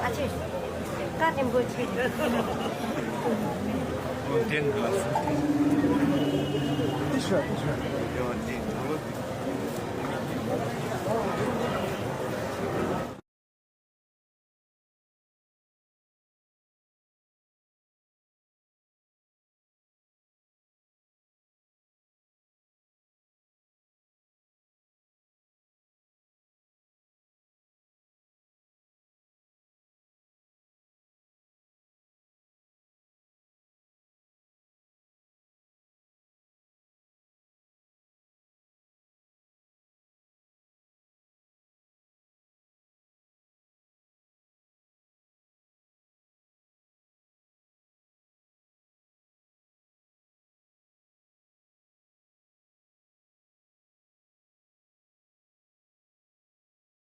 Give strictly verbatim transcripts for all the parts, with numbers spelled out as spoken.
ཨ་ཅེ། བཀའ་དྲིན་པོ་ཆེ།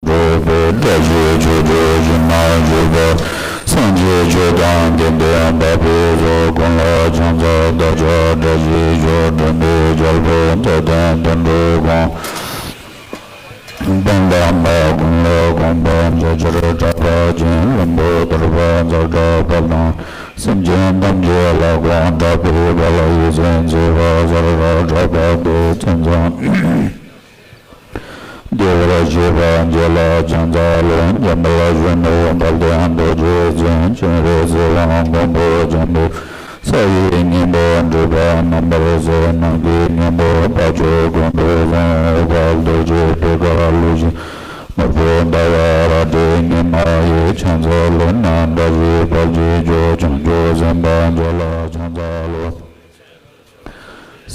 འགྲོ་བའི་བཀྲ་ཤིས་ཆོས་སྒྲོན་ཞུ་མ་བཞུགས་པ། སངས་རྒྱས་ཆོས་དང་དགེ་འདུན་བག་ཕེབས་སོགས། དགུང་ལོ་བྱང་ས་བདག་ཅག་བཀྲ་ཤིས་ཤོག་འགྲོ་བའི་རྒྱལ་པོ་རྩ་བརྟན་དོན་གྲུབ་དགོངས། དཔལ་ལྡན་མ་དགུང་ལོ་དགོངས་པ་འཇའ་ཆེར་གྲགས་པ་ཅན། བློན་པོ་གདོལ་པ་ཛ་དྲག་པ་དང་། སེམས་ཅན་ཐམས་ཅད་ལ་དགོངས་གྲགས་པའི་དཔལ་ལ་ཡིད་བཞིན་མཛད་པ་ཟེར་གྲགས་པ་དེ་མཚན་ཙམ། བདེ་བར་གཤེགས་པ་རྗེ་ལ་ཕྱག་འཚལ་ལོ། འཇམ་དཔལ་གཞོན་ནུ་དཔལ་ལྡན་རྡོ་རྗེ་འཛིན། སྤྱན་རས་གཟིགས་དབང་མགོན་པོ་འཇམ་དཔལ། ས་ཡི་སྙིང་པོ་འདྲེས་པ་རྣམ་པར་གཟིགས། ནམ་མཁའི་སྙིང་པོ་དཔལ་འབྱོར་མགོན་པོ་ལྷུན་པོ་དཔལ། རྡོ་རྗེ་ཐོད་དཀར་ཀླུ་ཆེན་ནོར་བུ་ཟླ་བ་རལ་གྲི་ཉི་མ་ཡི། ཕྱག་འཚལ་ལོ་ན་བཀྲ་ཤིས་དཔལ་གྱི་མཆོག་བྱང་ཆུབ་སེམས་དཔའ་རྒྱ་ལ་ཕྱག་འཚལ་ལོ།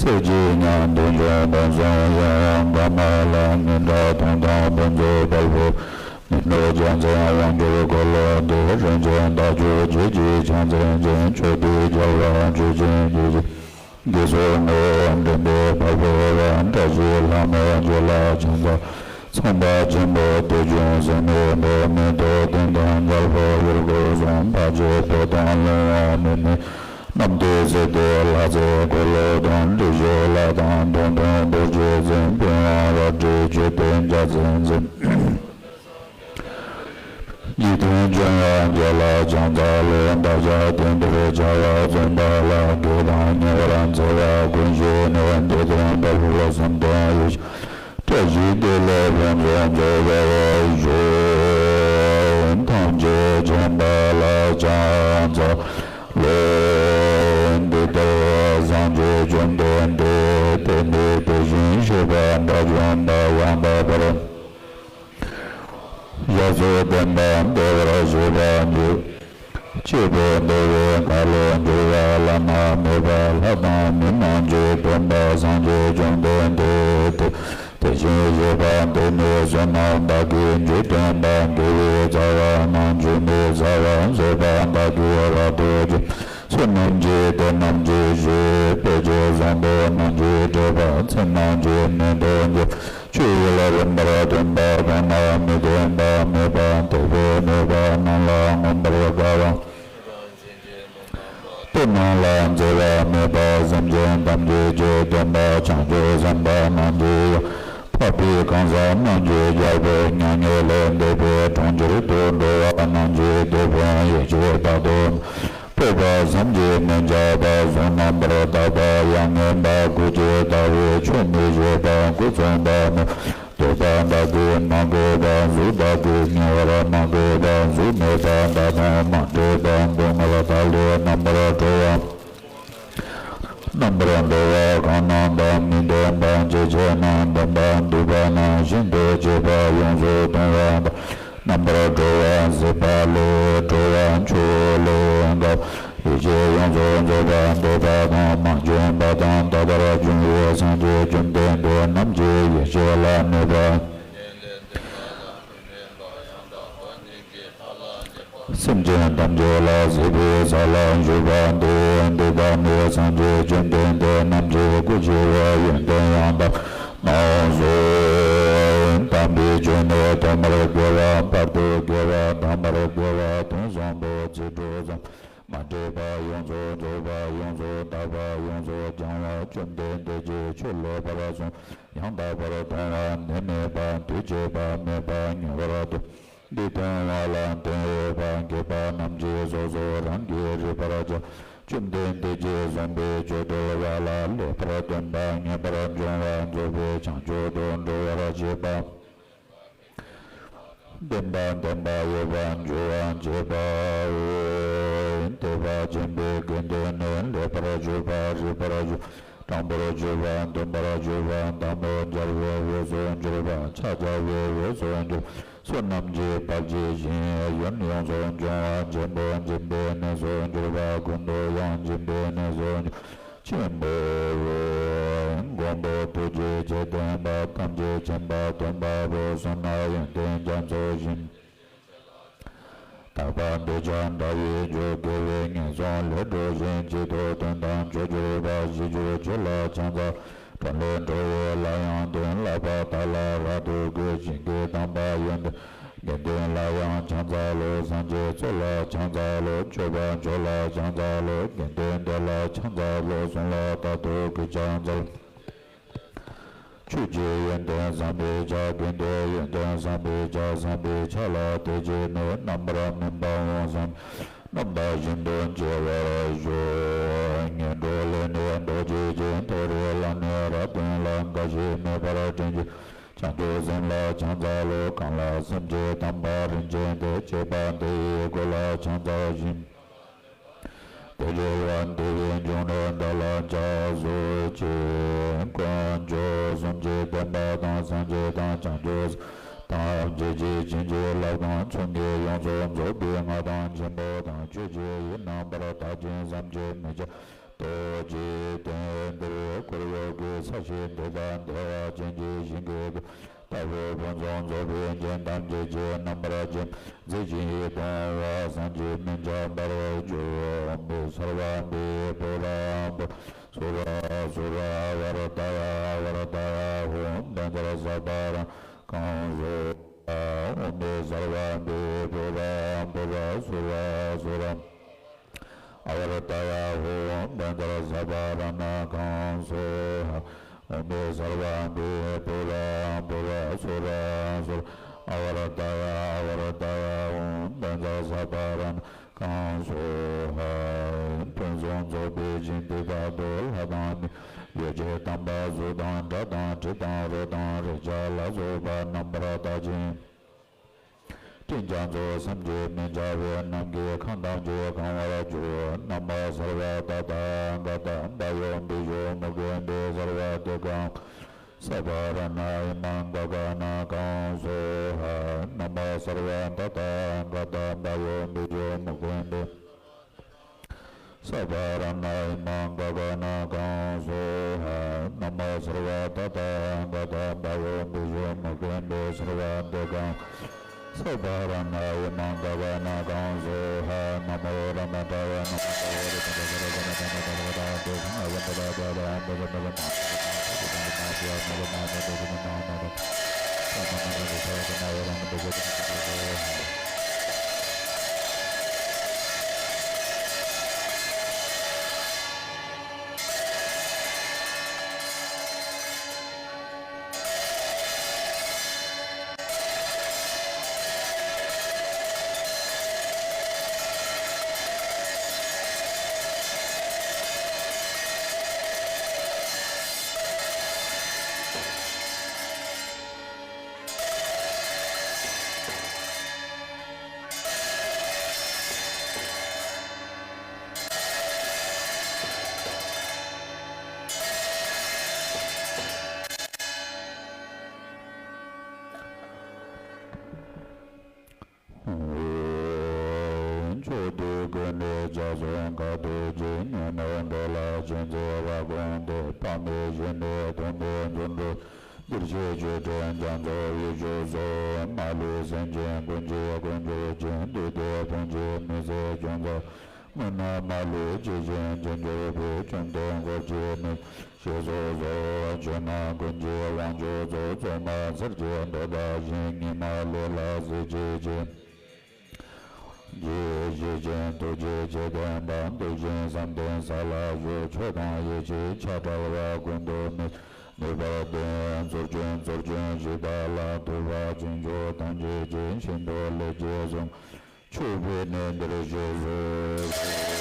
གསེར་གྱི་ཉ་སྟེང་འབྱུང་ཕུན་སུམ་ཚོགས། པདྨ་ལ་ཉི་ཟླ་སྟོང་དང་ཕུན་ཚོགས་དཔལ་པོ། ནུབ་ཏུ་རྒྱལ་མཚན་དབང་སྒྱུར་འཁོར་ལོ་སྡེ། རིན་ཆེན་རྟ་མཆོག་བརྗིད་ཀྱི་ཕྱག་མཚན་ཅན། མཆོག་ཏུ་རྒྱལ་བ་མཆོག་སྦྱིན་བརྒྱུད་ཀྱི། དགེ་ཚོགས་ངོ་བོ་འདྲེན་པའི་དཔལ་པོ་རབ། བཀྲ་ཤིས་ལྷ་མོ་རྒྱུད་ལ་ཕྱག་འཚལ། ཚངས་པ་ཆེན་པོ་དུས་ཀྱང་སྲིད་མེད་པ། མེ་ཏོག་སྟེང་དང་རྒྱལ་པོ་ཡུལ་སྐོར་གསུམ། འཕགས་པའི་བུ་དང་ལོང་བ་མི་མེད། རྣམ་ཐོས་སྲས་སྡེ་ལྷ་རྫས་འཁོར་ལོ་དང་། བདེ་གཤེགས་ལྷ་དང་མདུང་ཐུང་རྡོ་རྗེ་འཛིན། པི་ཝང་རལ་གྲི་མཆོད་རྟེན་འཇའ་ཚོན་འཛིན། ཡིད་དུ་འབྱུང་བ་བརྒྱད་ལ་ཕྱག་འཚལ་ལོ། བདག་ཅག་དེང་འདིར་བྱ་བ་རྩོམ་པ་ལ། དགེ་དང་ཉེ་བར་འཚེ་བ་ཀུན་ཞི་ནས། འདི་དོན་དག་ལ་བསམ་གཏན་ཡིད་བཀྲ་ཤིས་བདེ་ལེགས་ཕུན་སུམ་ཚོགས་པར་ཤོག། ཐམས་ཅད་མཁྱེན་པ་ལ་ཕྱག་འཚལ་ལོ། འདི་ལྟར་སངས་རྒྱས་བཅོམ་ལྡན་འདས་དེ་ནས་དེ་བཞིན་གཤེགས་པ་དགྲ་བཅོམ་པ་ཡང་དག་པར། ཞབས་སུ་ལྡན་པ་བདེ་བར་གཤེགས་པར་འགྱུར། གཅེས་པར་འདོད་པའི་ཁ་ལོ་སྒྱུར་བ་བླ་ན་མེད་པ། ལྷ་དང་མི་རྣམས་ཀྱི་སྟོན་པ་སངས་རྒྱས་བཅོམ་ལྡན་འདས་དེ། དེ་བཞིན་གཤེགས་པ་འདི་ནི་བསོད་ནམས་དག་གི་རྒྱུ་སྟོན་པ། དགེ་བའི་རྩ་བ་རྣམས་ཆོས་མིན་བྱ་བ་མཛད་པ་དག་གི་བར་དུ་གཅེས། བསོད་ནམས་ཀྱིས་དེ་རྣམས་ཀྱི་ཞིང་། དཔེ་བྱད་བཟང་པོ་རྣམས་ཀྱིས་སྤྲས་པ། ཚེ་རྣམས་ཀྱི་སྨིན་མཐུ་འགྱུར། ཆོས་ཡུལ་རིམ་པར་སྟོན་པ། གོང་ན་མི་ལྡན་པ་མེད་པ། དེ་བས་མེད་པ་རྣམས་ལ་མངོན་པར་དགའ་བ། དེ་རྣམས་ལ་འཛད་པ་མེད་པ། སེམས་ཅན་ཐམས་ཅད་ཀྱི་སྟོན་པ། བྱང་ཆུབ་སེམས་དཔའ་རྣམས་ཀྱི་ཡང་། འཕགས་པའི་གང་ཟག་རྣམས་ཀྱི་རྒྱལ་པོ། མྱ་ངན་ལས་འདས་པའི་གྲོང་ཁྱེར་དུ་འགྲོ་བ་རྣམས་ཀྱི་དེད་དཔོན། ཡེ་ཤེས་དཔལ་དུ་སྤོབས་པ། བྱམས་ཀྱིས་མི་ཁྱབ་པ། གཟུགས་རྣམ་པར་དག་པ། ཡང་ངན་པ། སྐུ་ཅི་ལྟ་བུའི་ཆོས་མི་བྱེད་པ། སྐུ་མཚུངས་པ་མེད་པ། འདོད་པ་དག་གིས་མ་གོས་པ། གཟུགས་དག་གིས་བརྙས་པར་མ་གོས་པ། གཟུགས་མེད་པ་དག་དང་མ་འདྲེས་པ། སྡུག་བསྔལ་དག་ལས་རྣམ་པར་གྲོལ་བ། རྣམ་པར་གྲོལ་བ་གང་རྣམས་དང་མི་ལྡན་པ། ཇི་སྐད་ན་བདེན་པར་འདུག་པ་ནང་བཞིན་དུ་བྱེད་པ། ཡོངས་སུ་གཏོང་བ་དང་། རྣམ་པར་གྲོལ་བ། བཟོད་པ་ལས་གྲོལ་བ། མཆོག་ལས་འགགས་པ། ཡིད་ཆེས་ཡོངས་སུ་རྫོགས་པ། འདོད་པ་དང་མ་བྱོན་པ་དང་། ད་ལྟར་བྱུང་བའི་སངས་རྒྱས་བཅོམ་ལྡན་འདས་རྣམས་ཀྱི་ཡེ་ཤེས་ལ་གནས་པ། སེམས་ཅན་ཐམས་ཅད་ལ་གཟིགས་པའི་ས་ལ་བཞུགས་པ་འདི། འདི་དག་ནི་སངས་རྒྱས་བཅོམ་ལྡན་འདས་རྣམས་ཀྱི་སྐུ་ཆེ་བའི་ཡོན་ཏན་ཡང་དག་རྣམས་སོ། དམ་པའི་ཆོས་ནི་ཐོག་མར་དགེ་བ། བར་དུ་དགེ་བ། ཐ་མར་དགེ་བ། དོན་བཟང་པོ། ཚིག་དྲུག་ཙམ་མ་འདྲེས་པ། ཡོངས་སུ་རྫོགས་པ། ཡོངས་སུ་དག་པ། ཡོངས་སུ་སྦྱང་བ། བཅོམ་ལྡན་འདས་ཀྱི་ཆོས་ལེགས་པར་གསུངས། ཡང་དག་པར་མཐོང་བ། ནད་མེད་པ། དུས་གཅིག་པ་མེད་པ། ཉེ་བར་སྡོད། འདི་མཐོང་བ་ལ་དོན་ཡོད་པ། མཁས་པ་རྣམས་ཀྱིས་སོ་སོ་རང་གིས་རིག་པར་བྱ། བཅོམ་ལྡན་འདས་ཀྱིས་གསུངས་པའི་ཆོས་འདུལ་བ་ལ་ལེགས་པར་སྟོན་པ། ངེས་པར་འབྱུང་བ་རྫོགས་པའི་བྱང་ཆུབ་ཏུ་འགྲོ་བར་བྱེད་པ། བདེན་པ་བདེན་པ་ཡོད་པར་འགྱུར་བར་བྱེད་པའོ། དད་པ་ཆེན་པོའི་དགེ་འདུན་ནི། ལེགས་པར་གྱུར་པ། རིག་པར་གྱུར་པ། དྲང་པོར་གྱུར་པ། འདུན་པར་གྱུར་པ། དམ་པོར་སྦྱར་བའི་འོས་སུ་གྱུར་པ། ཕྱག་བྱ་བའི་འོས་སུ་གྱུར་པ། བསོད་ནམས་ཀྱི་བར་ཆད་ཞི། ཡོན་ཡོངས་སུ་འབྱུང་བ་ཆེན་པོ། སྦྱིན་པའི་གནས་སུ་གྱུར་པ། ཀུན་ཏུ་ཡང་སྦྱིན་པའི་གནས་སུ་གྱུར་པ། ཆེན་པོའོ། མགོན་པོ་ཐུགས་རྗེ་ཆེ་ལྡན་པ། ཐམས་ཅད་མཁྱེན་པ་སྟོན་པ་པོ། བསོད་ནམས་ཡོན་ཏན་རྒྱ་མཚོ་བཞིན། དག་པ་འདོད་ཆགས་དགྲ་ཡི་རྒྱུ། དགེ་བས་ངན་སོང་ལས་སྒྲོལ་ཞིང་། གཅིག་ཏུ་དོན་དམ་ཆོས་གྱུར་པ། ཞི་གྱུར་ཆོས་ལ་ཕྱག་འཚལ། གྲོལ་ལས་གྲོལ་བ་ལ་ཡང་དོན། བསླབ་པ་དག་ལ་རབ་ཏུ་གུས། བྱིན་གྱིས་དམ་པ་ཡོན་ཏན་དགེ་འདུན་ལ་ཡང་ཕྱག་འཚལ་ལོ། སངས་རྒྱས་ཚོགས་ལ་ཕྱག་འཚལ་ལོ། སྤྱོད་པ་མཆོག་ལ་ཕྱག་འཚལ་ལོ། དགེ་འདུན་སྡེ་ལ་ཕྱག་འཚལ་ལོ། གསུམ་ལ་རྟག་ཏུ་གུས་ཕྱག་འཚལ། ཆོས་ཀྱི་ཡོན་ཏན་བསམ་པའི་ཕྱིར། དགེ་འདུན་ཡོན་ཏན་བསམ་པའི་ཕྱིར། བསམ་པའི་ཕྱིར་ལ་དད་བྱས་ནས། རྣམ་པར་སྨིན་པ་འོང་བསམ། རྣམ་དག་བཞིན་དུ་སྤྱད་པར་ཞུ། ངན་འགྲོ་ལས་ནི་ཟློག་བྱེད་ཅིང་། མཐོ་རིས་ལ་ནི་རབ་བརྟན་ལ། འགའ་ཞིག་མེད་པར་དྲན་ཅིང་། བྱང་ཆུབ་སེམས་ལ་ཕྱག་འཚལ་ལོ། གང་ལ་སེམས་ཅན་དམ་པ་རིན་ཆེན་དེ། བྱས་པ་དེ་ཡི་སྒོ་ལ་ཕྱག་འཚལ་ཞིང་། དེ་འབྲེལ་བ་འདི་ཡི་འབྱུང་གནས་འདི་ལ་ཕྱག་འཚལ་ཞིང་། དཀོན་མཆོག་གསུམ་གྱི་བསྟན་པ་དང་། སངས་རྒྱས་དང་བྱང་ཆུབ་དང་། རྗེ་བཅས་བྱིན་གྱིས་བརླབས་དང་། མཚུངས་ཀྱིས་ཡོངས་སུ་རྫོགས་པའི་སྔགས་དང་ཆེན་པོ་དང་། ཆོས་ཀྱི་དབྱིངས་རྣམ་པར་དག་ཅིང་བསམ་གྱིས་མི་ཁྱབ་རྡོ་རྗེའི་གདན་འདིར་འཁོར་ཡུག་གི་ས་གཞི་འདི་དག་བདེ་བ་ཅན་གྱི་ཞིང་གི་རྡོ་ལྟ་བུའི་ཕུན་སུམ་ཚོགས་པའི་རྒྱན་ཐམས་ཅད་ཀྱིས་རྣམ་པར་བརྒྱན། མཛེས་བརྗིད་ཡིད་དུ་འོང་བ་བསམ་གྱིས་མི་ཁྱབ་པར་གྱུར། ཨོཾ་སརྦ་བི་བྷུ་ར་བྷུ་ར་སུ་ར་སུ་ར་ཨ་ཝར་ཏ་ཡ་ཨ་ཝར་ཏ་ཡ་ཧཱུྃ་བཛྲ་སརྦ་ར་ནཱ་གཱཾ་སྭཱ་ཧཱ། ཨོཾ་སརྦ་བི་བྷུ་ར་བྷུ་ར་སུ་ར་སུ་ར་ཨ་ཝར་ཏ་ཡ་ཧཱུྃ་བཛྲ་སརྦ་ར་ནཱ་གཱཾ་སྭཱ་ཧཱ། ཨོཾ་སརྦ་བི་བྷུ་ར་བྷུ་ར་སུ་ར་སུ་ར་ ཨ་ཝ་ར་ཏ་ཡ་ཨ་ཝ་ར་ཏ་ཡ་ཨོཾ་བཛྲ་སརྦ་ར་ཎ་ཀཾ་སྭཱ་ཧཱ། ཕུན་སུམ་ཚོགས་པའི་ཞིང་དེ་དག་ཏུ། ལྷ་དང་མི་ཡི་དགེ་དམ་པ་གཟུགས་དང་སྒྲ་དང་དྲི་དང་རོ་དང་རེག་བྱ་ལ་སོགས་པ་རྣམ་པར་བལྟ་ཞིང་། སྤྲིན་རྒྱ་མཚོ་བསམ་གྱིས་མི་ཁྱབ་པའི་ནམ་མཁའི་ཁམས་ཐམས་ཅད་གང་བར་གྱུར། ན་མོ་སརྦ་ཏ་ཐཱ་ག་ཏ་བྷ་ཡོ་བི་ཤྭ་མུ་ཁན་དྷེ་སརྦ་ཏེ་ཀཾ་སརྦ་རཏྣ་ཨི་མཾ་ག་ག་ཎ་ཀཾ་སྭཱ་ཧཱ། ན་མོ་སརྦ་ཏ་ཐཱ་ག་ཏ་བྷ་ཡོ་བི་ཤྭ་མུ་ཁན་དྷེ་སརྦ་རཏྣ་ཨི་མཾ་ག་ག་ཎ་ཀཾ་སྭཱ་ཧཱ། ན་མོ་སརྦ་ཏ་ཐཱ་ག་ཏ་བྷ་ཡོ་བི་ཤྭ་མུ་ཁན་དྷེ་སརྦ་ཏེ་ཀཾ་སརྦ་རཏྣ་ཨི་མཾ་ག་ག་ཎ་ཀཾ་སྭཱ་ཧཱ། ན་མོ་རཏྣ་ཏྲ་ཡ་ན་མོ་ཏྲ་ཡ་རཏྣ་ཏྲ་ཡ་རཏྣ་ཏྲ་ཡ་རཏྣ་ཏྲ་ཡ་རཏྣ་ཏྲ་ཡ་རཏྣ་ཏྲ་ཡ། ཕྱོགས་དུས་ཀུན་ནས་ལྗགས་སུ་བཀའ་བསྡུ་ཅིང་། ཉོན་མོངས་འགྲོ་ལ་ཆོས་མཛད་པ་ཀུན་ཏུ། དཔག་མེད་ཞི་གནས་སྟོང་པའི་འགྲོ་དྲུག་འདིར་གཤེགས་ཆོས་སྒྲོན་རྒྱ་མཚོ་ཡེ་ཤེས་མཚོ། མ་ལུས་སེམས་ཅན་ཀུན་གྱི་དཀོན་མཆོག་ཅན། བདུད་སྡེ་དཔུང་བཅས་མི་བཟད་ཀུན་ཚང་། དངོས་རྣམས་མ་ལུས་ཇི་བཞིན་ཅི་འབྱོར་པའི། བཅོམ་ལྡན་འཁོར་བཅས་མི་ཞེས་སོགས་སུ། ཆོས་རྣམས་ཀུན་གྱི་དབང་ཕྱུག་གཙོ། གཙོ་མ་ཚར་གཅིག་མདོ་དང་གཞན། ཉི་མ་ལས་ལ་གཟི་བརྗིད་ཅན། རྗེ་ཞེས་བྱའི་ཐུགས་རྗེ་ཆེ་ལྡན་པ། འདུ་ཞིང་བསམ་གཏན་ས་ལ་བཞུགས། མཆོག་དང་ཡེ་ཤེས་ཆགས་བྲལ་བ་ཀུན་ཏུ་མེད། ནུས་པ་ལྡན་ཚུལ་ཁྲིམས་ཚུལ་ཁྲིམས་ཞི་བདག་ལ། ཐུབ་པ་ཆོས་མཆོག་ཐམས་ཅད་ཀྱི། ཤིན་ཏུ་ལེགས་བརྒྱད་གསུམ། མཆོད་པའི་གནས་འདིར་གཤེགས་སུ་གསོལ།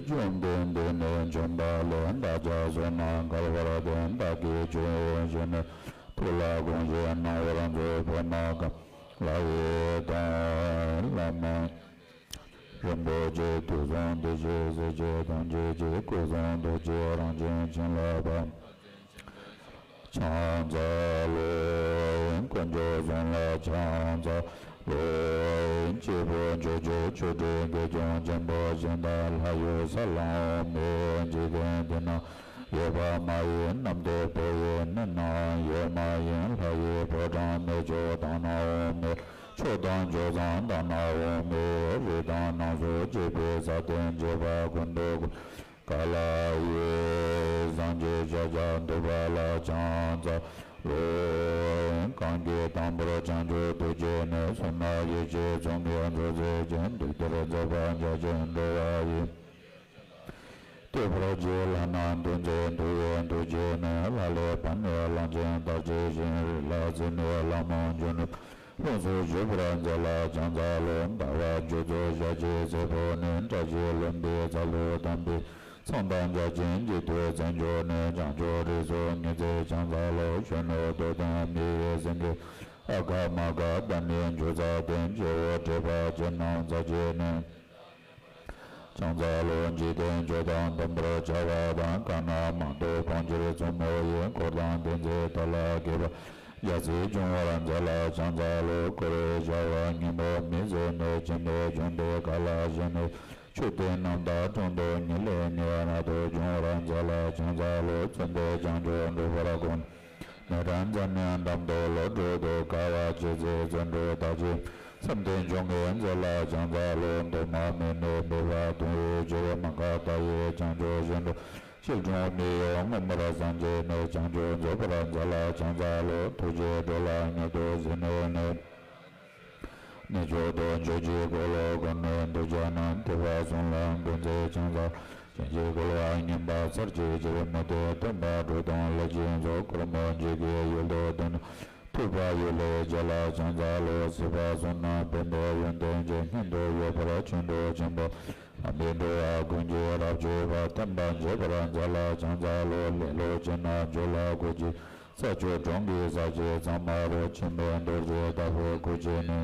བཅོམ་ལྡན་འདས་ནི་བྱོན་པ་ལས། བདག་ཅག་བསོད་ནམས་འགལ་བར་ལྡན། བདག་གིས་ཆོས་བཤད་ནས། ཐུགས་ལ་དགོངས་ཤིང་གནང་བར་མཛོད། བོད་མ་ག་ལ་ཡི་དམ། བླ་མ་རིན་པོ་ཆེ། དུས་གསུམ་བདེ་གཤེགས་སྲས་བཅས་ཐམས་ཅད་ཀྱི། སྐུ་གསུང་ཐུགས་ཀྱི་རང་བཞིན་བྱིན་རླབས་པ། ཕྱག་འཚལ་ལོ། དཀོན་མཆོག་གསུམ་ལ་ཕྱག་འཚལ་ལོ། སྐྱེས་བུ་མཆོག་གྱུར་ཆོ་འཕྲུལ་གྱི་སྐྱོང་ཆེན་པོ་ཞིག་དང་། ལྷ་ཡུལ་ས་ལམ་འོག་མིན་འཇིག་རྟེན་འདི་ན་ཡོད་པ་མ་ཡིན། གནམ་དུ་བོད་ཡུལ་ནི་ནང་ཡོད་མ་ཡིན། ལྷ་ཡི་ཕོ་བྲང་མི་མཆོག་དག་ན་འོག་མིན། མཆོག་དང་མཆོག་བཟང་དག་ན་འོག་མིན། རི་དྭགས་སྣ་ཚོགས་སྐྱེས་པའི་ས་སྟེང་བྱེ་བ་ཀུན་ཏུ་ཀ་ལ་ཡི་སངས་རྒྱས་ཤཱཀྱ་ཐུབ་པ་ལ་ཕྱག་འཚལ་ལོ། གང་གིས་དང་པོར་བྱང་ཆུབ་ཐུགས་བསྐྱེད་ནས། བསོད་ནམས་ཡེ་ཤེས་མཚོ་སྔོན་འཇོག་མཛད་ཅིང་། བདུད་རྩིར་མཛེས་པ་འཇའ་ཆེན་འགྲོ་བ་ཡི། བསྟོད་པར་བགྱི་ལྷ་རྣམས་ཐུགས་མཛད་འདུལ་བའི་མཐུ་རྐྱེན་ནས། ལྷ་ལས་བབས་ནས་གླང་ཆེན་ལྟར་བྱོན་ཞིང་། རི་ལ་བརྩིགས་ནས་ལྷ་མོ་འབྱུང་གནས། ལྷུམས་སུ་ཞུགས་པར་མཛད་ལ་ཕྱག་འཚལ་ལོ། ཟླ་བ་རྒྱུ་ཚོགས་ཞལ་གྱི་སྲས་པོ་ནི། བཀྲ་ཤིས་ལྷུན་པོའི་ཚལ་དུ་དམ་པའི་མཚན་དང་རྒྱ་ཆེན་གྱི་མཐུས་མཚན་བརྗོད་ནས། བྱང་ཆུབ་རིགས་སུ་ངེས་བྱེད་ཕྱག་འཚལ་ལོ། གཞོན་ནུ་རྡོར་དང་མི་ཡི་སེང་གེ། ཨ་ག་མ་ག་དྷ་ནི་མཆོག་རྩ་ལྡན། སྤྱི་བོ་བྲེས་པ་ཅན་རྣམས་རྩ་བཅད་ནས། བྱང་ས་ལོ། འཇིག་རྟེན་ཆོས་དང་མཐུན་པར་བྱ་བ་དང་། གང་རྣམས་མང་དུ་སྤོང་ཕྱིར་བཙུན་མོ་ཡི། འཁོར་དང་ལྡན་མཛད་དེ་ལ་དགྱེས་པ། རྒྱལ་སྲིད་འབྱུང་བར་མཛད་ལ་བྱང་ས་ལོ། བསྐོར་བའི་བྱ་བ་སྙིང་པོ་མི་ཟད་ནས། སྦྱིན་པའི་འབྱུང་ལྡན་ག་ལ་ཞིག་ནས། མཆོད་རྟེན་རྣམ་དག་དྲུང་དུ་ཉིད་ལས་ཉེ། རབ་ཏུ་འབྱུང་བར་མཛད་ལ་བྱང་ས་ལོ། བཙུན་པས་བྱང་ཆུབ་འགྲུབ་པར་དགོངས། ནས་གྲངས་འཛམ་གླིང་འགྲམ་དུ་ལོ་དྲུག་ཏུ། དགའ་བ་ཇི་སྲིད་བརྩོན་འགྲུས་དག་ཅིང་། བསམ་དོན་འབྱུང་གིས་མཛད་ལ་བྱང་ས་ལོ། འདུས་མ་བྱས་ནས་འབུལ་བ་དུང་བའི་ཕྱིར། མ་འགགས་མཐའ་ཡས་བྱང་ཆུབ་ཤིན་ཏུ། སྐྱིལ་ཀྲུང་མི་གཡོ་མངོན་པར་སངས་རྒྱས་ནས། བྱང་ཆུབ་རྫོགས་པར་མཛད་ལ་བྱང་ས་ལོ། ཐུགས་རྗེས་འགྲོ་ལ་མྱུར་དུ་གཟིགས་ནས་ནི། གནས་མཆོག་ཏུ་མཆོག་གི་འཁོར་ལོ་བསྐོར་ནས། གདུལ་བྱ་རྣམས་ཐོས་པ་གསུམ་ལ་འགོད་མཛད་བྱང་ས། བྱིན་གྱིས་བརྐོ་བ་ངན་པ་ཚར་གཅོད་ཕྱིར། མུ་སྟེགས་སྟོན་པ་དྲུག་དང་ལྷས་བྱིན་སོགས། འཁོར་མོས་འཇིགས་ཀྱི་ཡུལ་དུ་འདུས་ནས། ཐུབ་པ་ཡུལ་ལས་བྱེད་ལ་བྱང་ས་ལོ། སྲིད་པ་གསུམ་རྣམས་ཕན་པའི་ཡོན་ཏན་ཅན། མངོན་དུ་ཡོད་པར་ཆོས་འགྲོ་ཆེན་པོ། ལམ་པའི་འགྲོ་བ་ཀུན་གྱི་རབ་མཆོད་པ། བསྟན་པ་འབྱེད་པར་མཛད་ལ་བྱང་ས་ལོ། ལེ་ལོ་ཅན་རྣམས་སྦྱོར་ལ་དགོད་ཅིང་། ས་ཆུ་གྲོང་གི་ས་གཞི་ཚང་མ་རོལ། འཆི་མེད་རྡོ་རྗེ་ལྟ་བུའི་སྐུ་མཆེད་ནི།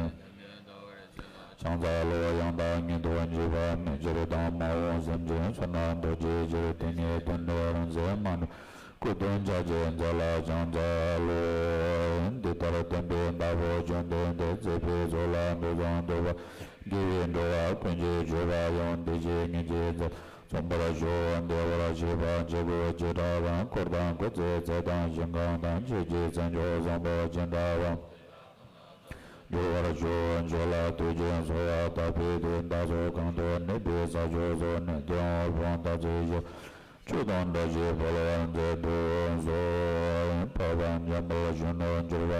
བྱང་ས་ལོ། ཡང་དག་ཉིད་དུ་འཇིགས་པ་མེད་ཕྱིར་དང་། མ་འོངས་སེམས་ཅན་བསོད་ནམས་རྡོ་རྗེའི་ཕྱིར། དེ་ཉིད་དོན་ནི་རང་སེམས་མ་ནུབ། སྐུ་དོན་ཕྱག་རྒྱའི་མཛད་ལ་བྱང་ས་ལོ། འདི་ལྟར་བསྟན་པའི་བདག་པོ་བཅོམ་ལྡན་འདས། མཛད་པའི་ཚོགས་ལ་འདུད་དང་འདུད་པ། དགེ་བའི་འགྲོ་བ་ཀུན་གྱི་སྤྱོད་པ་ཡང་། འདི་ཕྱིར་ཉིད་ཀྱི་མཛད་རྫོགས་པར་ཤོག། བདེ་བར་གཤེགས་པ་བྱེད་པོ་བྱེ་བྲག་གམ། འཁོར་དང་འཁོར་ཚེ་ཚད་དང་ཞིང་ཁམས་དང་། ཆོས་ཀྱི་མཚན་མཆོག་བཟང་པོ་ཅི་འདྲ་བ། འབྱོར་བར་ཤོག། མཆོག་ལ་དུས་ཀྱི་གསོལ་བ་བཏབ་པའི་མཐུས། བདག་སོགས་གང་དུ་གནས་པའི་ས་ཕྱོགས་སུ། གནས་བརྟན་དབུལ་ཕོངས་དག་ཚིག་ཞི། ཆོས་དང་བཀྲ་ཤིས་འཕེལ་བར་མཛད་དུ་གསོལ། འཕགས་པ་འཇམ་དཔལ་གཞོན་ནུར་གྱུར་པ་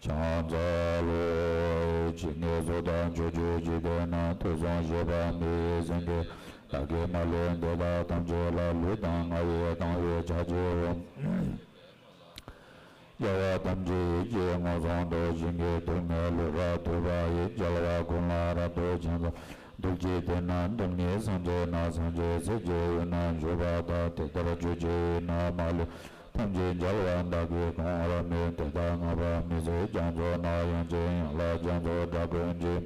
བྱང་ས་ལོ། ཇི་སྙེད་སུ་དག་མཆོག་གྱུར་འཇིག་རྟེན་ན། དུས་གསུམ་གཤེགས་པ་མི་ཡི་སེང་གེ། བདག་གིས་མ་ལུས་འདི་དག་ཐམས་ཅད་ལ། ལུས་དང་ངག་ཡིད་དང་བས་ཕྱག་བགྱིའོ། རྒྱལ་བ་ཐམས་ཅད་ཡིད་ཀྱིས་མངོན་སུམ་དུ། ཞིང་གི་རྡུལ་སྙེད་ལུས་རབ་ཐོབ་པ་ཡི། རྒྱལ་བ་ཀུན་ལ་རབ་ཏུ་བྱིན་གྱིས་རློབས། རྡུལ་གཅིག་དེ་ན་རྡུལ་སྙེད་སངས་རྒྱས་རྣམས། སངས་རྒྱས་སྲས་ཀྱི་དབུས་ན་བཞུགས་པ་དག། དེ་ལྟར་ཆོས་ཀྱི་དབུས་ན་མ་ལུས་པ། ཐམས་ཅད་རྒྱལ་བ་བདག་གིས་གང་བར་མོས། དེ་དག་བསྔགས་པ་མི་ཟད་རྒྱ་མཚོ་ནང་། དབྱངས་ཅན་དབྱངས་ལ་རྒྱ་མཚོ་སྒྲ་ཀུན་གྱིས།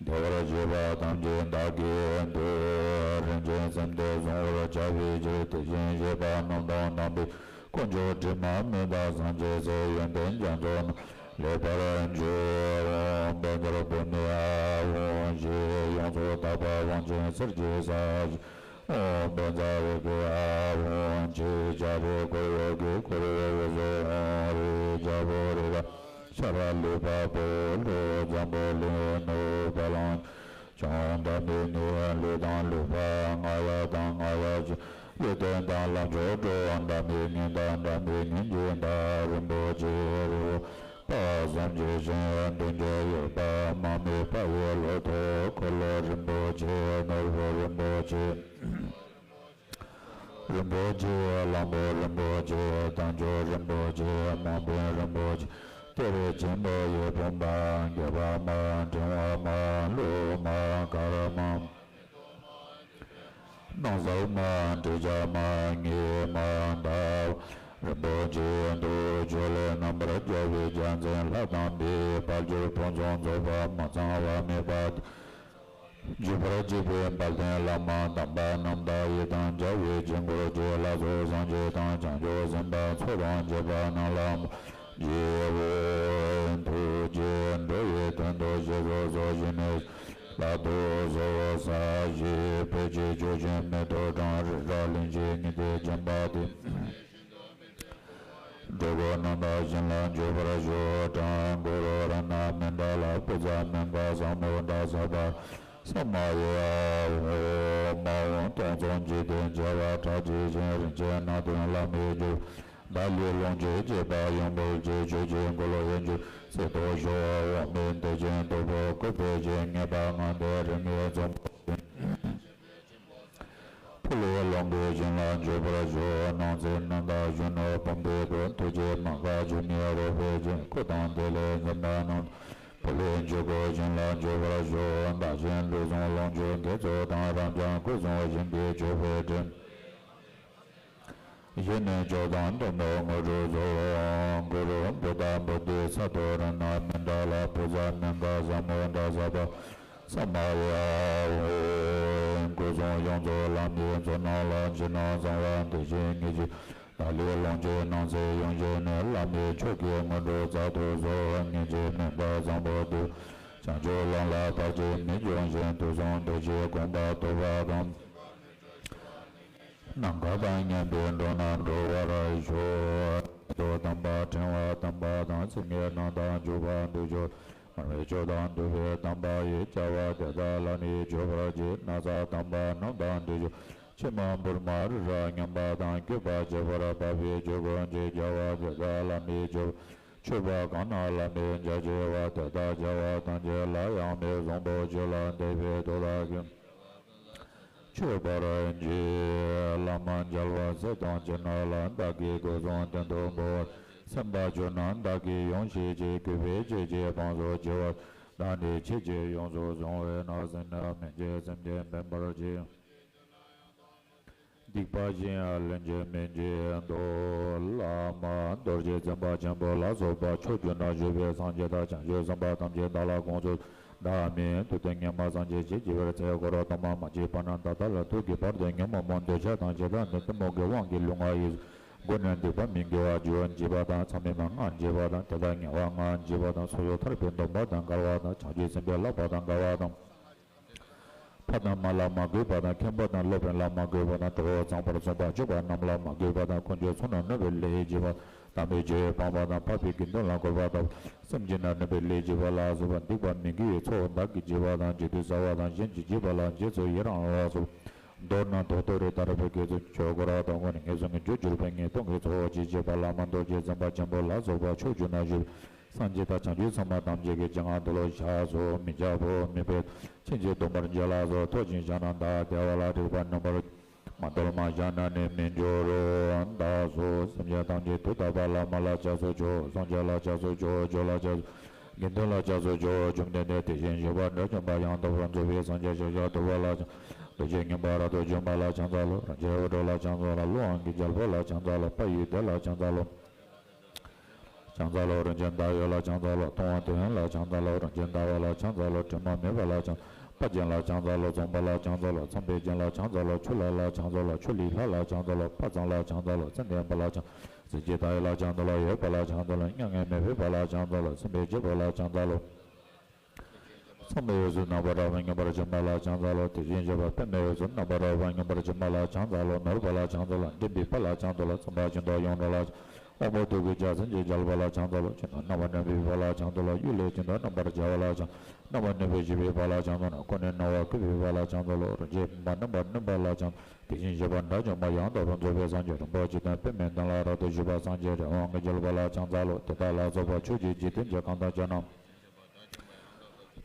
བདེ་བར་གཤེགས་པ་ཐམས་ཅད་བདག་གིས་འདུད། རིན་ཆེན་བསམ་གཏན་གཟུང་བར་བྱ་བའི་ཕྱིར། དེ་བཞིན་གཤེགས་པ་རྣམས་དང་དམ་པའི་དཀོན་མཆོག་དྲི་མ་མེད་དང་སངས་རྒྱས་སྲས། ཡོན་ཏན་རྒྱ་མཚོ་རྣམས་ལེགས་པར་མཆོད། ཨོཾ་བཛྲ་བྷཱུ་མི་ཨཱཿཧཱུྃ་ཞེས་ཡོངས་སུ་དག་པ་དབང་ཆེན་གསེར་གྱི་ས་གཞི། ཨོཾ་བཛྲ་ཧེ་གྷི་ཨཱཿཧཱུྃ་ཞེས་བྱ་རེག་བསྐོར་འོག་གི་བསྐོར་བའི་འོག་གསུམ་རིའི་རྒྱལ་པོ་རི་རབ། ཤ་ར་ལུས་འཕགས་པོ་ལྷོ། འཛམ་བུ་གླིང་ནུབ། བ་ལང་བྱང་། འདབ་མའི་གནས་ལུས་དང་ལུས་འཕགས། རྔ་ཡབ་དང་རྔ་ཡབ་ཅན། ཡོན་ཏན་དང་ལམ་མཆོག་འགྲོ། འདབ་མའི་གཉེན་དང་འདབ་མའི་གཉེན་གྱི་བདག། རིན་པོ་ཆེའི་རི་བོ་དཔག་བསམ་གྱི་ཞིང་། བདུན་ཅུ་ཡོད་པ་མ་རྨོས་པ་ཡི་ལོ་ཐོག་འཁོར་ལོ་རིན་པོ་ཆེ། ནོར་བུ་རིན་པོ་ཆེ། རིན་པོ་ཆེ། གླང་པོ་རིན་པོ་ཆེ། དལ་འབྱོར་རིན་པོ་ཆེ། དམག་དཔོན་རིན་པོ་ཆེ། གཏེར་ཆེན་པོ་ཡི་བུམ་པ། འགྱེད་པ་མ། འགྲེང་བ་མ། གླུ་མ། གར་མ། སྣང་གསལ་མ། འདྲེན་བྱ་མ། ཉི་མ། ཟླ་བ། རིན་པོ་ཆེ་འདུ་བྱེད་ལས་རྣམ་པར་རྒྱལ་བའི་རྒྱལ་མཚན། ལྷ་དང་མིའི་དཔལ་འབྱོར་ཕུན་སུམ་ཚོགས་པ། མ་ཚང་བ་མེད་པ། བརྗོད་པར་བྱེད་པའི་དཔལ་ལྡན་བླ་མ་དམ་པ་རྣམས་དང་། ཡི་དམ་རྒྱལ་བའི་དཀྱིལ་འཁོར་གྱི་ལྷ་ཚོགས་སངས་རྒྱས་དང་བྱང་ཆུབ་སེམས་དཔའ་ཚོགས་དང་བཅས་པ་རྣམས་ལ་མོས་ཀྱིས་འོ་ཐུགས་རྗེས་འགྲོ་བའི་དོན་དུ་བཞེས་སུ་གསོལ་ཞིང་ནས། ལག་ཏུ་གསོལ། ས་གཞི་ཕལ་ཆེར་ཕྱོགས་བཅུའི་མེ་ཏོག་གྲང་། རི་རབ་གླིང་བཞི་ཉི་ཟླས་བརྒྱན་པ་སྟེ། འགྲོ་ཀུན་རྣམ་དག་ཞིང་ལ་འཇུག་པར་ཤོག་ཀྲང་གུ་རུ་རཏྣ་མཎྜལ། པུ་ཛ་མཎྜལ། ས་མུ་དྲ་ས་པ། ས་མ་ཡ། ཨོཾ། མ་འོངས་སྟོང་གསུམ་འཇིག་རྟེན་བྱེ་བ་ཕྲག་བརྒྱའི་ཞིང་། རིན་ཆེན་སྣ་བདུན་ལྷ་མིའི་རྒྱུད། ཏཱ་ལའི་ལོངས་སྤྱོད་བཅས་པ་ཡོངས་འཕེལ་ཅིང་། ཆོས་ཀྱི་འཁོར་ལོ་ཡོངས་གྱུར་སྲིད་དུ་ཤོག་འོག་མིན་བདེ་ཆེན་སྟུག་པོ་བཀོད་པའི་ཞིང་། ངེས་པ་ལྔ་ལྡན་རིས་མེད་འཛོམས་པ་ཅན། ཕུག་ལུགས་ལོངས་སྐུའི་ཞིང་ལ་འཇུག་པར་ཤོག་སྣང་སྲིད་རྣམ་དག་གཞོན་ནུ་བུམ་སྡེ་ཀུན། ཐུགས་རྗེས་མ་འགགས་ཆོས་ཉིད་རོལ་པའི་སྤྱན། སྐུ་དང་དེ་ལས་འཛིན་པ་རྣམས། ཕུག་ལུགས་ཆོས་སྐུའི་ཞིང་ལ་འཇུག་པར་ཤོག་བདག་གཞན་ལུས་ཟུངས་ལོངས་སྤྱོད་དགེ་ཚོགས་དང་། རབ་འབྱམས་སྐུ་གསུམ་ཞིང་གི་མཆོད་པའི་སྤྲིན། གཞི་ནས་མཆོག་དང་ཐུན་མོང་དངོས་གྲུབ་སྩོལ། གུ་རུ་བུདྡྷ་བོ་དྷི་ས་ཏྭ་རཏྣ་མཎྜལ། པུ་ཛ་མཎྜལ། ས་མུ་དྲ་ས་པ། ས་མ་ཡ། སྐུ་གསུང་བྱང་ཆུབ་ལམ་གྱི་ཚོགས་རྣམས་ལ་ཕྱི་ནང་གསང་བ་བདེ་གཤེགས་ཉིད་ཀྱི་བདག་ལུས་ལོངས་སྤྱོད་རྣམས་ཟད་ཡོངས་བྱས་ནས་བླ་མའི་མཆོག་གི་དངོས་གྲུབ་མཛད་དུ་གསོལ། ཉེས་བྱས་མིན་པ་བཟང་པོ་འདུལ། བྱང་ཆུབ་ལམ་ལ་བར་ཆད་མི་འབྱུང་ཞིང་། དུས་གསུམ་འདུ་བྱེད་དགོངས་པ་རྟོགས་པ་དང་། ནམ་མཁའ་དང་མཉམ་པའི་འགྲོ་རྣམས་སྒྲོལ་བར་ཤོག། དོན་དམ་པ་ཕྲེང་བ་དམ་པ་དང་། སེང་གེ་རྣམས་དང་འཇུག་པ་འདུ་བྱེད། མར་མེ་མཆོག་དང་འདུ་བའི་དམ་པ་ཡི། བྱ་བ་དེ་དག་ལ་ནི་སྤྱོད་པར་བྱེད། ན་བཟའ་དམ་པ་རྣམས་དང་འདུ་བྱེད། ཕྱེ་མ་བུར་མ་རི་རབ་མཉམ་པ་དང་། བསྐྱོད་པ་བྱེད་པར་བབ་པའི་ཆོས་གོས་ཀྱི། བྱ་བ་དེ་དག་ལ་ནི་སྤྱོད་པར། མཆོད་པ་གང་རྣམས་བླ་མེད་བྱ་བྱེད་པ། དེ་དག་བྱ་བ་ཐམས་ཅད་ལ་ཡང་མི་བཟང་པོ། ཆོས་ལ་འདེབས་པའི་དོན་དག་གིས། མཆོད་པར་བགྱི། བླ་མ་རྒྱལ་བ་སྲས་དང་བཅས་རྣམས་ལ། བདག་གིས་སྐུ་གསུང་རྟེན་དུ་འབུལ་བ། སེམས་དཔའ་ཆོས་རྣམས་བདག་གིས་ཡོངས་ཤེས་ཀྱིས། གུས་པས་ཁྱེད་ཀྱི་དབང་དུ་བྱས་པ། བདག་ནི་ཁྱེད་ཀྱིས་ཡོངས་སུ་བཟུང་བས་ན། སེམས་ནི་སྨིན་བྱེད་སེམས་ཅན་འཕེན་པར་བྱེད། སྡིག་པ་གཞན་ཡང་ལེན་བྱེད་སྨིན་བྱེད་དོ། བླ་མ་རྡོ་རྗེ་འཛིན་པ་ཆེན་པོ་ལ་སོགས་པ། ཕྱོགས་བཅུ་ན་བཞུགས་པའི་སངས་རྒྱས་དང་། བྱང་ཆུབ་སེམས་དཔའ་ཐམས་ཅད་བདག་ལ་དགོངས་སུ། བདག་མིང་དུ་སྟོན་ཉི་མ་སངས་རྒྱས་ཞེས་བགྱི་བའི་ཚེ། འཁོར་ཐོག་མ་མ་སྐྱེས་པ་ནས་ད་ལྟ་ལ་ཐུག་གི་བར་དུ། ཉོན་མོངས་པ་འདོད་ཆགས་དང་ཞེ་སྡང་དང་གཏི་མུག་གི་དབང་གིས་ལུས་ངག་ཡིད་གསུམ་སྒོ་ནས་སྡིག་པ་མི་དགེ་བ་བཅུ་བགྱིས་པ་དང་། མཚམས་མེད་པའི་ལྔ་བགྱིས་པ་དང་། དེ་དག་ཉེ་བའི་ལྔ་བགྱིས་པ་དང་། སོ་སོར་ཐར་པའི་སྡོམ་པ་དང་འགལ་བ་དང་། བྱང་ཆུབ་སེམས་དཔའི་བསླབ་པ་དང་འགལ་བ་དང་། ཕ་དང་མ་ལ་མ་གུས་པ་དང་། མཁན་པོ་དང་སློབ་དཔོན་ལ་མ་གུས་པ་དང་། གྲོགས་པོ་གཙང་པར་བཟུང་བ་སྤྱོད་པ་རྣམས་ལ་མ་གུས་པ་དང་། དཀོན་མཆོག་གསུམ་ལ་གནོད་པའི་ལས་བགྱིས་པ། དམ་པའི་ཆོས་སྤང་བ་དང་། འཕགས་པའི་དགེ་འདུན་ལ་གུས་པ་དང་། སེམས་ཅན་ལ་གནོད་པའི་ལས་བགྱིས་པ་ལ་སོགས་པ། སྡིག་པ་མི་དགེ་བའི་ཚོགས་བདག་གིས་བགྱིས་པ་དང་། བགྱིད་དུ་སྩལ་བ་དང་། གཞན་གྱིས་བགྱིས་པ་ལ་རྗེས་སུ་ཡི་རང་བ་སོགས། མདོར་ན་དོ་ཤལ་རི་ལྟ་བུའི་དགེ་ཚུལ་ཆོས་སྐོར་དང་། དངོས་གནས་ངན་སོང་གི་རྒྱུར་གྱུར་པའི་ཉེས་ལྟུང་གི་ཚོགས་ཀྱིས་བགྱིས་པ། བླ་མ་རྡོ་རྗེ་འཛིན་པ་ཆེན་པོ་ལ་སོགས་པ་ཕྱོགས་བཅུ་ན་བཞུགས་པའི་སངས་རྒྱས་དང་བྱང་ཆུབ་སེམས་དཔའ་ཐམས་ཅད་ཀྱི་སྤྱན་སྔར་འདི་ལོ་ཞག་སོགས་མི་འཇག་པོ་མི་འཕེལ། ཕྱིན་ཅི་བསྡུ་བར་བགྱིས་ལ་སོགས། ཐོབ་ཅིང་བཞག་ན་བདག་བདེ་བ་ལ། རིག་པ་རྣམ་པར་མ་དོར་མ་བཞག་ན་ནི་མི་འགྱུར་རོ། བདག་སོགས་སེམས་ཅན་ཐམས་ཅད་དུས་ད་ལྟ་བླ་མ་ལ་ཕྱག་འཚལ་ཆོག། སངས་རྒྱས་ལ་ཕྱག་འཚལ་ཆོག། ཆོས་ལ་ཕྱག་འཚལ། དགེ་འདུན་ལ་ཕྱག་འཚལ་ཆོག། བཅོམ་ལྡན་འདས་དེ་བཞིན་གཤེགས་པ་དགྲ་བཅོམ་པ་ཡང་དག་པར་རྫོགས་པའི་སངས་རྒྱས་ཤཱཀྱ་ཐུབ་པ་ལ་ཕྱག་འཚལ་ལོ། རིན་ཆེན་མངོན་པར་རབ་ཏུ་འཇོམས་པ་ལ་ཕྱག་འཚལ་ལོ། རིན་ཆེན་འུར་ཁྲོད་ལ་ཕྱག་འཚལ་ལོ། ཀླུ་དབང་གི་རྒྱལ་པོ་ལ་ཕྱག་འཚལ་ལོ། དཔལ་ཡུལ་བདེ་ལ་ཕྱག་འཚལ་ལོ། ཕྱག་འཚལ་ལོ། རིན་ཆེན་ཟླ་འོད་ལ་ཕྱག་འཚལ་ལོ། མཐོང་བ་དོན་ཡོད་ལ་ཕྱག་འཚལ་ལོ། རིན་ཆེན་ཟླ་བ་ལ་ཕྱག་འཚལ་ལོ། དྲི་མ་མེད་པ་ལ་ཕྱག་འཚལ་ལོ། དཔལ་ཆེན་ལ་ཕྱག་འཚལ་ལོ། འཛོམས་པ་ལ་ཕྱག་འཚལ་ལོ། འཚམས་པའི་སྤྱན་ལ་ཕྱག་འཚལ་ལོ། ཆུ་ལྷ་ལ་ཕྱག་འཚལ་ལོ། ཆུ་ལྷའི་ལྷ་ལ་ཕྱག་འཚལ་ལོ། དཔལ་བཟང་ལ་ཕྱག་འཚལ་ལོ། ཙན་དན་དཔལ་ལ་ཕྱག་འཚལ་ལོ། གཟི་བརྗིད་མཐའ་ཡས་ལ་ཕྱག་འཚལ་ལོ། འོད་དཔལ་ལ་ཕྱག་འཚལ་ལོ། མྱ་ངན་མེད་པའི་དཔལ་ལ་ཕྱག་འཚལ་ལོ། སེམས་དཔའི་སྤྱི་དཔལ་ལ་ཕྱག་འཚལ་ལོ། མཚན་མོའི་འོད་ཟེར་རྣམ་པར་རབ་མཉམ་པར་སྦྱིན་པ་ལ་ཕྱག་འཚལ་ལོ། དེ་བཞིན་གཤེགས་པ་པདྨའི་འོད་ཟེར་རྣམ་པར་རབ་མཉམ་པར་སྦྱིན་པ་ལ་ཕྱག་འཚལ་ལོ། ནོར་བུ་ལ་ཕྱག་འཚལ་ལོ། འདྲེན་པའི་དཔལ་ལ་ཕྱག་འཚལ་ལོ། སེམས་དཔའ་ཆེན་པོ་ཡོངས་གྲགས་ལ་ཕྱག་དབང་པོ་ཐུགས་ཀྱི་རྒྱལ་མཚན་གྱི་རྒྱལ་པོ་ལ་ཕྱག་འཚལ་ལོ། ཆོས་རྣམས་རྣམ་པར་གནོན་པའི་དཔལ་ལ་ཕྱག་འཚལ་ལོ། གཡུལ་ལས་བྱོན་དང་རྣམ་པར་རྒྱལ་བ་ལ་ཕྱག་རྣམ་པར་གནོན་པའི་ཞི་བའི་དཔལ་ལ་ཕྱག་འཚལ་ལོ། འཁོར་ནས་སྣང་བ་བཀོད་པའི་དཔལ་ལ་ཕྱག་འཚལ་ལོ། རིན་ཆེན་སྤུངས་པ་རྣམ་པར་གནོན་པ་ལ་ཕྱག་འཚལ་ལོ། དེ་བཞིན་གཤེགས་པ་དགྲ་བཅོམ་པ་ཡང་དག་པར་རྫོགས་པའི་སངས་རྒྱས། རིན་པོ་ཆེ་དང་པདྨའི་གདན་ལ་རབ་ཏུ་བཞུགས་པ་སངས་རྒྱས་རི་དབང་གི་རྒྱལ་པོ་ལ་ཕྱག་འཚལ་ལོ། དེ་དག་ལ་སོགས་པ་ཕྱོགས་བཅུའི་འཇིག་རྟེན་གྱི་གང་དག་ཅན་རྣམས།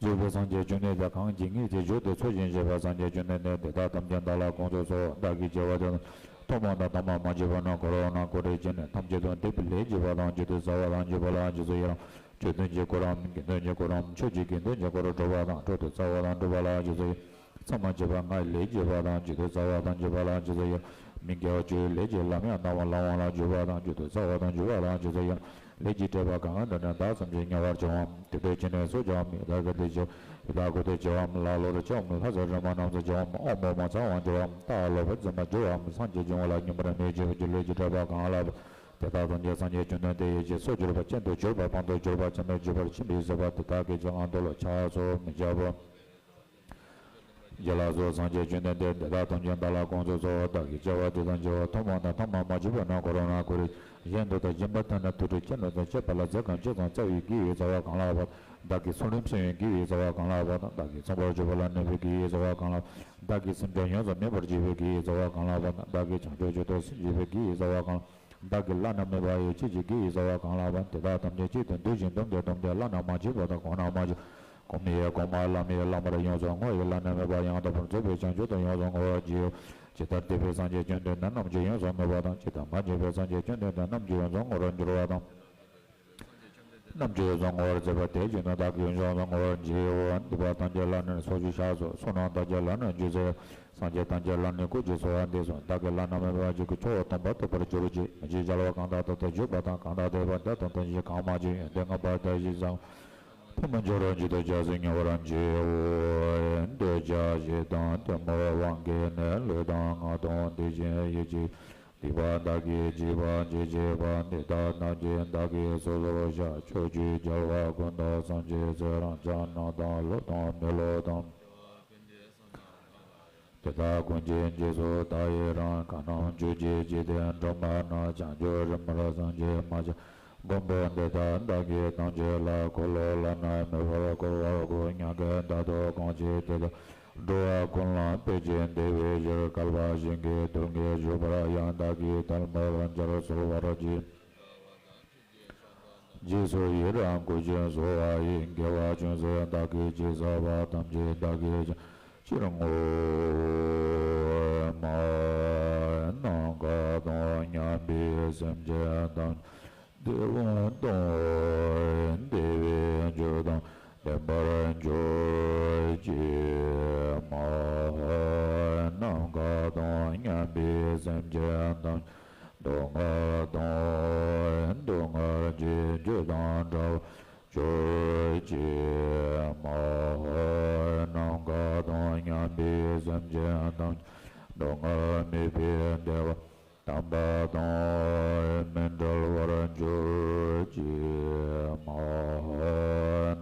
རྫོགས་པའི་སངས་རྒྱས་བཅོམ་ལྡན་འདས་གང་གིས་ངེས་ཏེ་བརྗོད་དེ་འཚོ་ཞིང་གཞེས་པ་སངས་རྒྱས་བཅོམ་ལྡན་འདས་དེ་དག་ཐམས་ཅད་བདག་ལ་དགོངས་སུ་གསོལ། བདག་གིས་བགྱི་བ་དེ་རྣམས་ཐོག་མ་དང་ཐ་མ་མ་མཆིས་པ་ནས་འཁོར་བ་ན་འཁོར་བའི་རྗེས་ནས་ཐམས་ཅད་དུ་བདེ་བའི་ལས་བགྱིས་པ་དང་། བརྗོད་དུ་སྩལ་བ་དང་བགྱིས་པ་ལ་རྗེས་སུ་ཡི་རང་། ཆོས་དོན་གྱི་འཁོར་རམ། དགེ་འདུན་གྱི་འཁོར་རམ། ཆོས་ཀྱི་དགེ་འདུན་གྱི་འཁོར་གྲོལ་བ་དང་། འཕྲོ་མཐུད་སྩལ་བ་དང་སྒྲུབ་པ་ལ་རྗེས་སུ་ཡི་རང་། མཚམས་མ་མཆིས་པ་ལྔའི་ལས་བགྱིས་པ་དང་། བརྗོད་དུ་སྩལ་བ་དང་བགྱིས་པ་ལ་རྗེས་སུ་ཡི་རང་། མི་དགེ་བ་བཅུའི་ལས་ཀྱི་ལམ་ཡང་དག་པར་བླང་བ་ལ་འཇུག་པ་དང་། བརྗོད་དུ་སྩལ་བ་དང་འཇུག་པ་ལ་རྗེས་སུ་ཡི་རང་། ལས་ཀྱི་སྒྲིབ་པ་གང་གིས་འདྲེན་ནས་བདག་ཐམས་ཅད་ཉེ་བར་འབྱུང་བའམ། དེ་དུས་ཕྱི་ནས་སུ་འབྱུང་བའམ། ཡི་དྭགས་ཀྱི་སྡེ་འབྱུང་བའམ། ཡི་དྭགས་ཀྱི་སྡེ་འབྱུང་བའམ། ལྷ་ཀླུ་རིགས་འབྱུང་བའམ། ལྷ་ཚེ་རིང་མོ་རྣམས་སུ་འབྱུང་བའམ། དབང་པོ་མ་ཚང་བར་འགྱུར་བའམ། སངས་རྒྱས་འབྱུང་བ་ལ་སྙོམས་པར་མི་འཇུག་པའི་ལས་ཀྱི་སྒྲིབ་པ་གང་ལགས་པ། དེ་དག་ཐམས་ཅད་སངས་རྒྱས་བཅོམ་ལྡན་འདས་ཡེ་ཤེས་སུ་གྱུར་པ་ཅན་དུ་གྱུར་པ། དཔང་དུ་གྱུར་པ་ཅན་དུ་གྱུར་པར་ཕྱིན་པའི་བཟོད་པ་དེ་དག་གི་སྤྱན་སྔར་འདི་ལོ་ཕྱག་འཚལ་ལོ། མི་འཇིགས་པ། རྗེ་ལ་སོགས་སངས་རྒྱས་བཅོམ་ལྡན་འདས་དེ་དག་ཐམས་ཅད་བདག་ལ་དགོངས་སུ་གསོལ། བདག་གིས་བྱ་བ་འདི་དང་བགྱི་བ་ཐོག་མ་དང་ཐ་མ་མ་མཆིས་པ་ནས་འཁོར་བ་ན་འཁོར་བའི་གཞན་དུ་དང་སྦྱིན་པ་ཐ་ན་དུར་ཁྲོད་ཅན་དུ་དང་བཅས་པ་ལ་ཟས་གང་བཅུག་ཙམ་སྩལ་བའི་དགེ་བའི་རྩ་བ་གང་ལགས་པ་དང་། བདག་གིས་ཚུལ་ཁྲིམས་བསྲུང་བའི་དགེ་བའི་རྩ་བ་གང་ལགས་པ་དང་། བདག་གིས་ཚངས་པར་སྤྱོད་པ་ལ་གནོད་པའི་དགེ་བའི་རྩ་བ་གང་ལགས་པ་དང་། བདག་གིས་སེམས་ཅན་ཡོངས་སུ་སྨིན་པར་བྱེད་པའི་དགེ་བའི་རྩ་བ་གང་ལགས་པ་དང་། བདག་གིས་བྱང་ཆུབ་མཆོག་ཏུ་སེམས་བསྐྱེད་པའི་དགེ་བའི་རྩ་བ་གང་ལགས། བདག་གིས་བླ་ན་མེད་པ་ཡི་ཆོས་ཀྱི་དགེ་བའི་རྩ་བ་གང་ལགས་པ། དེ་དག་ཐམས་ཅད་གཅིག་ཏུ་བསྡུས་ཤིང་བསྡོམས་ཏེ་བསྡོམས་ཏེ་བླ་ན་མ་མཆིས་པ་དང་གོང་ན་མ་མཆིས། གོང་མའི་གོང་མ་བླ་མའི་བླ་མར་ཡོངས་སུ་བསྔོ་བའི་བླ་ན་མེད་པ་ཡང་དག་པར་རྫོགས་པའི་བྱང་ཆུབ་ཏུ་ཡོངས་སུ་བསྔོ་བར་བགྱིའོ། ཇི་ལྟར་འདས་པའི་སངས་རྒྱས་བཅོམ་ལྡན་འདས་རྣམས་ཀྱིས་ཡོངས་སུ་བསྔོས་པ་དང་། ཇི་ལྟར་མ་འོངས་པའི་སངས་རྒྱས་བཅོམ་ལྡན་འདས་རྣམས་ཀྱིས་ཡོངས་སུ་བསྔོ་བར་འགྱུར་བ་དང་། རྣམས་ཀྱིས་ཡོངས་སུ་བསྔོ་བར་མཛད་པ་དེ་བཞིན་དུ་བདག་གིས་ཡོངས་སུ་བསྔོ་བར་བགྱིའོ། སྡིག་པ་ཐམས་ཅད་བླ་ན་མེད་པའི་ཚོགས་ཀྱིས་བཤགས་སོ། ཚོགས་རྣམས་ཐམས་ཅད་བླ་ན་མེད་པའི་རྒྱུ་མཚན། སངས་རྒྱས་ཐམས་ཅད་བླ་ན་མེད་པའི་སྐུ་གཅིག་གསོལ་བ་འདེབས་སོ། བདག་གིས་བླ་ན་མེད་པ་གཅིག་གི་ཆོས་སྟོན་པ་ཐོབ་པར་གྱུར་ཅིག། མི་ཕྱེད་རྒྱལ་བ་གང་དག་ཐོབ་སྟེ་བཞུགས་པ་དང་། གང་དག་བསྟན་པ་དེ་དང་མཐུན་ཞིང་། གང་མ་མཆིས་ཡོན་ཏན་མངོན་པར་མཐར་ཕྱིན་ཞིང་། ཐལ་མོ་སྦྱོར་རོ་འཇིག་ཏུ་སྐྱེ་ཟིན་ཉེ་བར་འཇིག་འོ། འདོད་ཆགས་ཞེ་སྡང་གཏི་མུག་དབང་གིས་ནི། ལུས་དང་ངག་དང་དེ་བཞིན་ཡིད་ཀྱི། སྡིག་པ་བདག་གིས་བགྱིས་པ་ཅི་མཆིས་པ། འདི་དག་ཐམས་ཅད་བདག་གིས་སོ་སོར་བཤགས། ཕྱོགས་བཅུའི་རྒྱལ་བ་ཀུན་ཏུ་བསམ་བྱས་ཚེ། རང་ཅག་རྣམས་དང་སློབ་དང་མི་སློབ་དང་། དེ་དག་ཀུན་གྱི་རྗེས་སུ་བདག་ཡི་རང་། གང་རྣམས་ཆོས་ཀྱི་འཇིག་རྟེན་འགྲོ་མ་ན། བྱང་ཆུབ་རིམ་པར་སངས་རྒྱས་མ་ཆགས། མགོན་པོ་འདི་དག་བདག་གིས་ཐམས་ཅད་ལ། འཁོར་ལོ་བླ་ན་མེད་པར་བསྐོར་བར་བསྐུལ། མྱ་ངན་འདའ་སྟོན་གང་བྱེད་དེ་དག་འགྲོ་བ་ཀུན་ལ་ཕན་ཕྱིར་བདེ་བའི་ཕྱིར། བསྐལ་པ་ཞིང་གི་དུས་ཀྱི་མཇུག་བར་ཡང་། བདག་གིས་ཐལ་མོ་སྦྱར་གསོལ་བར་བགྱི། རྗེས་སུ་ཡི་རང་བསྐུལ་ཞིང་གསོལ་བ་ཡི། དགེ་བ་ཅུང་ཟད་བདག་གིས་ཅི་བསགས་པ། ཐམས་ཅད་བདག་གིས་ཕྱིར་བསྔོ་མ། ནམ་མཁའ་དང་མཉམ་པའི་སེམས་ཅན་ཐམས་ཅད་བདེ་བ་དང་བདེ་བའི་རྒྱུ་དང་ལྡན་པར་གྱུར་ཅིག་མ། ནམ་མཁའ་དང་མཉམ་པའི་སེམས་ཅན་ཐམས་ཅད་སྡུག་བསྔལ་དང་སྡུག་བསྔལ་གྱི་རྒྱུ་དང་བྲལ་བར་གྱུར་ཅིག་མ། ནམ་མཁའ་དང་མཉམ་པའི་སེམས་ཅན་ཐམས་ཅད་སྡུག་བསྔལ་མེད་པའི་བདེ་བ་དམ་པ་དང་མི་འབྲལ་བར་གྱུར་ཅིག་མ།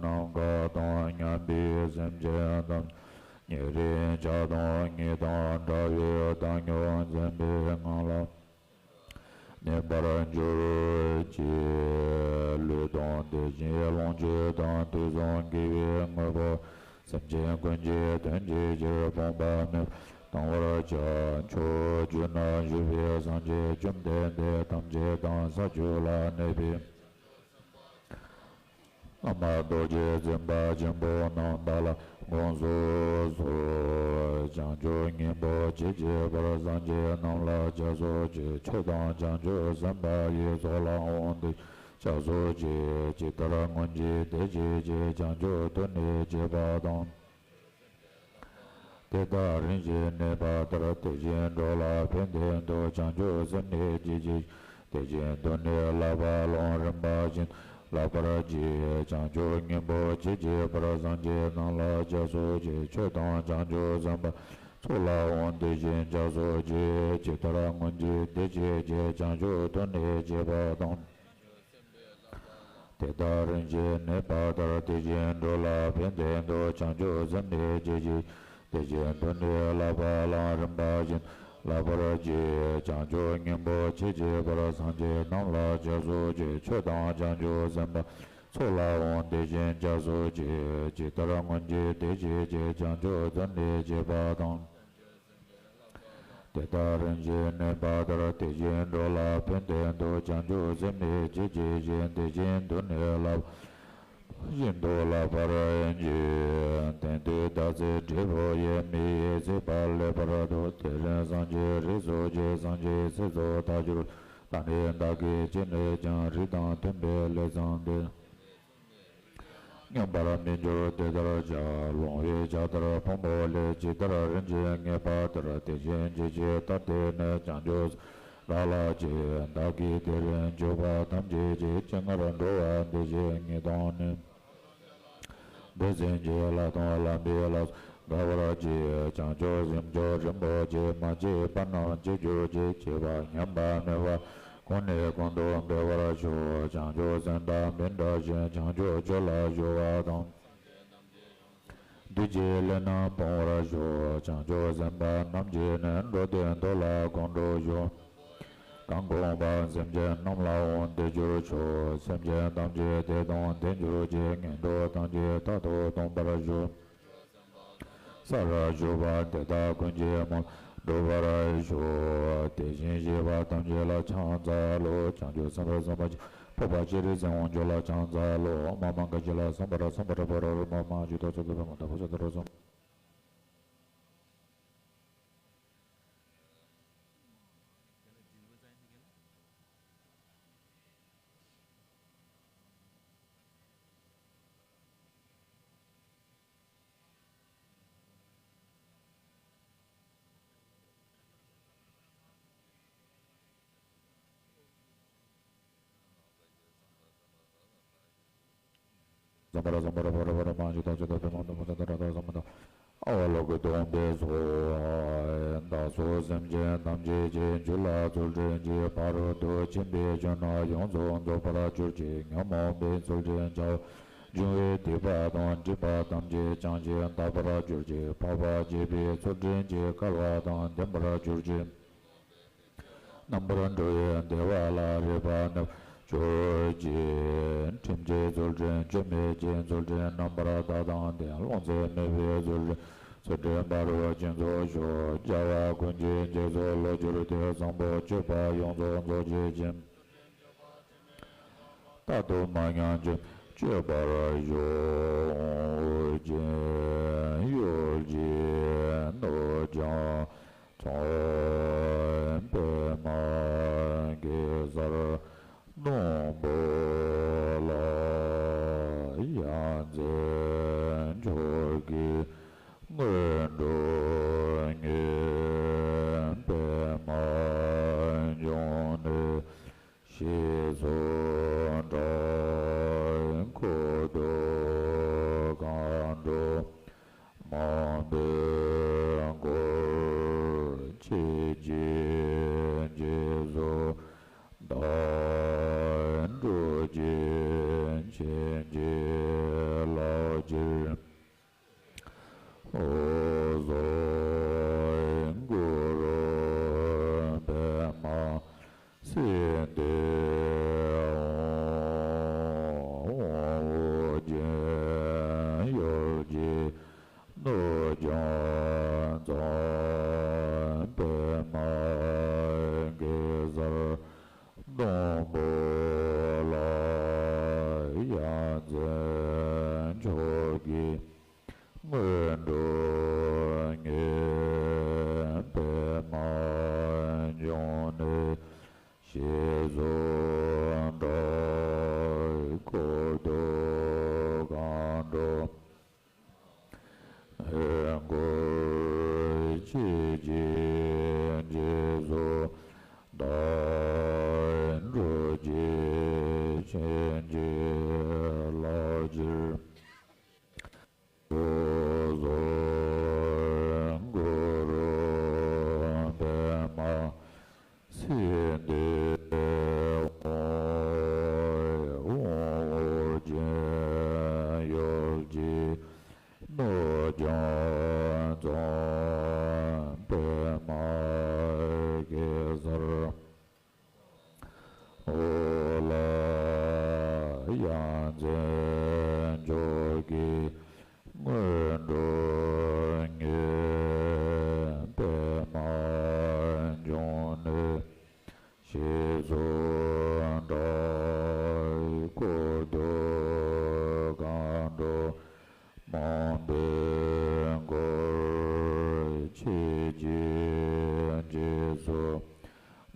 ནམ་མཁའ་དང་མཉམ་པའི་སེམས་ཅན་ཐམས་ཅད་ཉེ་རིང་ཆགས་སྡང་གཉིས་དང་བྲལ་བའི་བདག་ཉིད་མཚན་དཔེའི་ངང་ལ་གནས་པར་གྱུར་ཅིག་ལུས་དང་དེ་བཞིན་ལོངས་སྤྱོད་དང་དུས་གསུམ་དགེ་བའི་དངོས་པོ། སེམས་ཅན་ཀུན་གྱི་དོན་བྱེད་ཕྱིར། ཕོངས་པ་མེད་པར་གཏང་བར་བྱ། ཕྱོགས་བཅུ་ན་བཞུགས་པའི་སངས་རྒྱས་བཅོམ་ལྡན་འདས་ཐམས་ཅད་དང་། ས་བཅུ་ལ་གནས་པའི་བླ་མ་རྡོ་རྗེ་འཛིན་པ་ཆེན་པོ་རྣམས་དག་ལ་དགོངས་སུ་གསོལ། བྱང་ཆུབ་སྙིང་པོ་ཇི་སྙེད་པར་སངས་རྒྱས་རྣམས་ལ་ཕྱག་འཚལ་ལོ། ཆོས་དང་བྱང་ཆུབ་སེམས་དཔའ་ཡི། ཚོགས་ལ་དབང་དུ་ཕྱག་འཚལ་ལོ། ཇི་ལྟར་སྔོན་གྱི་བདེ་གཤེགས་ཀྱིས། བྱང་ཆུབ་ཐུགས་ནི་བསྐྱེད་པ་དང་། དེ་དག་རིམ་བཞིན་གནས་པ་ལྟར། དེ་བཞིན་འགྲོ་ལ་ཕན་བདེ་འདོད། བྱང་ཆུབ་སེམས་ནི་བསྐྱེད་བྱའི་ཕྱིར། དེ་བཞིན་དུ་ནི་བསླབ་པ་ལུང་རིམ་པ་བཞིན་བསླབ་པར་བགྱི། བྱང་ཆུབ་སྙིང་པོ་ཇི་སྙེད་པར་སངས་རྒྱས་རྣམས་ལ་ཕྱག་འཚལ་ལོ། ཆོས་དང་བྱང་ཆུབ་སེམས་དཔའ་ཚོགས་ལ་དབང་དུ་བྱས་ཕྱག་འཚལ་ལོ། ཇི་ལྟར་སྔོན་གྱི་བདེ་གཤེགས་ཀྱིས། བྱང་ཆུབ་ཐུགས་ནི་བསྐྱེད་པ་དང་། དེ་དག་རིམ་བཞིན་གནས་པ་ལྟར། དེ་བཞིན་འགྲོ་ལ་ཕན་བདེ་འདོད། བྱང་ཆུབ་སེམས་ནི་བསྐྱེད་བྱའི་ཕྱིར། དེ་བཞིན་དུ་ནི་བསླབ་པ་ལུང་རིམ་པ་བཞིན་བསླབ་པར་བགྱི། བྱང་ཆུབ་སྙིང་པོ་ཇི་སྙེད་པར་སངས་རྒྱས་རྣམས་ལ་ཕྱག་འཚལ་ལོ། ཆོས་དང་བྱང་ཆུབ་སེམས་དཔའ་ཚོགས་ལ་དབང་དུ་བྱས་ཕྱག་འཚལ་ལོ། ཇི་ལྟར་སྔོན་གྱི་བདེ་གཤེགས་ཀྱིས། བྱང་ཆུབ་ཐུགས་ནི་བསྐྱེད་པ་དང་། དེ་དག་རིམ་བཞིན་གནས་པ་ལྟར། དེ་བཞིན་འགྲོ་ལ་ཕན་བདེ་འདོད། བྱང་ཆུབ་སེམས་ནི་བསྐྱེད་བྱའི་ཕྱིར། དེ་བཞིན་དུ་ནི་བསླབ་པ་བཞིན་དུ་བསླབ་པར་བགྱི། དེང་དུས་བདག་ཚེ་འབྲས་བུ་ཡི། མི་ཡི་ཚེ་བར་ལེགས་པར་ཐོབ། དེ་རིང་སངས་རྒྱས་རིགས་སུ་སྐྱེས། སངས་རྒྱས་ཚེ་སུ་བདག་གྱུར། ད་ནི་བདག་གིས་ཅི་ནས་ཀྱང་། རིགས་དང་མཐུན་པའི་ལས་བསགས་ཏེ། ཉམས་པར་མི་འགྱུར་དེ་ལྟར་བྱ། ལོང་བས་ཕྱག་བདར་ཕུང་པོ་ལས། ཇི་ལྟར་རིན་ཆེན་ངེས་པ་ལྟར། དེ་བཞིན་ཇི་སྙེད་ལྟར་བསྟེན་ནས། བྱང་ཆུབ་སེམས་བདག་ལ་སྤྱད། བདག་གིས་དེ་རིང་བྱས་པ་ཐམས་ཅད་ཀྱི། ཕྱིར་སྔར་འགྲོ་བ་འདི་ཞེས་ངེས་དང་ནི། འདི་ཟིན་གྱིས་བསླབ་དང་བསླབ་པའི་ལམ་དགའ་བར་གྱིས། བྱང་ཆུབ་སེམས་མཆོག་རིན་པོ་ཆེ། མ་སྐྱེས་པ་རྣམས་སྐྱེ་གྱུར་ཅིག་སྐྱེས་པ་ཉམས་པ་མེད་པར། གོང་ནས་གོང་དུ་འཕེལ་བར་ཤོག་བྱང་ཆུབ་སེམས་དང་མི་འབྲལ་ཞིང་། བྱང་ཆུབ་ཕྱོགས་ལ་གཞོལ་བ་དང་། བདུད་ཀྱི་ལས་རྣམས་སྤོང་བར་ཤོག་བྱང་ཆུབ་སེམས་དཔའ་རྣམས་ཀྱིས་ནི། འགྲོ་དོན་མཐོ་ལ་གང་འགྲུབ་ཤོག་གང་གོམས་པ་སེམས་ཅན་རྣམས་ལ་དབང་དུ་གྱུར་ཤོག་སེམས་ཅན་ཐམས་ཅད་བདེ་དང་ལྡན་གྱུར་ཅིག་ངན་འགྲོ་ཐམས་ཅད་རྟག་ཏུ་སྟོངས་པར་ཤོག་ས་ར་བཞུགས་པ་དེ་དག་ཀུན་གྱི་མོད་འགྲུབ་པར་ཤོག་དེ་བཞིན་གཤེགས་པ་ཐམས་ཅད་ལ་ཕྱག་འཚལ་ལོ། བྱང་ཆུབ་སེམས་དཔའ་སེམས་དཔའ་ཆེན་པོ་སྤོབས་པ་སྤྱན་རས་གཟིགས་དབང་ཕྱུག་ལ་ཕྱག་འཚལ་ལོ། མ་མ་ག་ཅི་ལ་སམ་བྷ་ར་སམ་བྷ་ར་པ་ར་ར་མ་མ་ཇུ་ཏོ་ཚོ་ཏོ་པ་མ་ད་པོ་ས་ཏ་རོ་སམ། ཛམ་བྷ་ར་ཛམ་བྷ་ར་བྷ་ར་བྷ་ར་མ་ཇི་ཏ་ཇི་ཏ་པི་མ་ཏ་མ་ཏ་ཏ་ར་ཏ་ཛམ་མ་ཏ། ཨ་བ་ལོ་ཀི་སྟོང་པའི་ཚོགས། བདག་སོགས་སེམས་ཅན་ཐམས་ཅད་ཀྱི་རྒྱུད་ལ་ཚུལ་ཁྲིམས་ཀྱི་ཕ་རོལ་ཏུ་ཕྱིན་པའི་ཆོས་རྣམས་ཡོངས་སུ་རྫོགས་པར་གྱུར་ཅིག་ཉོན་མོངས་པའི་ཚུལ་ཁྲིམས་བྱ་བ་འབྱུང་བའི་སྡིག་པ་དང་སྒྲིབ་པ་ཐམས་ཅད་བྱང་ཞིང་དག་པར་གྱུར་ཅིག་འཕགས་པ་སྤྱོད་པའི་ཚུལ་ཁྲིམས་ཀྱི་སྐལ་བ་དང་ལྡན་པར་གྱུར་ཅིག་རྣམ་པར་གྲོལ་བའི་བདེ་བ་ལ་རེག་པ་ནི་གྱུར་ཅིག་ཁྲིམས་ཀྱི་ཚུལ་ཁྲིམས་སྐྱོན་མེད་ཅིང་ཚུལ་ཁྲིམས་རྣམ་པར་དག་དང་ལྡན་རློམ་སེམས་མེད་པའི་ཚུལ་ཁྲིམས་ཚུལ་ཁྲིམས་ཕ་རོལ་ཕྱིན་ཚུལ་ཤོག་བྱ་བ་ཀུན་གྱི་རྗེས་སུ་བསླུ་གྱུར་ཏེ་བཟང་པོ་སྤྱོད་པ་ཡོངས་སུ་རྫོགས་བྱེད་ཅིང་། རྟག་ཏུ་མ་ཉམས་ཀྱང་སྤྱོད་པར་ཤོག་ཅིང་། གཡོ་སྒྱུ་ནོར་སྦྱིན་བྱང་པདྨ་གེ་སར་སྡོང་པོ་ལ། ཡ་མཚན་མཆོག་གི་སྔོན་འགྲོ་ངེས་པདྨ་འབྱུང་གནས། ཞེས་སུ་གྲགས། འཁོར་དུ་གང་འགྲོ་མང་པོས་བསྐོར། ཆོས་ཀྱི་རྗེས་སུ་བདག་འགྲོ་ཞིང་། མཁྱེན་ཅིང་བསླབ་ཕྱིར། འོད་སྲུང་གུ་རུ་པདྨ་སིདྡྷི་ཧཱུྃ། དབང་པོ་ཅན་ཡུལ་གྱི་ནོར་སྦྱིན་བྱང་པདྨ་གེ་སར་སྡོང་པོ་ལ། ཡ་མཚན་མཆོག་གི་སྔོན་འགྲོ་ངེས་པདྨ་འབྱུང་གནས། ཞེས་སུ་གྲགས། འཁོར་དུ་གང་འགྲོ་མང་པོས་བསྐོར། ཆོས་ཀྱི་རྗེས་སུ་བདག་འགྲོ་ཞིང་། མཁྱེན་ཅིང་བསླབ་ཕྱིར། འོད་སྲུང་གུ་རུ་པདྨ་སིདྡྷི་ཧཱུྃ། དབང་པོ་ཅན་ཡུལ་གྱི་ནོར་སྦྱིན་བྱང་པདྨ་གེ་སར་ཧཱུྃ་ལ། ཡ་མཚན་མཆོག་གི་སྔོན་འགྲོ་ངེས་པདྨ་འབྱུང་གནས། ཞེས་སུ་གྲགས། འཁོར་དུ་གང་འགྲོ་མང་པོས་བསྐོར། ཆོས་ཀྱི་རྗེས་སུ་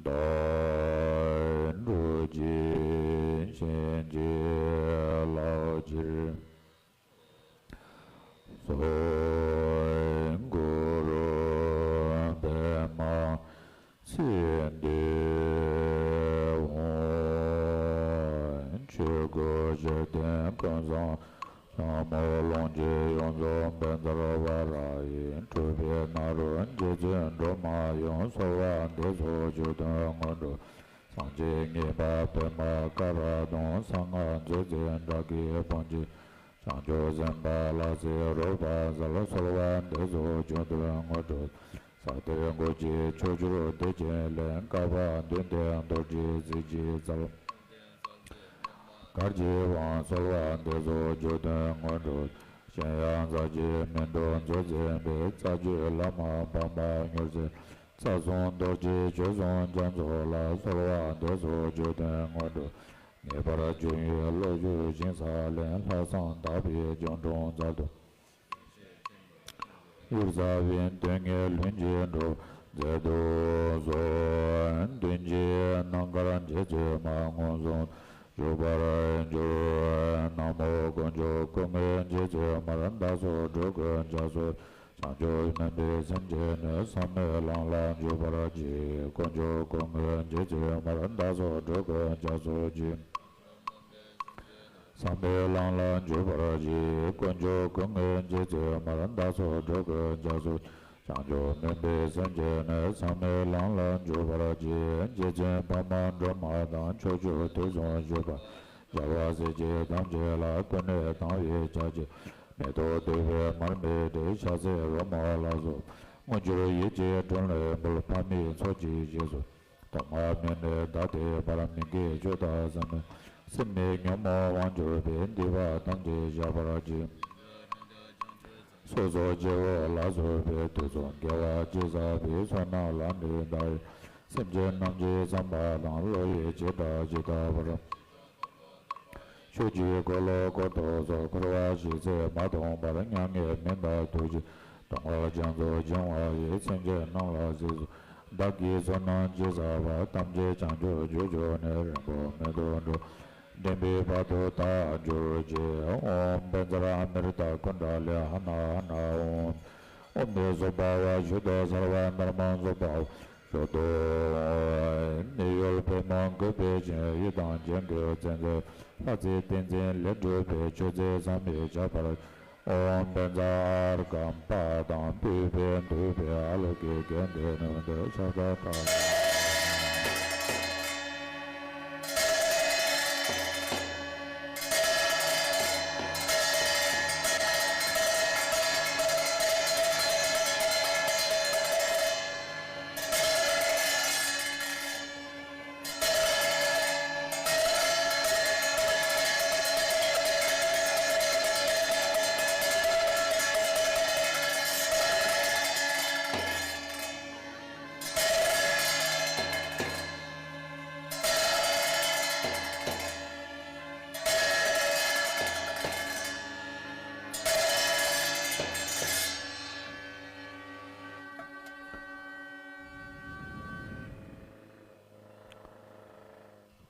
བདག་འགྲོ་ཞིང་། མཁྱེན་ཅིང་བསླབ་ཕྱིར། འོད་སྲུང་གུ་རུ་པདྨ་སིདྡྷི་ཧཱུྃ། ཆོས་སྐུ་ཞལ་བསྟན་ཀུན་བཟང་། ཕྱག་མོ་ལོངས་སྤྱོད་ཡོངས་རྫོགས་བཛྲ་ཝཱ་ར་ཧི། སྤྲུལ་པའི་ནཱ་རོ་རྗེ་བཙུན་སྒྲོལ་མ་ཡུམ། གསོལ་བ་འདེབས་སོ་བཅུད་དོན་དངོས་གྲུབ། སངས་རྒྱས་གཉིས་པ་པདྨ་ཀ་ར་དང་། གསང་སྔགས་མཛོད་རྩེ་བཛྲ་གུ་རུ་བང་རྗེས། བྱང་ཆུབ་སེམས་དཔའ་ལྷ་སྲས་རོལ་པ་ཟེར། གསོལ་བ་འདེབས་སོ་བཅུད་དོན་དངོས་གྲུབ། ས་གཏེར་དངོས་གཞི་ཕྱོགས་བཅུར་བདེ་ཆེན་ལས། བསྐལ་པ་བདུན་བརྒྱའི་རྡོ་རྗེ་གཟི་བརྗིད་རྩལ། གར་གྱིས་དབང་། གསོལ་བ་འདེབས་སོ་བཅུད་དོན་དངོས་གྲུབ། གཞན་ཡང་རྩ་བརྒྱུད་སྨིན་གྲོལ་མཛོད་འཛིན་པའི། རྩ་བརྒྱུད་བླ་མ་འཕགས་པ་མྱུར་མཛད། རྩ་གསུམ་རྡོ་རྗེ་ཆོས་སྲུང་རྒྱ་མཚོ་ལ། གསོལ་བ་འདེབས་སོ་བཅུད་དོན་དངོས་གྲུབ། ངེས་པར་འབྱུང་བའི་བློ་བཅུད་ཞིང་ས་ལེན། ལྷག་བསམ་དག་པའི་སྒྱུ་འཕྲུལ་མཛད་དུ། གཡུར་ཟ་བའི་དོན་གཉེར་ལྷུན་གྱིས་གྲུབ་མཛད་དུ་གསོལ། མདུན་གྱི་ནམ་མཁར་རྗེ་བཙུན་མ་མངོན་སུམ་བཞུགས་པར་གྱུར། ན་མོ་དཀོན་མཆོག་ཀུན་དངོས་རྗེ་བཙུན་མར། བདག་སོགས་འགྲོ་ཀུན་རྒྱ་མཚོ་ཆེ། བྱང་ཆུབ་སྨོན་པའི་སེམས་ཀྱིས་ནི། བསམ་མེད་ལམ་ལ་འཇུག་པར་བགྱི། དཀོན་མཆོག་ཀུན་དངོས་རྗེ་བཙུན་མར། བདག་སོགས་འགྲོ་ཀུན་རྒྱ་མཚོ་ཆེ། ཚང་མས་ལམ་ལ་འཇུག་པར་བགྱི། དཀོན་མཆོག་ཀུན་གྱི་རྗེ་བཙུན་མར། བདག་སོགས་འགྲོ་ཀུན་རྒྱ་མཚོ། བྱང་ཆུབ་སྨིན་པའི་སེམས་བསྐྱེད་ནས། ཚང་མས་ལམ་ལ་འཇུག་པར་བགྱི། རྗེ་བཙུན་འཕགས་མ་སྒྲོལ་མ་དང་། ཕྱོགས་བཅུ་དུས་གསུམ་བཞུགས་པ། རྒྱལ་བ་སྲས་བཅས་ཐམས་ཅད་ལ། ཀུན་ནས་དང་བའི་ཕྱག་རྒྱ། མེ་ཏོག་བདུག་པའི་མར་མེ་སྤྲས། ཕྱག་འཚལ་རོལ་མོ་ལ་སོགས། དངོས་འབྱོར་ཡིད་ཀྱིས་དྲིན་ལན་འབུལ། ཕ་མའི་ཚོགས་ཀྱི་རྗེས་སུ། ཐོག་མ་མེད་ནས་ད་ལྟའི་བར། མི་དགེ་བཅུ་དག་བསམ་མེད། སེམས་ནི་ཉོན་མོངས་དབང་གྱུར་པའི། སྡིག་པ་ཐམས་ཅད་བཤགས་པར་བགྱི། སོ་སོ་སྐྱེ་བོ་ལ་སོགས་པའི། དུག་གསུམ་དགེ་བ་ཅི་བསགས་པའི། བསོད་ནམས་ལ་ནི་བདག་ཡི། སེམས་ཅན་རྣམས་ཀྱི་བསམ་པ་དང་། བསླུ་བའི་བྱེ་བྲག་ཇི་ལྟ་བར། ཕྱོགས་བཅུའི་འཁོར་ལོ་བསྐོར་དུ་གསོལ། འཁོར་བ་ཞེས་ཚད་མ་སྟོང་པར། མྱ་ངན་མི་འདའ་ཐུགས་རྗེ་ཆེ། སྡུག་བསྔལ་རྒྱ་མཚོ་འབྱིང་བ་ཡི། སེམས་ཅན་རྣམས་ལ་གཟིགས་སུ། བདག་གིས་བསོད་ནམས་ཅི་བསགས་པ། ཐམས་ཅད་བྱང་ཆུབ་རྒྱུར་གྱུར་ནས། རིང་པོ་མི་ཐོགས་འགྲོ། འདྲེན་པའི་བར་དུ་དག་གྱུར་ཅིག། ཨོཾ་བཛྲ་ཨ་མྲྀ་ཏ་ཀུཎྜ་ལི་ཧ་ན་ཧ་ན་ཨོཾ། ཨོཾ་ཨེ་ཟུག་པ་བ་ཤུདྡྷ་སརྦ་དྷརྨ་ཟུག་པ་བ་ཤུདྡྷོ། ནི་ཡོད་པད་མོ་གུས་པས་བྱིན། ཡི་དམ་ཅན་གྱི་བརྩེ་འཛིན། ལྷ་ཚེ་ཏིང་འཛིན་ལས་གྲུབ་པའི། མཆོད་རྫས་བསམ་ཡས་བྱ་བར། ཨོཾ་བཛྲ་ཨརྒྷ་པཱ་དང་། བསྟོད་པས་འདུད་པའི་ཨ་ལོ་ཀེ་རྒྱན་ལྡན་ནོ། འདི་ཕྱག་འཚལ་ལོ།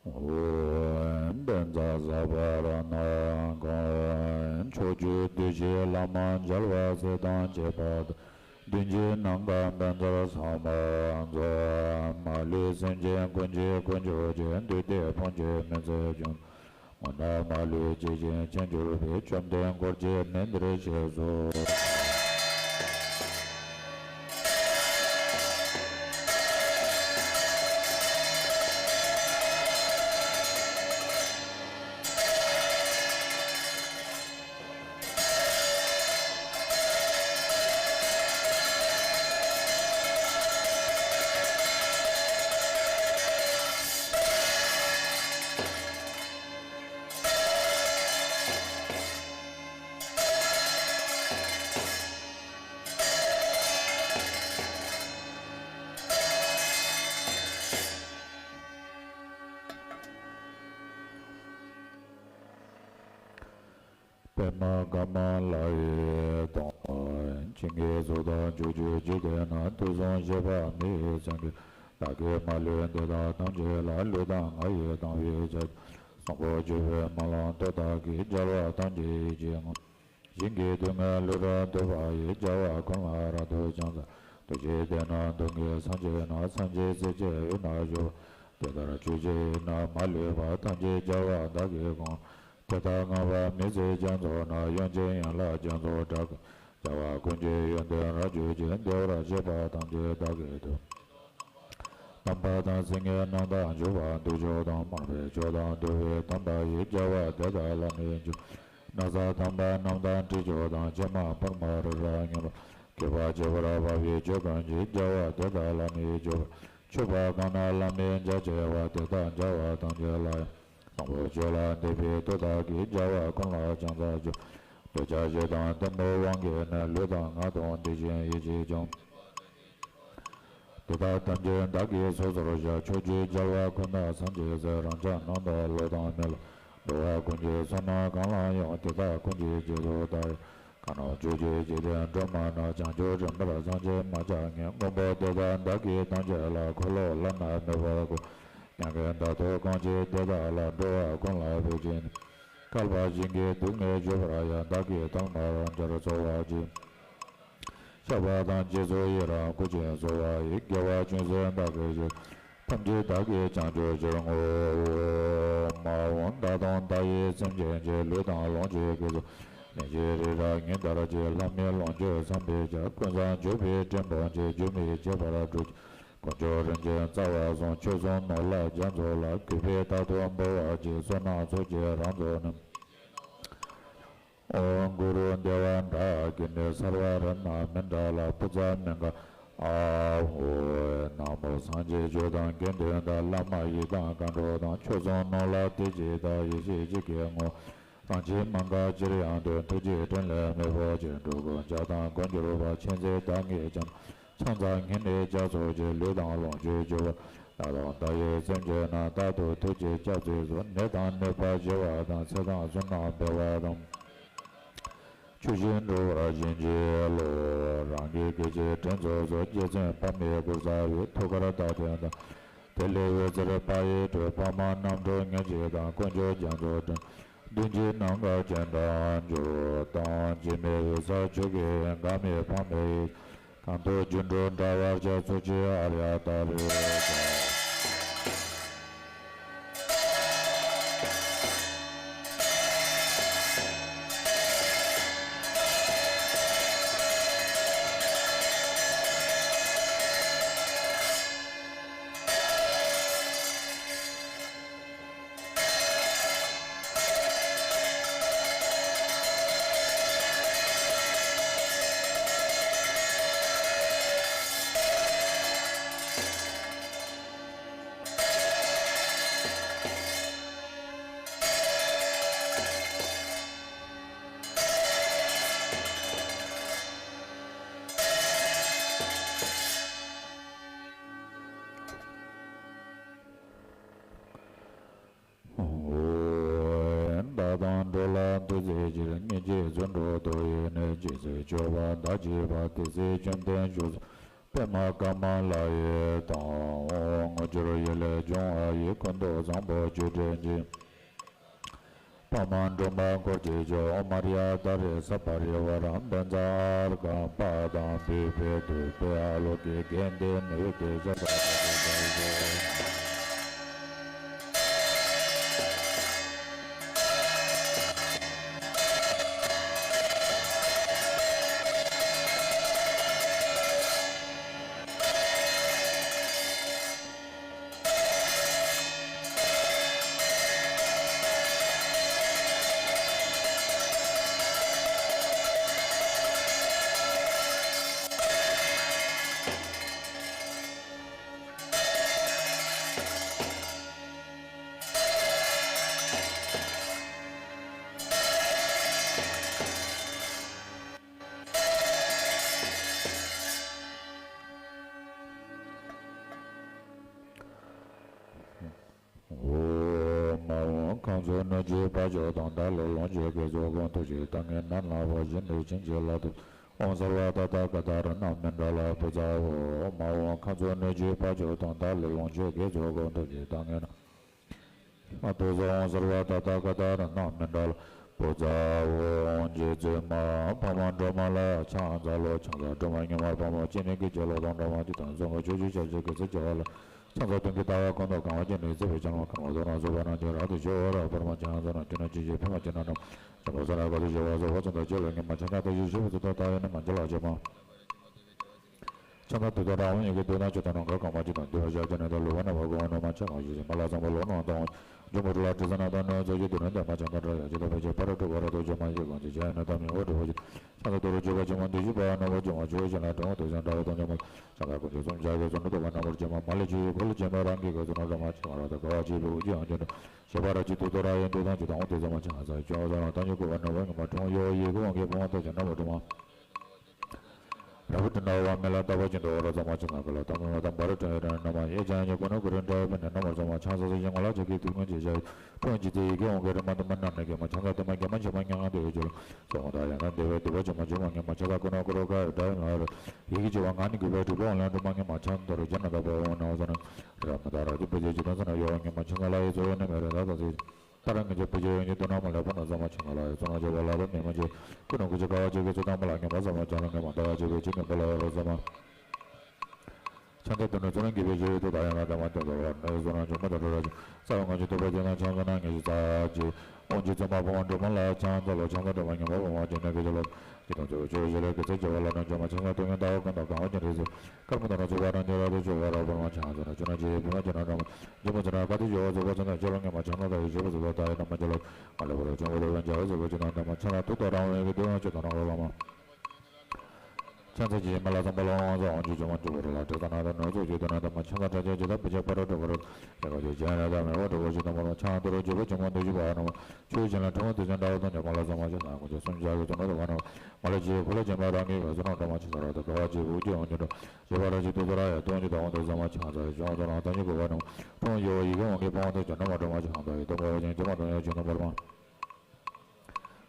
ཨོཾ་བཛྲ་ས་པ་ར་ཎ་ག་ཨོཾ། ཕྱོགས་བཅུའི་གདུལ་བྱའི་བླ་མ་རྒྱལ་བ་སྲས་དང་བཅས་པ་དང་། མདུན་གྱི་ནམ་མཁའ་བཛྲ་ས་མ་རྫོགས། མ་ལུས་སེམས་ཅན་ཀུན་གྱི་དཀོན་མཆོག་རྗེ། འདུས་ཏེ་ཕུང་བྱེད་མི་འཚལ་འབྱུང་། མོ་ན་མ་ལུས་ཇི་བཞིན་མཁྱེན་གྱུར་པའི། བཅོམ་ལྡན་འཁོར་བཅས་མི་འདིར་གཤེགས་སུ། པདྨ་དཀར་མོ་ལ་ཡི་དྭགས། བྱིན་གྱིས་བརྫབས་དང་ཕྱོགས་བཅུའི་འཇིག་རྟེན་ན། དུག་གསུམ་བཞེས་པ་མི་ཡི་སེང་གེ། བདག་གིས་མ་ལུས་འདི་དག་ཐམས་ཅད་ལ། ལུས་དང་ངག་ཡིད་དང་བས་ཕྱག་བགྱི། བཟང་པོ་སྤྱོད་པའི་སྨོན་ལམ་དེ་དག་གིས། རྒྱལ་བ་ཐམས་ཅད་ཡིད་ཀྱིས་བསྔགས། ཞིང་གི་རྡུལ་སྙེད་ལུས་རབ་སྟོབས་པ་ཡིས། རྒྱལ་བ་ཀུན་ལ་རབ་ཏུ་ཕྱག་འཚལ། རྡོ་རྗེ་གདན་ནི་སྟོང་གི་སངས་རྒྱས་ན། སངས་རྒྱས་སྲས་བཅས་དབུས་ན་བཞུགས་པ། དེ་ལྟར་ཆོས་ཀྱི་དབྱིངས་རྣམས་མ་ལུས་པ། ཐམས་ཅད་རྒྱལ་བ་དག་གིས་བསྐོར། དེ་དག་མངའ་བ་མི་ཟད་རྒྱ་མཚོ་ན། དབྱངས་ཅན་ཡན་ལག་རྒྱ་མཚོ་སྒྲ་གུར། རྒྱལ་བ་ཀུན་གྱི་ཡོན་ཏན་རབ་བརྗོད་ཅིང་། བདེ་བར་གཤེགས་པ་ཐམས་ཅད་བདག་གིས་ཐུགས། དམ་པ་དང་སེང་གེ་རྣམས་དང་བཅས་པ། འདོད་ཆགས་དང་མ་རིག་ཕྱོགས་དང་བྲལ་བའི་དམ་པ་ཡིས། རྒྱལ་བ་དེ་དག་བླ་མའི་མཆོད། ན་བཟའ་དམ་པ་རྣམས་དང་དྲི་མཆོག་དང་། ཕྱེ་མ་ཕུར་མ་རི་རབ་སྙན་པ། སྐེད་པ་ཕྱེད་ཕུར་བ་ཡི་ཆོས་གང་བགྱིས། རྒྱལ་བ་དེ་དག་བླ་མའི་མཆོད་པ། མཆོད་པ་གང་རྣམས་བླ་མའི་མཇལ་བྱེད་པ། དེ་དག་མཇལ་བ་ཐམས་ཅད་ལ་ཡང་། བཟང་པོ་སྤྱོད་ལ་འདུས་པའི་མཐུ་དག་གིས། རྒྱལ་བ་ཀུན་ལ་ཕྱག་འཚལ་མཆོད། འདོད་ཆགས་ཞེ་སྡང་གཏི་མུག་དབང་གིས་ནི། ལུས་དང་ངག་དང་དེ་བཞིན་ཡིད་ཀྱིས་ཀྱང་། དེ་དག་ཐམས་ཅད་བདག་གིས་སོ་སོར་བཤགས། ཕྱོགས་བཅུའི་རྒྱལ་བ་ཀུན་དང་སངས་རྒྱས་སྲས། རང་ཅག་རྣམས་དང་ལུས་དང་མི་ལུས། འགྲོ་བ་ཀུན་གྱི་བསོད་ནམས་གང་ལ་ཡང་། དེ་དག་ཀུན་གྱི་རྗེས་སུ་བདག་གིས་བསྔགས། གང་རྣམས་ཕྱོགས་བཅུའི་འཇིག་རྟེན་སྒྲོན་མ་ན། བྱང་ཆུབ་རིམ་པར་སངས་རྒྱས་མ་ཆགས་ཉིད། མགོན་པོ་དེ་དག་བདག་གིས་ཐམས་ཅད་ལ། འཁོར་ལོ་བླ་ན་མེད་པར་བཀོད། མྱ་ངན་འདའ་སྟོན་གང་བགྱིས་དེ་དག་ལ། འགྲོ་བ་ཀུན་ལ་བོད་ཀྱི་གནས། བསྐལ་པ་ཞིང་གི་སྡུག་བསྔལ་གྱུར་པར་ཡང་། བདག་གིས་ཐོག་མར་སྦྱོར་རྩོལ་བ་བགྱིས། བཤགས་པ་དང་རྗེས་སུ་ཡི་རང་བསྐུལ་ཞིང་གསོལ་བ་ཡི། དགེ་བ་ཅུང་ཟད་བདག་གིས་བགྱིས། ཐམས་ཅད་བདག་གིས་བྱང་ཆུབ་ཕྱིར་བསྔོའོ། མ་འོངས་བདག་དང་བདག་ཡི་སེམས་ཅན་གྱི་ལུས་དང་ལོངས་སྤྱོད་དགེ་ཚོགས་ལན་གཅིག་རི་རབ་ཉི་ལྟར་རྒྱས། ལྷ་མིའི་ལོངས་སྤྱོད་བསམ་པའི་ཕྱིར། ཀུན་བཟང་མགྱོགས་པའི་སྤྲིན་ཕུང་འཁྱིལ། རྒྱུན་མི་ཆད་པར་འགྲོ་ཕྱིར། དཀོན་མཆོག་རིན་ཆེན་རྩ་བ་གསུམ། ཆོས་གསུམ་ནོར་ལྷ་རྒྱ་མཚོ་ལ། གུས་པས་རྟག་ཏུ་འབུལ་བར་བགྱི། བསོད་ནམས་ཚོགས་ཀྱི་རང་ཚོགས་རྣམས། ཨོཾ་གུ་རུ་བདེ་བ་འདྲ་གི་ནི། སརྦ་རཏྣ་མཎྜ་ལ། བུ་ཚ་མི་འགག་ཨ་ཧོ། ན་མོ། སངས་རྒྱས་ཆོས་དང་དགེ་འདུན་དང་། བླ་མ་ཡི་དམ་མཁའ་འགྲོ་དང་། ཆོས་སྲུང་ནོར་ལྷ་བདེ་སྐྱིད་དང་། ཡེ་ཤེས་འཆི་བཀའི་ངོ་། རང་བཞིན་མ་འགགས་ཅིར་ཡང་སྟོན། ཐུགས་རྗེའི་ཕྲིན་ལས་མི་འཕོ་ཆེ། འགྲོ་ཀུན་བྱ་དང་མགོན་གྱུར་པ། མཁྱེན་བརྩེ་དང་ངེས་འབྱུང་། ཕྱག་འཚལ་སྙིང་ནས་ཕྱག་འཚལ་ཕྱིར། ལུས་དང་ལོངས་སྤྱོད་གྱུར་པ། བདག་དང་བདག་ཡི་སེམས་ཅན་རྣམས། རྟག་ཏུ་ཐུགས་རྗེས་སྐྱབས་སུ་མཆི། ནད་དང་ནད་པ་ཞི་བ་དང་། ཚེ་དང་བསོད་ནམས་འཕེལ་བ་དང་། ཆོས་བཞིན་འགྲོ་བར་བྱིན་གྱིས་རློབས། རང་གི་སྐད་ཅིག་དྲིན་གཟོ་གསོལ། རྗེ་བཙུན་པདྨའི་སྐུར་གསལ་བའི། ཐུགས་ཀར་བདག་དོན་དང་། དེ་ལས་འོད་ཟེར་འབར་བའི་ཁྲོད། ཕ་མ་རྣམ་གྲོལ་ཉེར་གཅིག་དང་། དཀོན་མཆོག་རྒྱ་མཚོ་སྤྲིན། བདུན་གྱི་ནམ་མཁའ་སྤྱན་དྲངས་གྱུར་ཏོ། འཇིགས་མེད་འོད་གསལ་ཆོས་ཀྱི་དབྱིངས། འགག་མེད་ཕ་མའི་ཡིད། གང་དུ་སྒྱུ་འཕྲུལ་འགྲེལ་བར་བྱ། ཚུལ་ཁྲིམས་ཨཱརྱ་ཏཱ་རེ། བདག་དང་འགྲོ་ལ་འདུ་བྱེད་ཕྱིར། སྙིང་རྗེས་བརྩོན་འགྲུས་རྡོ་ཡི་གནས། ཇི་སྲིད་སྤྱོད་པ་བདག་གཅེས་པ། དེ་སྲིད་བཅོམ་ལྡན་བཞུགས་སུ། པདྨ་ཀ་མ་ལ་ཡི་དང་། དངོས་འབྱོར་ཡིད་ལས་འབྱུང་བ་ཡི། ཀུན་ཏུ་བཟང་པོ་སྤྱོད་བྲལ་གྱི། པདྨ་འབྲུག་མ་འཁོར་གྱིས་སྤྱོད། ཨོཾ་ཨཱརྱ་ཏཱ་རེ་སརྦ་པ་རི་ཝཱ་ར་བཛྲ་ཨརྒྷ་པ་དཾ་བིབྷེ་ཏུ་བེ་ཨ་ལོ་ཀེ་གནྡྷེ་ནི་བྷཱུ་ཏེ་ཤ་ཟ་ཏ་ཏེ་ཇ་ཡེ། ཨོཾ། མ་འོངས་ཁམས་གསུམ་སྣོད་བཅུད་དཔལ་འབྱོར་དང་། བདག་ལས་ལོངས་སྤྱོད་དགེ་ཚོགས་ཀུན། ཐུགས་རྗེས་བདག་ཉིད་ནམ་ལངས་པ་བཞིན་དུ། བྱིན་གྱིས་བརླབ་ཏུ་སྤྱད། ཨོཾ་སརྦ་ཏ་ཐཱ་ག་ཏ་རཏྣ་མཎྜ་ལ་བྷུ་ཛ་ཧོ། མ་འོངས་ཁམས་གསུམ་སྣོད་བཅུད་དཔལ་འབྱོར་དང་། བདག་ལས་ལོངས་སྤྱོད་དགེ་ཚོགས་ཀུན། ཐུགས་རྗེས་བདག་ཉིད་ནམ་ལངས་པ་བཞིན་དུ། ཨོཾ་སརྦ་ཏ་ཐཱ་ག་ཏ་རཏྣ་མཎྜ་ལ་བྷུ་ཛ་ཧོ། རྗེ་བཙུན་མ་འཕགས་མ་སྒྲོལ་མ་ལ་ཕྱག་འཚལ་ལོ། ཕྱག་འཚལ་སྒྲོལ་མ་མྱུར་མ་དཔའ་མོ་སྤྱན་ནི་གི་རྒྱལ་པོ་དང་། སྒྲོལ་མ་ཆོས་དང་ཕྱོགས་བཅུའི་ཕྱག་རྒྱའི་རྒྱལ་སྲས་བྱེ་བ་ལ། ཕྱག་འཚལ་མདུན་གྱི་ཟླ་བ་ཀུན་ཏུ་གང་བ་ཅན། ནི་བརྩེ་བའི་སྤྱན་སྔར་གང་བ་དོ་སྣང་གཟུགས་པོ་རྣམས་ཀྱང་རབ་ཏུ་ཕྱེ། འོད་རབ་འབར་མ་ཕྱག་འཚལ་ན། དུས་ན་ཅི་ཞིག་ཕན་པ་ཅི་ན་ནམ། བྱམས་པ་སོགས་ལ་དགའ་བསུ་ཞུ་བ་སོགས། འོ་ཙམ་དང་བཅས་ལ་སྙན་མ་ཕྱག་འཚལ་བསྟོད་ཞུ་ཞུ་བ་ཚུ་ཐོག་མཐའ་ཡས་ནས་མ་མཇལ་བར་བྱེད་མ། ཕྱག་འཚལ་དུས་དང་རང་དབང་ཡི་གེ་དུས་དང་ཆོས་དང་ནམ་མཁའ་གང་བ་ཅི་དང་། འདུལ་བ་ཤཱཀྱ་ནི་དང་ལུས་འཕགས་ནི་བ་གོ་བ་ནོར་མ་ཆ་གང་ཞིག་ཅིང་མ་ལ་ཚངས་པ་ལོ་ནང་དང་། འབྱུང་པོ་དྲི་ལ་དྲི་ཟ་ན་དང་ནི་ཚོགས་ཀྱི་དུས་ནི་འདས་མ་ཆ་གང་དྲག་ཡང་ཇི་ལྟ་བས་ཀྱང་ཕ་རོལ་ཏུ་ཕ་རོལ་ཏུ་བྱོན་མ་ཡི་གང་ཅི་བྱ་ཡང་ནི་ད་མི་འོ་འདྲི་བ་ཅི། ཕྱག་འཚལ་དུ་རུ་བཅུ་པ་ཕྱི་མ་བདུད་བཞི་པ་ནོར་བུ་འབྱུང་བ་བཅུ་པའི་ཞིང་ལ་འགྲོ་འོང་དུ་ཞིང་འདྲ་བ་དང་ཉམ་པ་ཕྱག་འཚལ་དཀོན་མཆོག་གསུམ་ཕྱག་གི་ཚོགས་འདུ་ཐོག་མ་རྣམ་པར་བྱེད་མ་མ་ལུས་ཆོས་ཀྱི་འཁོར་ལོ་བྱེ་མའི་རང་གི་གོས་སུ་ནོར་འདྲ་མ་ཆ་གང་ར་དང་དགའ་བ་བཅས་པའི་དབུ་ཁྱུད་ཡང་ཆོས་འདྲ། ཞལ་པར་ར་ཅི་ཐུགས་རྡོ་ར་ཡི་འདུག་ཐང་ཅི་དང་འོང་དེ་ཚང་མ་ཆ་ཚང་ཅོག་ཚང་ལ་ཐང་ཉུ་ཀུ་བ་ནོར་བ་ཉི་མ་ཁྲོང་ཡོ་ཡི་གུ་འོང་གི་བུང་བ་ཐོག་ཅན་ནམ་པ་སྒྲོལ་མ། ར་བུ་ཏི་ན་བ་མེ་ལ་ཏ་བ་ཅན་དུ་འོ་ར་ཚང་མ་ཆ་ང་ག་ལ་ཏང་མི་མ་ཏང་བ་ར་ཏྲ་ཡ་ན་མ་ཡེ་ཅང་ཉེ་ཀུ་ན་ཀུ་རིན་ཏྲ་ཡ་བེ་ན་ནམ་པ་ཚང་མ་ཆང་ས་ས་ཞིང་ང་ལ་ཅག་གི་དུས་ངན་ཅེ་བྱ་ཡི་ཁྲོང་ཅི་ཚེ་ཡི་གེ་འོང་གི་རི་མ་ཏི་མ་ན་ན་གེ་མ་ཆང་ས་ཏི་མ་གེ་མ་ཆེ་མ་ཉང་ང་དེ་ཡོ་ཅོ་ལ་ཚོ་འོང་ད་ཡ་ན་དེ་བའི་དུ་བ་ཅི་མ་ཇུ་མ་ངེ་མ་ཆ་ད་ཀུ་ན་ཀུ་རོ་ཀ་ཡ་ད་ཡ་ང་ར། ཡི་གེ་བྱེ་བ་ང་ནི་གུས་པས་སྒྲུབ་པའི་དབང་ལ་འགྲོ་མ་ངེས་མ་ཆང་དོར་རྒྱ་ན་ད་པའི་དབང་ན་བཟང་ན། ར་མ་ད་ར་དུ་པེ་ཇེ་ཇི་ཏང་ས་ན་ཡོ་བ་ངེས་མ་ཆང་ག་ལ་ཡི་ཚོ་ཡོ་ནི་མེ་རེ་ར་ད་ཟེ། ད་ར་ངེས་ཇེ་པེ་ཇེ་ཡོ་ནི་དོ་ན་མ་ལ་པ་ན་ཟ་མ་ཆང་ག་ལ་ཡི་ཚོ་ན་ཇེ་བ་ལ་ད་མེ་མ་ཇེ། ཀུ་ན་ཀུ་ཇེ་ག་བ་ཇེ་གེ་ཚོ་ད་མ་ལ་ངེས་མ་ཟ་མ་ཆང་ལ་ངེས་མ་ད་བ་ཇེ་བེ་ཇེ་ངེས་པ་ལ་ཡོ་ར་ཟ་མ། ཕྱག་འཚལ་ཏེ་ནི་ཚུལ་ཁྲིམས་ཀྱི་དཔལ་གྱི་ཡུལ་དུ་བདག་ཡང་དག་ལྟ་བ་དོན་དུ་བ་ནི་བཟོ་རང་བྱུང་མ་དང་འགྲོ་ར་ཅིག་ས་བོན་ངང་ཚུལ་ཐུབ་པ་ཅན་དང་ཕྱག་འཚལ་ནས་ངེས་ཤེས་རྩ་ཆེ། དབང་ཕྱུག་བཙུན་མ་ཕོ་མོ་སྒྲོལ་མ་ལ་ཕྱག་འཚལ་ལོ། ཕྱག་འཚལ་སྒྲོལ་མ་ཉོན་མོངས་པ་མ་ཅན་ནས་ཀྱི་ལོ། ཀྱི་དང་ཚུལ་ཆོས་ཞི་ལས་ཀྱི་ཚེ་སྐྱེ་བ་ལ་ནི་འཇོམས་མ་ཕྱག་འཚལ་སྟོན་ཀྱང་ལྟ་བ་ཀུན་ཏུ་གང་བ་ཅན་རིགས་སུ། ཀརྨ་དང་ནི་ཚུལ་བ་རང་རྒྱལ་རབ་ཏུ་བྱུང་བ་རབ་བར་མ་ཕྱག་འཚལ་ནས་ཆོས་རྣམས་ཀྱི་ཕུལ་མ་ཅན་རྣམས་འཇོམས་མ་ཚུལ་ན་བཀའ་ཐུབ་ཞི་བ་རྫོགས་པ་ཚུལ་ན་ཆོས་ལ་ངེས་མ་ཕྱག་འཚལ་ལྟ་བའི་ཞི་བ་ཟེར་ལ་ལྟ་ཡི་ན་མ་ཅན་ལ། མ་ལུས་པར་འབྱུང་བའི་ལུས་ལ་འཇའ་བའི་གཟུགས་པོ་ཅན་དང་ལྡན་མ་ཕྱག་འཚལ་ཐུགས་དང་རང་བའི་གི་དུས་ཡང་ཆོས་དང་ནམ་མཁའ་ལ་མ། ཕྱག་འཚལ་ཕྱི་མ་ལ་སོགས་པ་ལ་དབང་བཟོ་དབང་ཕྱུག་ཇོ་མོ་ཇོ་བོ་རི་ལ་དྲི་ཟ་ན་དང་ནོར་ཚོགས་ཀྱི་དོན་ན་དང་མ་ཕྱག་འཚལ་ཕྲ་རྒྱས་ཇི་ལྟ་བུ་ཆེ་ཕ་རོལ་ཏུ་ཕ་རོལ་ཏུ་ཡང་གང་ཆོས་ཅན་ལ་དང་མེ་བ་གྲུ་བོ་ཞིག་དང་མ་ལ་ཕྱག་འཚལ་རོ་ཇོ་བོ་ཆེན་པོ་འདི་ཞིག་པ་ནོ། ཆོས་ཅན་ལ་ཕྲེང་བ་དུས་ཅན་འདྲ་བ་དང་ཉམས་མ་ལ་ཚང་མ་ཞིག་ན་དཀོན་མཆོག་གསུམ་བཞག་གི་ཚོགས་ན་དུ་བ་ནོ། མ་ལ་ཇི་ཡི་ཁུ་ལ་ཅན་མ་རང་གི་བ་སོ་ནོ་འདྲ་མ་ཆེ་ས་ར་དུ་ག་བ་ཇི་བུ་ཇི་འོང་ཇི་འགྲོ་ཇི་བ་ར་ཇི་དུ་དུ་ར་ཡ་དུ་འོང་ཇི་དང་འོང་དུ་ཚང་མ་ཕྱག་འཚལ་ཇོ་འོང་དུ་རང་ད་ཉི་གུ་བ་ནོ། ཁྲོང་ཡོ་ཡི་གེ་འོང་གི་ཕང་དུ་ཇ་ན་མ་འདྲ་མ་ཕྱག་འཚལ་ཡི་དུ་མ་བ་ཅན་ཇི་མ་དང་ཡ་ཇི་ནོ་བར་མ།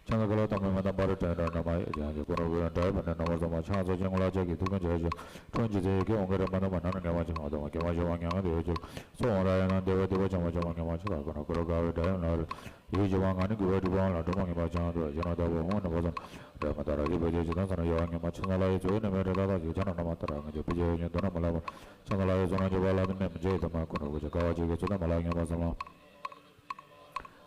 ཕྱག་འཚལ་ཀུན་ལ་དམ་པའི་མ་དང་པ་རི་བྲན་ར་ན་མ་ཡི་ཇ་ཡང་ཇི་ཀུ་རུ་ཀུ་རུ་འདྲ་བ་ནི་ན་མ་ཚང་མ་ཕྱག་འཚལ་ཅིང་ལ་ཇ་གི་ཐུགས་ཀུན་ཇ་ཡི་ཇ། ཁྲོང་ཇི་ཚེ་ཡི་གེ་འོང་གི་ར་མ་ན་མ་ན་ནི་ངེས་མ་ཅི་མ་དང་མ་གེ་མ་ཞི་བ་ངང་དེ་ཡོད་ཅིག་སོ་འོང་ར་ཡ་ན་དེ་བ་དེ་བ་ཅང་མ་ཅང་མ་ངེས་མ་ཆ་ད་ཀུན་ལ་ཀུ་རུ་དགའ་བའི་སྒྲ་ཡང་ལ་རི། ཡིད་ཀྱི་བ་ང་ནི་གུས་པ་སྒྲུབ་པའང་ལ་སྒྲུབ་མ་ངེས་པ་ཅང་དུ་ཞི་ན་ད་བུ་ཧོང་ནི་བ་ཙམ། རེ་མ་ད་ར་རི་བ་ཇེ་ཇི་དང་ས་ན་ཡ་བ་ངེས་མ་ཆ་ན་ལ་ཡི་ཚོ་ཡི་ནི་མེ་རེ་ད་ད་ཇི་ཆ་ན་ན་མ་ད་ར་ང་ཇི་བི་ཇེ་ཡོ་ཉི་དོ་ན་མ་ལ་བ། ཆ་ན་ལ་ཡི་ཚོ་ན་ཇི་བ་ལ་ནི་མེ་མ་ཇེ་ཡི་དུ་མ་ཀུན་ལ་གུ་ཇི་དགའ་བ་ཇི་གི་ཚོ་ད་མ་ལ་ངེས་མ་ཟ་མ།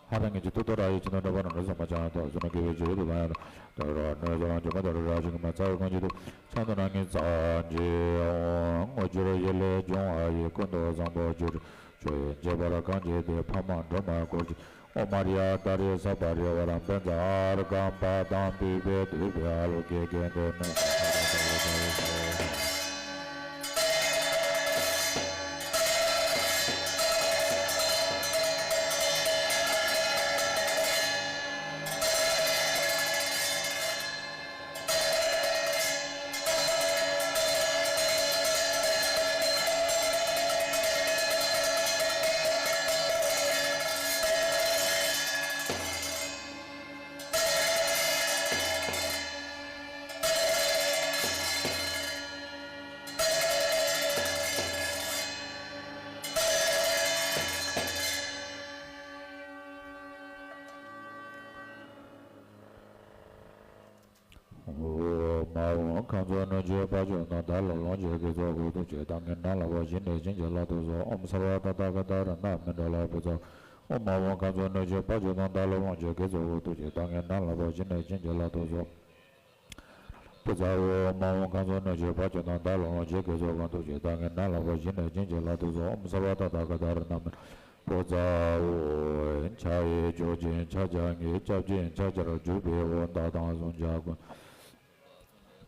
ཧ་ར་ངེས་ཀྱི་ཏུ་ཏུ་ར་ཡི་ཅི་ན་འདྲ་བ་ན་ར་ཟ་མ་ཅང་དུ་ཟ་ན་གི་བི་ཇེ་ཡི་དུ་ད་ཡ་ད་ར་ནི་ཟ་མ་ཇི་མ་ད་ར་ར་ཇི་གི་མ་ཚ་བའི་ཀུན་ཇི་དུ་ཆ་ན་ན་ངེས་ཚ་ཇི་འོང་ངོ་ཇི་ར་ཡི་ལས་འབྱུང་ཨ་ཡི་ཀུན་ཏུ་བཟང་པོ་ཇི་ར། ཆོས་ཡི་འགྱེད་པར་གང་བྱེད་དེ། ཕ་མ་སྒྲོལ་མ་སྐོར་གྱི། ཨོཾ་ཨཱརྱ་ཏཱ་རེ་ས་པ་རེ་བ་ར་བཛྲ་ཨརྒྷཾ་པ་དཾ་པུཥྤེ་དྷཱུ་པེ་ཨཱ་ལོ་ཀེ་གནྡྷེ་ནི། ཨོཾ་མ་འོངས་གང་ཚུགས་སྣོད་བཅུད་དཔལ་འབྱོར་དང་། བདག་སློབ་ལོངས་སྤྱོད་དགེ་ཚོགས་དགུ་ཐུགས་རྗེ་བདག་ཉིད་ནང་ལ་བབས་ཤིང་ནས་བྱིན་གྱིས་བརླབ་ཏུ་གསོལ། ཨོཾ་སརྦ་ཏ་ཐཱ་ག་ཏ་རཏྣ་མཎྜ་ལ་བུ་ཛ། ཨོཾ་མ་འོངས་གང་ཚུགས་སྣོད་བཅུད་དཔལ་འབྱོར་དང་། བདག་སློབ་ལོངས་སྤྱོད་དགེ་ཚོགས་དགུ་ཐུགས་རྗེ་བདག་ཉིད་ནང་ལ་བབས་ཤིང་ནས་བྱིན་གྱིས་བརླབ་ཏུ་གསོལ། བུ་ཛ། ཨོཾ་མ་འོངས་གང་ཚུགས་སྣོད་བཅུད་དཔལ་འབྱོར་དང་། བདག་སློབ་ལོངས་སྤྱོད་དགེ་ཚོགས་གང་ཐུགས་རྗེ་བདག་ཉིད་ནང་ལ་བབས་ཤིང་ནས་བྱིན་གྱིས་བརླབ་ཏུ་གསོལ། ཨོཾ་སརྦ་ཏ་ཐཱ་ག་ཏ་རཏྣ་མཎྜ། བུ་ཛ། ཨོཾ་ཕྱག་གཡས་འཇུག་ཅིང་ཕྱག་རྒྱ་བསྙེན། སྐྱབས་སྦྱིན་ཕྱག་རྒྱར་འཇུག་པའི་འོག་བདག་དང་བཟུང་བྱ་ཀུན།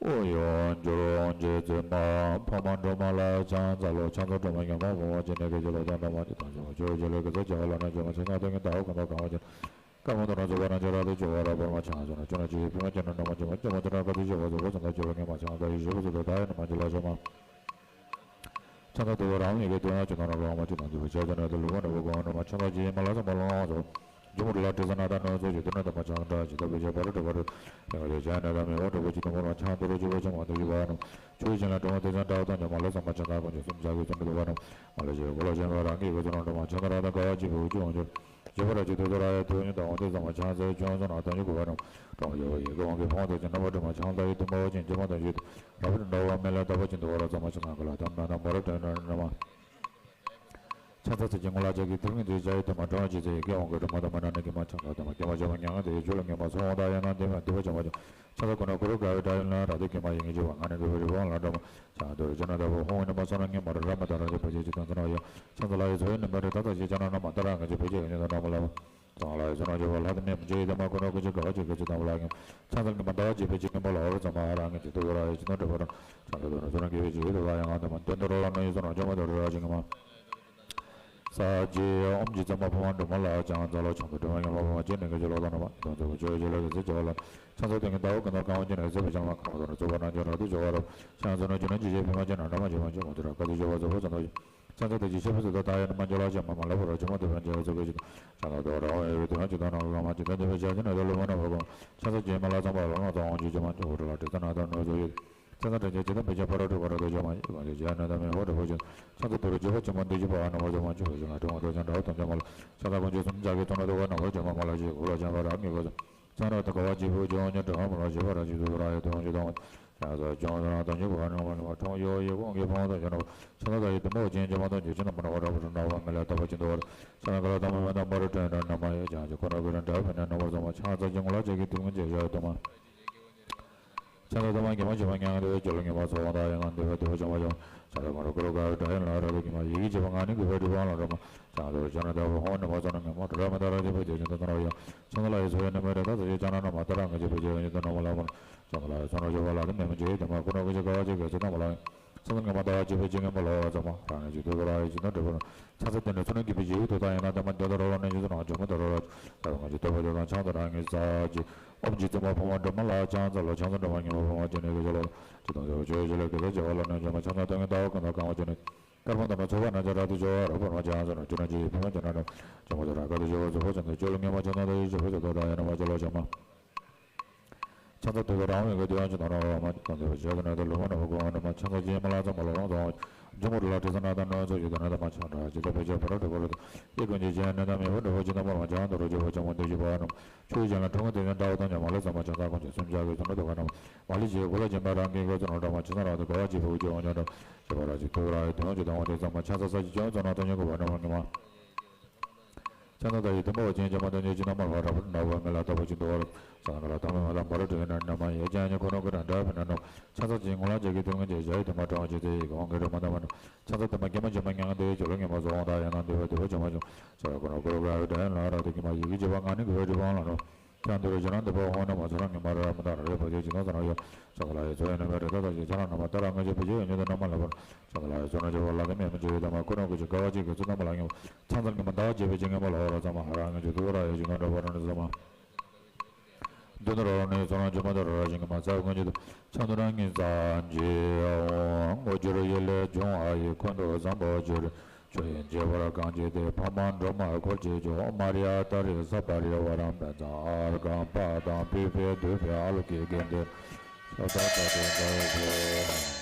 ཨོ་ཡོན་གྱུར་འོང་རྗེ་བཙུན་མ། ཕ་མ་སྒྲོལ་མ་ལ་ཕྱག་འཚལ་ལོ། ཕྱག་འཚལ་སྒྲོལ་མ་ཉོན་མོངས་པ་མ་བྱས་ནས་ཀྱི་ཞི་ལོ་དང་འདྲ་མ་ཅི་དང་ཞི་བ་ཆོས་ཀྱི་ལས་ཀྱི་ཚེ་སྐྱེ་བ་ལ་ནི་འཇོམས་མ་ཕྱག་འཚལ་སྟོན་ཀྱང་ལྟ་བ་ཀུན་ཏུ་གང་བ་ཅན། ཀརྨ་དང་ནི་ཚུལ་བ་རང་རྒྱལ་རབ་ཏུ་བྱུང་བ་རབ་བར་མ་ཕྱག་འཚལ་ནས་ཆོས་རྣམས་ཀྱི་ཕུལ་མ་ཅན་རྣམས་འདྲ་མ་ཅི་མ་སྐྱེ་མ་ཅི་ར་དཀའ་ཐུབ་ཞི་བ་རྫོགས་པ་ཚུལ་ན་སྤྱོད་པ་ངེས་མ་ཕྱག་འཚལ་ཡི་ཞི་བ་ཚུལ་དུ་ད་ཡི་ན་མ་ཅི་ལ་ཞོ་མ། ཕྱག་འཚལ་ཏུ་རང་ལས་ཀྱི་དོན་ཡང་ཅི་དང་རང་ལོ་མ་ཅི་དང་འདུས་པའི་ཆ་ཅན་ནས་དུ་ལུ་མ་འདྲ་བ་གོ་ནོ་མ་ཕྱག་འཚལ་ཇི་མ་ལ་སོགས་པ་ལ་ལོ་མ་སོགས། ཇོ་མོ་རི་ལ་དྲི་ཟ་ན་དང་ནོར་ཚོགས་ཀྱི་དོན་ན་དུ་མ་ཕྱག་འཚལ་ཇི་ལྟ་བུ་ཞེས་པ་རུ་གྲུབ་པ་རུ། ཡང་ཞེས་བྱ་ན་དང་མི་འོ་གྲུབ་པ་ཅི་དང་པོ་ལ་ཕྱག་འཚལ་རུ་ཅི་བ་ཅང་མ་དུ་ཞི་བ་ནོ། ཆོས་ཅན་ལ་དྲི་མ་དེ་ཚང་འདྲ་བ་དང་ཉམས་མ་ལ་སོགས་མ་ཕྱག་འཚལ་ཀུན་གྱི་གསུམ་ཕྱག་གི་གསུམ་གྱི་དུ་བ་ནོ། མ་ལ་ཞེས་གོ་ལ་ཞེས་པ་རང་གི་གོ་ཚོ་ནང་དུ་མ་ཕྱག་འཚལ་ར་དང་དགའ་བ་ཅི་བུ་ཅི་འོང་ཆོས། ཞེས་པ་ར་ཅི་དུ་དུ་ར་ཡ་དུ་ཉི་དང་འོང་དེ་ཚང་མ་ཕྱག་འཚལ་ཅུང་སོང་ན་དང་ཉི་གོ་བ་ནོ། གྲོང་ཡོ་ཡི་གོ་འོང་གི་ཕོང་དེ་ཅི་ནམ་པ་དྲི་མ་ཕྱག་འཚལ་ཡི་དུ་མ་བ་ཅན་ཅི་མ་དང་ཞུས་ཏེ། རབ་ཏུ་འདྲ་བ་མེ་ལ་དག་པ་ཅན་དུ་བ་ར་ཚང་མ་ཕྱག་འཚལ་ག་ལ་དམ་ན་ན་མ་རབ་ཏུ་ན་ན་མ། ཕྱག་འཚལ་ཚིག་གི་ངོ་ལ་ཕྱག་གི་ཐིག་ལེ་འདི་བྱ་ཡི་དུ་མ་གྲོང་བ་ཅི་ཚེ་ཡི་གེ་འོང་གི་དུ་མ་དུ་མ་ན་ནི་གི་མ་ཆང་ག་དུ་མ་གི་མ་བྱ་བ་ཉང་དེ་ཡི་ཆུ་ལ་ངེས་མ་སོང་བ་ད་ཡ་ན་དེ་མ་དུ་བ་བྱ་བ་ཅང་ཕྱག་འཚལ་ཀུན་ནས་གུ་རུ་དགའ་བའི་སྒྲ་ཡི་ལན་ར་དེ་གི་མ་ཡི་ངེས་ཅི་བ་ང་ནི་གི་བ་རི་བ་ལ་འདྲ་མ་ཆང་དུ་རི་ཅ་ན་ད་བུ་ཧོང་ནི་མ་སོང་ན་ངེས་མ་རི་ར་མ་ད་ར་རི་བ་ཅི་ཅི་དང་ཚ་ན་ཡ་ཕྱག་འཚལ་ལ་ཡི་ཚོ་ཡི་ནི་མ་རི་ད་ད་ཞེས་ཅ་ན་ན་མ་ད་ར་ངེས་ཅི་བུ་ཅི་ཡི་ནི་ད་ན་མ་ལ་བ། ཚང་ལ་ཡི་ཚོ་ན་ཅི་བ་ལྷ་དེ་ནི་མ་ཅི་ཡི་དུ་མ་ཀུན་ནས་ཀུན་ཅི་དགའ་བ་ཅི་གི་ཅི་དང་བ་ལ་ངེས་ཕྱག་འཚལ་ནི་མ་ད་བ་ཅི་བུ་ཅི་ངེས་མ་ལ་བ་རི་ཚང་མ་ར་ངེས་ཅི་དུ་བ་ར་ཡི་ཅི་ནོ་དྲི་བ་ར་ཚང་ལ་དུ་ན་ཚོ་ན་གི་བི་ཅི་ཡི་དུ་བ་ཡ་ང་དུ་མ་དོན་དུ་ར་ལ་ནོ་ཡི་ཚོ་ན་ཅི་མ་དུ་ར་ར་ཅི་ངེས་མ། ས་ཅི་ཨོཾ་ཇི་བཙུན་མ་ཕོ་མོ་སྒྲོལ་མ་ལ་ཕྱག་འཚལ་ལོ། ཕྱག་འཚལ་སྒྲོལ་མ་ཉོན་མོངས་པ་མ་བྱས་ནས་ཀྱི་ཞི་ལོ་དང་ནོ་མ་དང་ཚོགས་ཀྱི་ཆོས་ཀྱི་ལས་ཀྱི་ཚེ་སྐྱེ་བ་ལ་ཕྱག་འཚལ་སྟོན་ཀྱང་ལྟ་བ་ཀུན་ཏུ་གང་བ་ཅན་ནས་ཟེར་བའི་ཕྱག་ན་ཁ་མ་དང་ནི་ཚུལ་བ་རང་རྒྱལ་རབ་ཏུ་བྱུང་བ་རབ་ཕྱག་འཚལ་ནས་ཆོས་རྣམས་ཀྱི་ཕུལ་མ་ཅན་རྣམས་འདྲ་མ་ཅི་མ་སྐྱེ་མ་ཅི་ར་དཀའ་ཐུབ་ཞི་བ་རྫོགས་པ་ཚུལ་ནོ། ཕྱག་འཚལ་དེ་ཅི་ཤེས་པ་ཟེར་དུ་ད་ཡ་ན་མ་འཇོ་ལ་ཅི་མ་མ་ལ་བུ་ར་ཅི་མ་དུ་བན་ཅི་ར་ཚུལ་བའི་ཅི་ཕྱག་འཚལ་དུ་ར་འོ་ཡ་བའི་དུ་བན་ཅི་དང་ནང་ལ་མ་ཅི་དོན་དུ་བའི་ཕྱག་ཅི་ན་དུ་ལུ་མ་ན་བ་གོ་ཕྱག་འཚལ་ཇི་མ་ལ་ཚང་བ་ལ་ང་ཚང་འོང་ཅི་ཅི་མ་ཅི་བུ་ར་ལ་དྲི་ས་ན་དང་ནོ་ཚོ་ཡོད། ཚེ་ན་དྲན་བྱེད་ཇི་ལྟར་འབད་ཀྱང་ཕ་རོལ་ཏུ་ཕ་རོལ་ཏུ་འཇོམས་མ་ཡི་གང་ཞིག་ཇི་ཡང་ནི་དམ་ཡང་ཧོ་དྲི་ཕོ་ཅན། ཕྱག་འཚལ་ཏུ་རུ་འཇུག་པ་ཇི་མ་འདི་ཞི་བ་ཨ་ནི་བ་ཇོ་མ་ཇོ་བ་ཞི་ང་དྲི་བ་དོ་ཅན་དྲ་བ་དམ་ཅན་མ་ལ། ཕྱག་འཚལ་ཀུན་མཆོག་གསུམ་ཕྱག་གི་དོན་ལ་དུ་བ་ན་བ་ཇོ་མ་མ་ལ་ཞི་གུ་ར་ཅན་བ་ར་མི་གོ་ཚང་ར་དུ་ག་བ་ཇི་བུ་ཇོ་ཉོ་དྲི་བ་མ་ལ་ཞི་བ་ར་ཇི་དུ་ར་ཡ་དོ་ཇི་དང་། ཡང་ས་ལྗོངས་ས་ན་དང་ཉིད་ཀྱི་བར་ན་མ་ལ་མ་ཁྲོམ་ཡོ་ཡི་གོང་གི་ཕང་དང་ཡོ་ན་ཆ་ན་ད་ཡི་དུམ་པོ་ཅན་ཅི་མ་དང་ཅི་ཅི་ན་མ་ན་བ་ར་བ་ར་ན་བ་མི་ལ་ད་བ་ཅི་འདུ་བ་ར་ཆ་ན་ག་ལ་ད་མ་མ་ད་མ་ར་ཏྲེ་ན་ན་མ་ཡ་ཅང་ཅི་ཁོ་ན་གི་ར་འདྲ་བ་ན་ན་བ་ཟ་མ་ཆ་ན་ས་ཅི་ངུ་ལ་ཅི་གི་དུམ་ཅི་ཡ་དུ་མ། ཆ་ན་ད་མ་གི་མ་ཅི་མ་ཉང་དེ་བ་ཅོ་ལ་ངེ་མ་ཚོ་བ་ད་ཡ་ན་འདི་བ་དུ་བ་ཅ་མ་ཅོ་ཆ་ན་མ་ར་ཀུ་ར་ག་ར་འདྲ་ཡ་ན་ར་ད་གི་མ་ཡི་གི་ཅི་བ་ང་ནི་གི་བ་དུ་བ་ལ་ར་མ། ཅང་ལོ་ཅང་ན་ད་བ་ཧོ་ནི་མ་ཙོ་ན་ངེ་མ་ད་ར་མ་ད་ར་དེ་བ་དེ་ཅི་ད་ད་ར་ཡ། ཅང་ལ་ཡི་ཚོ་ཡ་ནི་མ་ར་ད་ད་ཡ་ཅང་ན་ན་མ་ད་ར་ང་ཅི་བ་ཅི་ཡ་ནི་ད་ན་མ་ལ་མ། ཅང་ལ་ཡི་ཚོ་ན་ཅི་བ་ལ་དེ་མེ་མ་ཅི་ཡ་དེ་མ་ཁོ་ན་གི་ཅི་ག་བ་ཅི་ག་ཅི་ད་མ་ལ། ཅང་ལ་ངེ་མ་ད་ཅི་བ་ཅི་ངེ་མ་ལ་བ་ཙ་མ་ར་ང་ཅི་དེ་བ་ར་ཡ་ཅི་ན་དེ་བ་ར། ཅང་ས་དེ་ནི་ཚོ་ན་གི་བ་ཅི་ཡ་དོ་ད་ཡ་ན་ད་མ་དེ་ད་ར་ར་ན་ཅི་ད་ན་ཅི་མ་ད་ར་ར། ད་ར་ང་ཅི་དེ་བ་དེ་ད་ཅང་ད་ར་ངེ་ས་ཅི། ཨོམ་ཅི་ཙི་མ་ཕ་མ་འདྲ་མ་ལ་ཅང་ཙ་ལ་ཅང་ཙ་འདྲ་མ་ཉི་མ་ཕ་མ་ཅི་ནི་གི་ཅི་ལ། ཅི་དང་ཅི་བ་ཅི་ཡ་ཅི་ལ་གི་ད་ཅི་བ་ལ་ན་ཅི་མ་ཅང་ད་ད་ངེ་ད་བ་ག་ན་ག་བ་ཅི་ནི། ཀརྨ་དང་ཚོགས་པ་ན་ཅི་ར་དུ་ཇོ་བ་ར་པ་མ་ཅི་ཨ་ཟ་ན་ཅུ་ན་ཅི་ཡི་ཕུ་མ་ཅི་ན་ར། ཅི་མ་ཅི་ར་ཀ་དུ་ཇོ་བ་ཚོགས་པ་ཅི་ན་ཅོ་ལ་ངེ་མ་ཅི་ན་དུ་ཡི་ཅི་ཕུ་ཅི་དོ་ད་ཡ་ན་མ་ཅི་ལ་ཅི་མ། ཅང་ད་དུ་དུ་རང་བའི་གི་དུ་ཡང་ཅི་ན་ར་བ་མ་ཅི་དང་དེ་བ་ཅི་ཡ་གི་ན་དུ་ལུ་མ་ན་བ་གོ་བ་ན་མ་ཅང་ད་ཅི་མ་ལ་ཙམ་མ་ལ་རང་ཙམ་བ། ཇོ་མོ་རུ་ལ་ཏྲི་ས་ན་ད་ན་ཚོ་ཡི་དུ་ན་ད་མ་ཅང་ར་ཅི་ད་བེ་ཅི་བ་ར་དུ་བ་ར་དུ་ཡི་ཀུན་གྱི་ཅི་ན་ད་མེ་བ་དུ་བ་ཅི་ན་མ་ར་མ་ཅང་དུ་ར་ཅི་བ་ཅང་མ་དུ་ཅི་བ་ན་མ། ཆོས་ཅན་ལ་ཁྲོ་བོ་དེ་ནི་འདྲ་བ་དང་ཉམས་ལ་ཙམ་མ་ཅང་ས་ཀུན་གྱི་སེམས་ཅག་གི་ཚོགས་ན་དུ་ག་ན་མ་ལི་ཅི་གོ་ལ་ཅན་པ་རང་གི་གོ་ཚོགས་ན་འདྲ་མ་ཅི་ས་ར་དུ་ག་བ་ཅི་བུ་ཅི་འོ་ཉོ་འདྲ། ཅི་བ་ར་ཅི་ཐུ་ར་ཡི་དོན་ཅི་དང་བ་དེ་ཙམ་མ་ཆ་ས་ས་ཅི་ཅང་ཙོ་ན་དོན་ཉོ་གོ་བ་ན་མ་ཉི་མ། ཅང་ད་ད་ཡི་དུམ་པ་བ་ཅན་ཅི་མ་དོན་ཉོ་ཅི་ན་མ་བ་ར་བ་ན་བ་མི་ལ་ད་བ་ཅི་འདུ་བ་ར། ས་ན་ར་ད་མ་མ་ལ་བ་ར་དྲི་ན་ན་མ་ཡ་ཅང་ཉ་ཁོ་ན་གི་ན་འདྲ་བ་ན་ནོ། ཆ་ས་ཅི་ངོ་ལ་ཅི་གི་དོན་ཅི་ཞ་ཡི་དུ་མ་གྲང་བ་ཅི་དེ་ཡི་གོང་གི་ར་མ་ད་མ་ནོ། ཆ་ས་དུ་མ་གི་མ་ཅི་མ་ཉང་དེ་ཅོ་ལ་ངེ་མ་ཟོ་འོང་ད་ཡ་ན་འདི་བ་དུ་བ་ཅི་མ་ཅོ། ས་ར་ཁོ་ན་ཁོ་ར་ག་ར་འདྲ་ཡ་ན་ར་དུ་གི་མ་ཡི་གི་ཅི་བ་ང་ནི་གི་བ་དྲི་བ་ལ་ནོ། ཁྱང་དུ་རུ་ཇ་ན་འདི་པ་ཧོ་ན་མ་ཚོ་རང་ངི་མ་ར་མ་ད་ར་རེ་པ་ཅི་ཅི་ན་ས་ན་ཡོ། ཅང་ལ་ཡི་ཚོ་ཡ་ན་མ་རེ་ད་ད་ཅི་ཆ་ན་ན་མ་ད་ར་ང་ཅི་པ་ཅི་ཡ་ཉོ་ད་ན་མ་ལ་བ། ཅང་ལ་ཡི་ཚོ་ན་ཅི་བ་ལ་ད་མེ་མ་ཅི་ཡ་ད་མ་ཁོ་ན་གི་ཅི་ག་བ་ཅི་གི་ཚོ་ན་མ་ལ་ཉོ། ཚང་ཚང་གི་མ་ད་ཅི་པ་ཅི་ངི་མ་ལ་ཧོ་ར་ཚང་མ་ཧ་ར་ང་ཅི་དུ་ར་ཡ་ཅི་ང་འདྲ་བ་ར་ནི་ཚང་མ། འདི་ནི་རོ་ནི་ཚོ་ན་ཅི་མ་ད་ར་ར་ཅི་ངི་མ་ཚ་ང་ཅི་དུ། ཆང་དུ་རང་ངི་ཚང་ཅི་ཡ་འོང་ངོ་ཅི་རུ་ཡི་ལེ་ཇོང་ཨ་ཡི་ཁོ་འདུ་བཟང་པོ་ཅི་རུ། ཆོས་དབྱིངས་བྱེ་བར་གང་བྱེད་དེ། ཕ་མ་འགྲོ་མ་འཁོར་བཅས་ཀྱང་། མ་རི་ཡ་ཏཱ་རེ་ས་པ་རི་ཝ་རམ་པ་ཙ་ཨར་གང་པ་དང་པི་པེ་དུ་པེ་ཨ་ལོ་ཀེ་གེ་འདི་ས་ད་ད་དེ་འདྲ་བའི་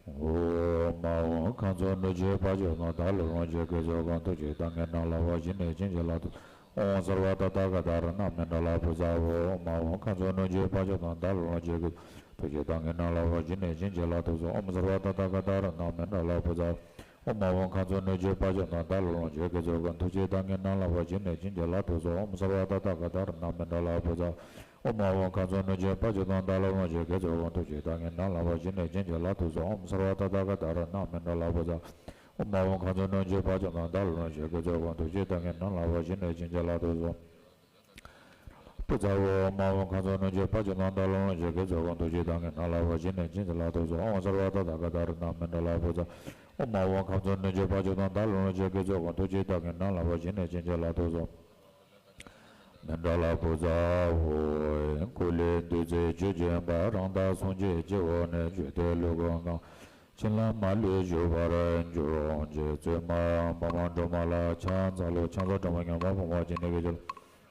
ཨོ་མ་འོངས་ཁམས་གསུམ་ནུབ་ཕྱོགས་དཔལ་འབྱོར་དང་། བདག་ལ་ལོངས་སྤྱོད་དགེ་ཚོགས་གང་། ཐུགས་བསྐྱེད་བདག་གིས་གནང་ལགས་པ། ཇི་སྙེད་བྱིན་གྱིས་བརླབ་ཏུ། ཨོཾ་སརྦ་ཏ་ཐཱ་ག་ཏ་རཏྣ་མཎྜ་ལ་བྷུ་ཛ། ཨོ་མ་འོངས་ཁམས་གསུམ་ནུབ་ཕྱོགས་དཔལ་འབྱོར་དང་། བདག་ལ་ལོངས་སྤྱོད་དགེ་ཐུགས་བསྐྱེད་བདག་གིས་གནང་ལགས་པ། ཇི་སྙེད་བྱིན་གྱིས་བརླབ་ཏུ་གསོལ། ཨོཾ་སརྦ་ཏ་ཐཱ་ག་ཏ་རཏྣ་མཎྜ་ལ་བྷུ་ཛ། ཨོ་མ་འོངས་ཁམས་གསུམ་ནུབ་ཕྱོགས་དཔལ་འབྱོར་དང་། བདག་ལ་ལོངས་སྤྱོད་དགེ་ཚོགས་གང་། ཐུགས་བསྐྱེད་བདག་གིས་གནང་ལགས་པ། ཇི་སྙེད་བྱིན་གྱིས་བརླབ་ཏུ་གསོལ། ཨོཾ་སརྦ་ཏ་ཐཱ་ག་ཏ་རཏྣ་མཎྜ་ལ་བྷུ་ཛ། ཨོ་མ་འོངས་ཁམས་གསུམ་ནུབ་ཕྱོགས་དཔལ་འབྱོར་དང་། བདག་ལ་ལོངས་སྤྱོད་དགེ་ཚོགས་གང་། ཐུགས་བསྐྱེད་བདག་གིས་གནང་ལགས་པ། ཇི་སྙེད་བྱིན་གྱིས་བརླབ་ཏུ་གསོལ། ཨོཾ་སརྦ་ཏ་ཐཱ་ག་ཏ་རཏྣ་མཎྜ་ལ་བྷུ་ཛ། ཨོ་མ་འོངས་ཁམས་གསུམ་ནུབ་ཕྱོགས་དཔལ་འབྱོར་དང་། བདག་ལ་ལོངས་སྤྱོད་དགེ་ཚོགས་གང་། ཐུགས་བསྐྱེད་བདག་གིས་གནང་ལགས་པ། ཇི་སྙེད་བྱིན་གྱིས་བརླབ་ཏུ་གསོལ། བྷུ་ཛ། ཨོ་མ་འོངས་ཁམས་གསུམ་ནུབ་ཕྱོགས་དཔལ་འབྱོར་དང་། བདག་ལ་ལོངས་སྤྱོད་དགེ་ཚོགས་གང་། ཐུགས་བསྐྱེད་བདག་གིས་གནང་ལགས་པ། ཇི་སྙེད་བྱིན་གྱིས་བརླབ་ཏུ་གསོལ། ཨོཾ་སརྦ་ཏ་ཐཱ་ག་ཏ་རཏྣ་མཎྜ་ལ་བྷུ་ཛ། ཨོ་མ་འོངས་ཁམས་གསུམ་ནུབ་ཕྱོགས་དཔལ་འབྱོར་དང་། བདག་ལ་ལོངས་སྤྱོད་དགེ་ཚོགས་གང་། ཐུགས་བསྐྱེད་བདག་གིས་གནང་ལགས་པ། ཇི་སྙེད་བྱིན་གྱིས་བརླབ་ཏུ་གསོལ། མཎྜ་ལ་བྷུ་ཛ། ཨོ་ཀུ་ལེ་བདུད་རྩི་ཆུ་སྦྱིན་པ། རང་དག་སངས་རྒྱས་སྤྱི་བོ་ནས། བརྗོད་བདེ་ཀླུ་གང་གང་། བྱིན་རླབས་མ་ལུས་འཇུག་པར་འགྱུར་རོ། ཅེས་བཙུན་མ་འཕགས་མ་སྒྲོལ་མ་ལ་ཕྱག་འཚལ་ལོ། ཕྱག་འཚལ་སྒྲོལ་མ་མྱུར་མ་ཕོངས་པ་ཅན་ནི་གི་ཕྱིར།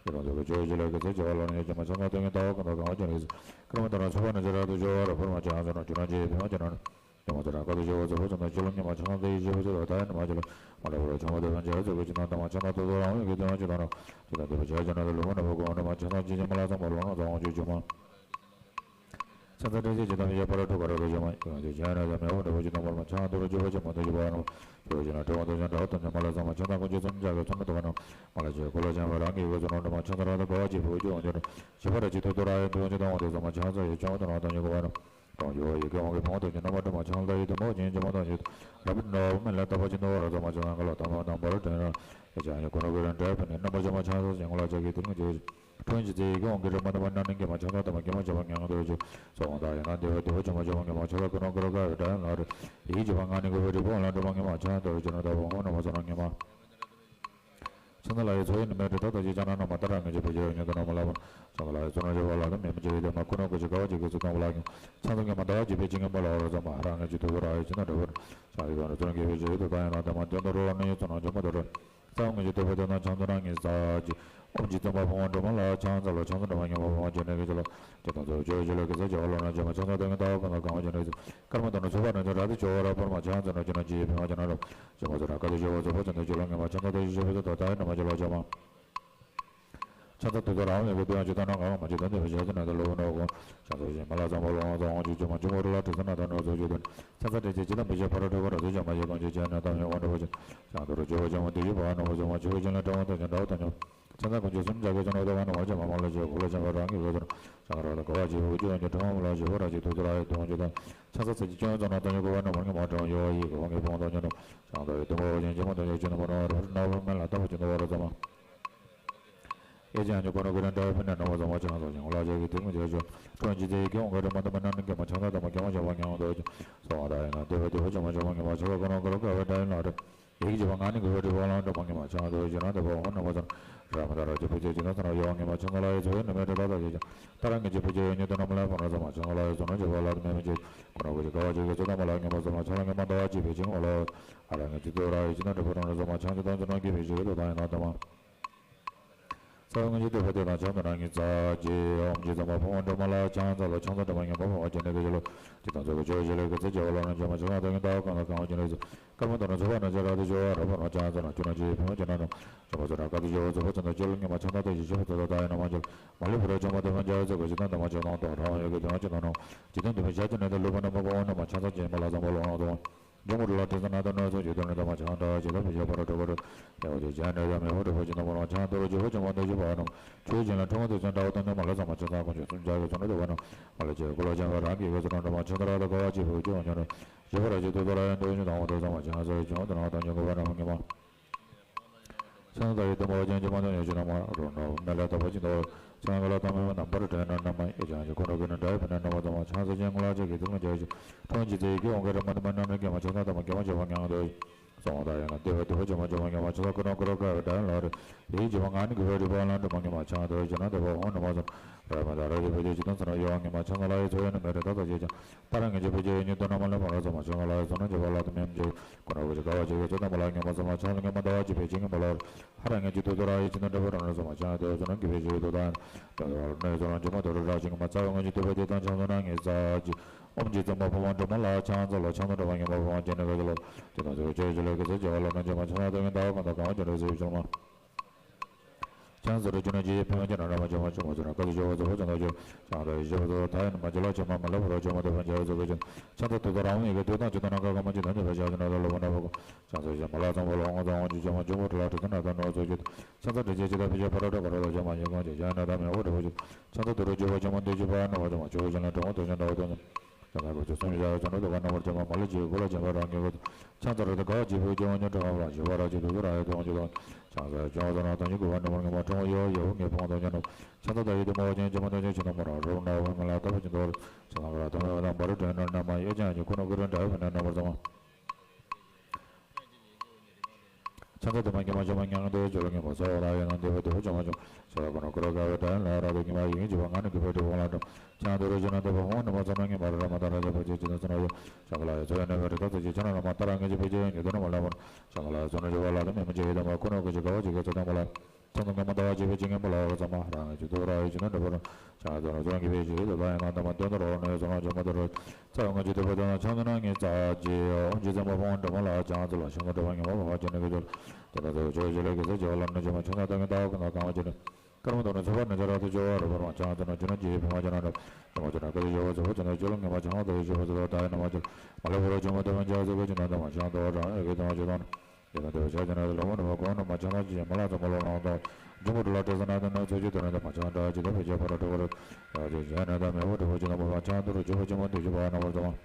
ཡི་རང་ཚུལ་གྱི་ཆོས་ཀྱི་ལས་ཀྱི་ཚེ་སྐྱེ་བ་ལ་ནི་ཀྱེ་མ་ཆགས་ན་དོན་གྱི་ལྟ་བ་ཀུན་ཏུ་གང་བ་ཅན་རིགས་སུ་ཀརྨ་དང་ཚོགས་པ་ན་ཅི་ར་དུ་སྦྱོར་བ་ར་ཕུར་མ་ཅན་ཟེར་ན་རྒྱུ་ན་ཅི་ཡི་ཕན་མ་ཅན་ན་ནི། ཉི་མ་ཚེ་ར་ཀ་དུ་སྦྱོར་བ་ཚོ་ཕུར་ཚོ་ན་ཅི་ལོ་ཉི་མ་ཆགས་ན་དེ་ཡི་ཞི་བ་ཅི་ར་ད་ཡི་ནི་མ་ཅི་ལོ་མ་ལ་བུ་ར་ཆང་བ་དེ་ཕན་ཅི་ར་ཚོ་གི་ཅི་ན་དང་མ་ཆགས་ན་དོ་དོ་རང་ཡོད་ཀྱི་དོན་ཅི་དང་ར་ཅི་དང་དེ་ཕན་ཅི་ར་ཅི་ན་དེ་ལོ་མ་ན་བུ་གོ་ན་མ་ཆགས་ན་ཅི་ཅི་མ་ལ་ཚང་མ་ལོ་ན་ཚང་བ་ཅི་ཅི་མ། ཚ་ཚ་འདྲེ་ཚེ་ཇི་ལྟར་མི་བྱེད་པར་ཐུགས་ཀར་རོ་ཇི་མ་ཡོང་དུ་བྱས་ན་ཡང་མེ་འོ་འདྲ་བོ་ཇི་ལྟར་མོར་མ་ཆགས་འདུ་རུ་འཇུག་པ་ཇི་མ་འདུ་ཇི་བ་རང་ཇི་བ་ཇི་ན་དྲི་བ་འདུ་ཞིང་འདྲ་བ་དང་ཉམས་མ་ལ་ཚང་མ་ཆགས་དང་ཀུན་གྱི་ཚོམ་ཆགས་ཀྱི་ཚོམ་འདུ་བ་རྣམས་མ་ལ་ཇི་ཀུ་ལ་ཅན་བ་རང་གི་ཡུལ་ཚོ་རང་འདུ་མ་ཆགས་ས་ར་དང་བ་ཇི་བོ་ཇི་འོང་འདུ་རུ་ཇི་བ་ར་ཇི་ཐུ་དུ་ར་ཡི་འདུ་ཇི་དང་འོང་འདུ་ཚང་མ་ཆགས་ས་ཡི་ཆོས་དང་རང་དང་ཉི་གུ་བ་རང་དང་ཇི་བ་ཡི་གེ་འོང་གི་ཕང་དང་ཉི་རྣམ་པ་དྲི་མ་ཆགས་ལ་ཡི་དུ་མོ་ཇི་ཇི་མ་དང་ཡི་དུ་རབ་ནོ་མེ་ལ་ལྟ་བ་ཇི་འདུ་བ་ར་ཚང་མ་ཆགས་ས་ག་ལ་དང་མ་དང་བ་ར་དྲན་ར་ཡི་ཆ་ཡི་ཀུ་ན་གུ་ར་འདྲ་བ་ནི་རྣམ་པ་ཇི་མ་ཆགས་ས་ཡི་ངོ་ལ་ཇ་གི་དུ་མོ་ཇི་བ་ཇི། ཁྲོན་གྱི་རྩེ་ཡི་གེ་འོང་གི་རེ་མ་དམ་པ་རྣམ་སྣང་གི་མ་ཆགས་ཐོག་དམ་པ་གི་མ་ཆགས་པ་ངང་དུ་བཅུག་སོགས་དང་ཡང་ན་འདི་བ་འདི་བ་ཆུང་མ་ཆུང་མ་ངེས་མ་ཆགས་ཐོག་ཀུན་ནོ་ཀུ་རོ་ཀ་བའི་སྒྲ་ཡང་ལ་རེ། ཡིག་གི་བ་ང་ནི་གུ་བའི་རི་བོ་ལ་འགྲོ་མ་ངེས་མ་ཆགས་ཐོག་ཅི་ན་ད་བ་འོང་ན་མ་ཚོ་ན་ངེས་མ། ཆང་ས་ལ་ཡི་ཚོ་ཡི་ནི་མེད་དེ་ད་ད་ཅི་ཅང་ན་ན་མ་ད་རང་ངེས་ཀྱི་བེ་ཅི་ཡོད་ཉོ་དུ་ན་མ་ལ་བ། ཆང་ས་ལ་ཡི་ཚོ་ན་ཅི་བ་ལ་དུ་མེད་མ་ཅི་ཡི་དེ་མ་ཀུན་ནོ་ཀུ་ཅི་ཀ་བ་ཅི་གི་ཚུ་ཐོང་བ་ལ་ངེས། ཆང་ས་ངེས་མ་ད་བ་ཅི་བེ་ཅི་ངེས་མ་ལ་བ་ར་ཚ་མ་རང་ངེས་ཀྱི་དུ་དུ་ར་ཡི་ཅི་ན་འདྲ་བ། ཆང་ཡི་དོ་ན་ཚོ་ན་ངེས་བེ་ཅི་ཡི་དུ་ད་ཡང་ན་ད་མ་དོན་དུ་རོ་ལ་ནི་ཡི་ཚོ་ན་ཅི་མ་དུ་ར། ས་འོག་ངེས་ཀྱི་དུ་བ་དེ་ན་ཆང་དུ་ན་ངེས་ཟ་ཅི། ཨོམ་ཇི་ཙམ་པ་ཕུང་བ་འགྲོ་མ་ལ་ཆང་ཚ་ལོ་ཆང་ཚ་འགྲོ་མ་ཉམས་པ་ཕུང་བ་ཇི་ནས་གི་ཅི་ལོ། ཇི་ལྟར་ཚོ་ཇོ་ཇི་ལོ་གི་ས་ཇོ་བ་ལོ་ན་ཇོ་མ་ཆང་ཚ་དོན་གི་ད་བ་གང་ལ་གང་བ་ཇི་ནས་གི་ཀར་མ་དོན་ན་ཚོ་བ་ན་ཇོ་ར་དི་ཇོ་བ་ར་པར་མ་ཆང་ཚ་ན་ཇོ་ན་ཇི་ཡི་ཕུང་བ་ཇི་ན་རོ། ཇོ་མ་ཚོ་ར་ཀ་དི་ཇོ་བ་ཚོ་བ་ཆང་དོན་ཇོ་ལོ་ངེས་མ་ཆང་ཚ་དོན་ཇི་ཇོ་བ་ཚོ་ད་ད་ཡི་ན་མ་ཇོ་ལོ་ཇོ་མ། ཆང་ཚ་དུ་ཚོ་ར་བ་ཡོད་གི་དོན་ཇོ་ད་ན་ག་མ་ཇོ་དོན་དི་བ་ཇོ་དི་ན་ད་ལོ་བ་ན་གོ། ཆང་ཚ་ཇི་མ་ལ་ཙམ་བ་ལོ་ང་ཚ་ཝང་ཇི་ཇོ་མ་ཇོ་མ་ར་ལ་དྲི་ས་ན་ད་ནོ་ཚོ་ཇོ་དོན། ཚ་ཚ་དྲི་ཆེ་ཇི་ལ་མི་ཤེས་ཕ་ར་དྲི་བ་ར་དུ་ཇོ་མ་ཡི་གང་ཇི་ཇ་ན་ད་མི་ཝང་དྲི་བ་ཇི། ཆང་དུ་རུ་ཇོ་བ་ཇོ་མ་དུ་ཇི་བ་ན་བ་ཇོ་མ་ཇོ་བ་ཇི་ལ་དྲི་བ་དོན་ཇོ་འདྲ་བ་དོན་ཇོ། ཆང་ཚ་ཀུན་ཇོ་སུམ་ཇ་གི་ཇོ་ན་དོ་བ་ན་བ་ཇོ་མ་མ་ལ་ཇོ་གོ་ལ་ཇོ་མ་རང་གི་གོ་དོན། ཆང་ར་ལ་གོ་བ་ཇི་བུ་ཇོ་ཇོ་དྲི་བ་མ་ལ་ཇོ་བ་ར་ཇི་དུ་དུ་ར་ཡི་དོན་ཇོ་དོན། ཆང་ཚ་ཚ་ཇི་ཅོ་ཇོ་ན་དོན་ཇོ་གོ་བ་ན་མ་ངི་མ་དྲི་བ་ཡོ་ཡི་གོ་ངི་ཕུང་དོན་ཇོ་ནོ། ཆང་དུ་ཡི་དུ་མ་བ་ཇི་ཇི་མ་དོན་ཇོ་ཇོ་ན་མ་ན་བ་ར་ན་བ་མ་ལ་ད་བ་ཇོ་ན་བ་ར་ཙམ་མ། ཨེ་ཅང་ཉོ་ཀོ་ནོ་ཀུ་རེ་འདྲ་བའི་ཕན་ནེ་ནོ་བ་ཟ་མ་ཆང་ས་ཞིང་ལ་ཇ་གི་དེ་མི་ཇ་ཇོ། ཁྲོན་ཇི་ཚེ་ཡི་གེ་འོང་ག་རེ་མ་དམ་པ་རྣམ་སྣང་གི་མ་ཆང་ད་དམ་པ་གེ་མ་ཆགས་པ་ངང་དུ་སོང་བ་ད་ཡིན་ན་དེ་བ་དེ་བ་ཆང་མ་ཆང་མ་ངེས་མ་ཆགས་པ་ཀུན་ནོ་ཀུ་རོ་ཀ་བའི་སྒྲ་ཡང་ལ་རེ། ཡིག་གི་བ་ང་ནི་གུ་བའི་རི་བོ་ལ་འགྲོ་མ་ངེས་མ་ཆང་དུ་ཇི་ན་དེ་བ་འོང་ན་མ་ཚོ་ན། ར་མ་ད་ར་ཇི་བུ་ཇི་ཇི་ན་ཚ་ན་ཡོ་བ་ངེས་མ་ཆང་ས་ལ་ཡི་ཚོ་ཡི་ནི་མེད་དེ་ད་ད་ཇི་ཅང་། ད་རང་ངེས་ཀྱི་བུ་ཇི་ཡོད་ཉོ་དུ་ན་མ་ལ་བ་ན་ཟ་མ་ཆང་ས་ལ་ཡི་ཚོ་ན་ཇི་བ་ལ་དུ་མེད་མི་ཇི། ཀུན་ནོ་ཀུ་ཅི་ཀ་བ་ཇི་གི་ཚུ་ད་མ་ལ་ངེས་མ་ཟ་མ་ཆང་ལ་ངེས་མ་ད་བ་ཇི་བེ་ཇི་ངོ་ལ། ཨ་ར་ངེས་ཇི་དུ་ར་ཡི་ཇི་ན་དེ་བ་ར་ན་ཟ་མ་ཆང་ཇི་དང་ཇི་ན་གི་བེ་ཇི་གི་དོ་ད་ཡིན་ན་ད་མ། ས་བོན་ངེས་ཀྱི་དུ་བ་དེ་ན་ཆང་དུ་ན་ངེས་ཟ་ཅི། ཨོམ་ཇི་ཙམ་པ་ཕུང་བ་འགྲོ་མ་ལ་ཆང་ཚ་ལོ་ཆང་ཚ་འགྲོ་མ་ངེས་མ་ཕུང་བ་ཇི་ནས་གི་ཇི་ལོ། ཇི་དང་ཚོ་གི་ཇོ་ཇི་ལོ་གི་ཚེ་ཇོ་བ་ལོ་ན་ཇོ་མ་ཆང་ཚ་དོན་གི་ད་བ་གང་ལ་གང་བ་ཇི་ནས་ཟ། ཀར་མ་དོན་ན་ཚོ་བ་ན་ཇོ་ར་དི་ཇོ་བ་ར་པར་མ་ཆང་ཚ་ན་ཇོ་ན་ཇི་ཡི་ཕུང་བ་ཇི་ན་ནོ། ཇོ་མ་ཚོ་ར་ཀ་དི་ཇོ་བ་ཚོ་བ་ཚོ་ན་ཇོ་ལོ་ངེས་མ་ཆང་ཚ་དོན་ཇི་ཇོ་བ་ཚོ་ད་ཡིན་ན་མ་ཇི། མ་ལེ་བུ་ར་ཇོ་མ་དེ་མ་ཇོ་བ་ཚོ་གི་ཇི་ན་དེ་མ་ཇོ་ནང་དོ་ར་བ་ཡོད་གི་དོན་ཇི་ན་ནོ། ཇི་དོན་དེ་མི་ཇ་ཇི་ན་དེ་ལུ་བ་ན་མ་གོ་བ་ན་མ་ཆང་ཚ་ཇི་མ་ལ་ཟ་མ་ལོ་ན་དོ། ཇོ་མོ་རུ་ལ་དྲི་ས་ན་དོ་ན་ཚོ་ཇོ་དོན་ན་དེ་མ་ཆང་ད་ཇི་ལ་བི་ཇ་པ་ར་དྲི་བ་ར། ཡ་བ་ཇི་ཇ་ན་ཡ་མེ་བ་དྲི་བ་ཇི་ན་མ་ར་ཆང་དོ་ར་ཇི་བ་ཇི་མ་དོ་ཇི་བ་ན། ཆོས་ཇི་ན་ཁྲོ་བ་དེ་ཚོ་འདྲ་བ་དོན་ན་མ་ལ་ཟ་མ་ཆང་ཚ་ཀུན་ཇོ་སུམ་ཇ་གི་ཚོ་ན་དེ་བ་ན། མ་ལ་ཇི་གོ་ལ་ཇ་བ་རང་གི་གོ་ཚོ་ན་དེ་མ་ཆང་ཚ་ར་ད་ག་བ་ཇི་བ་ཇི་བ་ཉོ་ན། ཇི་བ་ར་ཇི་དོ་དོ་ར་ཡ་དོ་ཇི་ན་མ་དོ་ཟ་མ་ཆང་ཚ་ཇི་མ་དོ་ན་དོ་ཇི་གོ་བ་ན་མ་ངེས་མ། ཆང་ད་ཡི་དམ་པ་ཅན་གྱི་མ་དོན་ཡོད་ཅི་ན་མ་རོ་ན་མེ་ལ་དམ་པ་ཅི་འདོར། ཆང་ག་ལ་དམ་པའི་རྣམ་པར་དྲན་ན་ན་མ་ཨེ་ཅང་ཅི་ཁོ་ན་གི་ན་འདྲ་ཡི་ཕན་ན་ན་མ་དམ་པ་ཆང་ས་ཅན་ངུ་ལ་ཅི་གི་དུག་ན་ཅི་ཅི་ཁྲོན་ཅི་ཚེ་ཡི་གེ་འོང་གི་རེ་མ་དམ་པ་རྣམ་རིག་གི་མ་ཆང་ད་དམ་པ་གི་མ་ཅི་བ་ངང་དོ་སོང་ད་ཡ་ན་དེ་བ་དེ་བ་ཅི་མ་ཅི་བ་ངེས་མ་ཆང་ད་ཁོ་ན་ཁོ་ར་ག་བ་འདྲ་ཡ་ལ་རེ། དེ་ཡི་ཅི་བ་ང་ནི་གི་བ་རི་བ་ལ་འདྲ་མ་ངེས་མ་ཆང་དོ་ཅི་ན་དེ་བ་འོང་ན་མ་ཚོ་ར་མ་ད་ར་ཡི་བ་དེ་ཅི་ན་ཚ་ན་ཡོ་ངེས་མ་ཆང་ད་ལ་ཡི་ཚོ་ཡ་ན་མེ་རེ་ད་ད་ཅི་ཅང་། ད་ར་ངེས་ཅི་བ་ཅི་ཡོད་ཉི་དོ་ན་མ་ལ་མ་ར་ཚ་མ་ཆང་ད་ལ་ཡི་ཚོ་ན་ཅི་བ་ལ་དུ་མེ་མ་ཅི་ཁོ་ན་གོ་ཅི་ག་བ་ཅི་གི་ཚོ་དམ་པ་ལ་ངེས་མ་ཚ་མ་ཆང་ལ་ངེས་མ་ཟླ་བ་གཅིག་པའི་ཅི་ངེས་མ་ལ་ཧ་ར་ངེས་ཅི་དུ་དུ་ར་ཡི་ཅི་ན་འདྲ་བ་རང་ར་ཚ་མ་ཆང་དེ་བ་ཚོ་ན་གི་བེ་ཅི་དུ་དང་ད་ར་ནེ་ཚོ་རང་ཅི་མ་དུ་ར་ར་ཅི་ངེས་མ་ཚ་བ་ངེས་ཅི་དུ་བ་དེ་དང་ཆང་ཚོ་ན་ངེས་ཚ་ཅི། ཨོམ་ཅི་ཙམ་པ་ཕོ་མ་འགྲོ་མ་ལ་ཆང་ཚ་ལོ་ཆང་ཚ་འགྲོ་མ་ངེས་མ་ཕོ་མ་ཅི་ན་ག་ཅི་ལོ་ཅི་ན་ཚོ་ཅི་ཅི་ལོ་གི་ཚ་ཅི་བ་ལ་ན་ཅི་མ་ཆང་ཚ་དེ་ངེས་ད་བ་གང་ད་གང་བ་ཅི་ར་ཚ་བི་ཅི་ལ་མ། ཆང་ཟེར་རྒྱུ་ན་ཇི་ཡི་ཕན་ཡོན་ཅན་ར་མ་ཅི་མ་ཅི་མ་ཅི་ར་ཀ་ཏི་ཇོ་བོ་ཛོ་བོ་ཅི་ན་ཇོ། ཆང་དང་ཡི་ཇོ་བོ་ཛོ་ད་ཡིན་མ་ཅི་ལ་ཅི་མ་མ་ལ་བུ་ར་ཅི་མ་དེ་ཕན་ཇ་ཡོད་ཟེར་གི་ཅི། ཆང་ད་དུ་ད་རང་ཡི་གི་དུ་དང་ཅི་ད་ན་ཀ་ཀ་མ་ཅི་ད་ནི་ཕན་ཇ་ཅི་ན་ད་ལོ་བ་ན་བུ་གོ། ཆང་ཟེར་ཅི་མ་ལ་ཚང་བ་ལ་འོང་ད་འོང་ཅི་ཅི་མ་ཅི་མ་ཅི་མ་ད་ནོ་ཟེར་གི། ཆང་ད་དེ་ཅི་ཅི་ད་ཕི་ཅི་ཕ་ར་ད་ག་ར་ད་ཅི་མ་ཡི་གོ་ཅི་ཡ་ན་ད་མེ་བོ་དེ་བོ་ཅི། ཆང་ད་དུ་རུ་ཅི་བོ་ཅི་མ་དེ་ཅི་བ་ན་བ་ཅི་མ་ཅི་བོ་ཅི་ན་དྲང་བ་དེ་ཅི་ན་ད་བ་དེ་ཅི། ཆང་ད་གོ་ཅི་སུམ་ཅི་ཡ་ཅི་ན་དུ་ག་ན་བ་ཅི་མ་མ་ལ་ཅི་གོ་ལ་ཅི་མ་རང་གི་གོ། ཆང་ད་ར་ད་ག་ཅི་བོ་ཅི་མ་ཉོ་དྲང་བ་ལ་ཅི་བ་ར་ཅི་དུ་དུ་ར་ཡ་དུ་འོང་ཅི་དུ། ཆང་ས་ཅོང་ས་ན་ཏང་ཅི་གུ་བ་ནི་མ་ངེས་མ་ཁྲོང་བ་ཡོ་ཡོ་ངེས་ཕོང་ཏང་ཉ་ནོ། ཆང་ས་ད་ཡི་དུ་མ་བ་ཅན་ཅི་མ་ཏང་ཅི་ཆི་ན་མ་ར་རོ་ན་བ་མ་ལ་ད་བ་ཅི་འདོར། ཆང་ས་ག་ར་ད་མ་བ་ན་མ་རུ་དྲན་ན་ན་མ་ཡོ་ཅན་ཉི་ཁུ་ན་གུ་རུ་འདྲ་བ་ན་ན་མ་ར་ཚང་མ། ཆང་ས་དུ་མ་ངེས་མ་ཅི་མ་ཉང་དུ་ཅོ་ལ་ངེས་མ་ས་བ་ལ་ཡོ་ན་འདི་བ་དུ་བ་ཅི་མ་ཅི། ཆང་ས་ག་ན་གུ་ར་ག་བ་ད་ཡ་ན་ར་དུ་ངེས་མ་ཡིན་ཅི་བ་ང་ནི་གུ་བ་དུ་བ་ལ་འདྲ། ཆང་དུ་རུ་ཅི་ན་དུ་བ་མ་ན་མ་ཚང་མ་ངེས་མ་ར་ར་མ་ད་ར་ཡ་བ་ཅི་ཅི་ན་ཚང་ན་ཡོ། ཆང་ས་ལ་ཡོ་ཚོ་ཡ་ན་བ་རི་ད་ཚ་ཅི་ཆ་ན་ན་མ་ད་ར་ངེས་ཅི་བེ་ཅི་ཡ་ཉི་དུ་ན་མ་ལ་མ། ཆང་ས་ལ་ཡོ་ཚོ་ན་ཅི་བ་ལ་དུ་མེ་མ་ཅི་ཡོད་དུ་མ་ཁུ་ན་གུ་ཅི་ག་བ་ཅི་ག་ཚོ་ད་མ་ལ། ཚོ་ན་ངེས་མ་ད་བ་ཅི་བེ་ཅི་ངེས་མ་ལ་བ་ཚང་མ་ར་ངེས་ཅི་དུ་ར་ཡོ་ཅི་ན་འདྲ་བ་ར། ཆང་ས་ཚོ་ན་ཚོ་ངེས་བེ་ཅི་ཡོད་དུ་ད་ཡ་ན་ད་མ་དོན་དུ་རོ་ན་ཡོ་ཚོ་ན་ཅི་མ་དུ་རོ། ཚ་ཡོ་ངེས་ཅི་དུ་བ་དུ་ན་ཆང་དུ་ན་ངེས་ཚ་ཅི་ཡོ་ཅི་ཚ་མ་ཕོང་འདྲ་མ་ལ་ཆང་ཚ་ལ་ཆང་ག་འདྲ་བ་ངེས་མ་བ་ཅི་ན་གི་དུ། དེ་ན་ཚོ་ཅོ་ཅི་ལ་གི་ཚ་ཅི་བ་ལ་ན་ཅི་མ་ཆང་ད་ད་ངེས་ད་ག་ན་གང་བ་ཅི་ན། ཀརྨ་དང་ནི་ཚོགས་པ་ནི་ཇ་ར་དུ་ཇོ་བ་རུ་བར་མ་ཆང་དུ་ན་ཇུ་ན་ཇི་ཡི་ཕི་མ་ཇ་ན་ར་དུ་མ་ཇ་ན་ཀ་ཏི་ཇོ་བ་ཚོ་བ་ཇ་ན་ཇོ་ལ་ངེས་མ་ཆང་དུ་ཡི་ཇོ་བ་ཚོ་ད་ཡི་ན་མ་ཇ་མ་ལ་བོ་ར་ཇོ་མ་དུ་མ་ཇ་ཚོ་བ་ཇ་ན་དུ་མ་ཆང་དུ་བ་ར་ཨེ་གི་དུ་མ་ཇོ་དང་ཡི་ན་དུ་བ་ཇ་ན་དུ་ལོ་མ་ནུ་བ་གོ་ན་མ་ཆང་ལ་ཇི་མ་ལ་ཚོ་མ་ལོ་ན་དུ་ཇུ་མ་དུ་ལ་ཏྲེ་ས་ན་དུ་ན་ཚོ་ཇི་དུ་ན་དུ་མ་ཆང་དུ་ཇི་དུ་བ་ཇ་བ་ར་དུ་བ་ར་ཇ་ན་དུ་མེ་བོ་དུ་བ་ཇ་ན་བ་ཆང་དུ་རུ་ཇོ་བ་ཇོ་མ་དུ་ཇོ་བ་ན་བ་ཇོ་མ།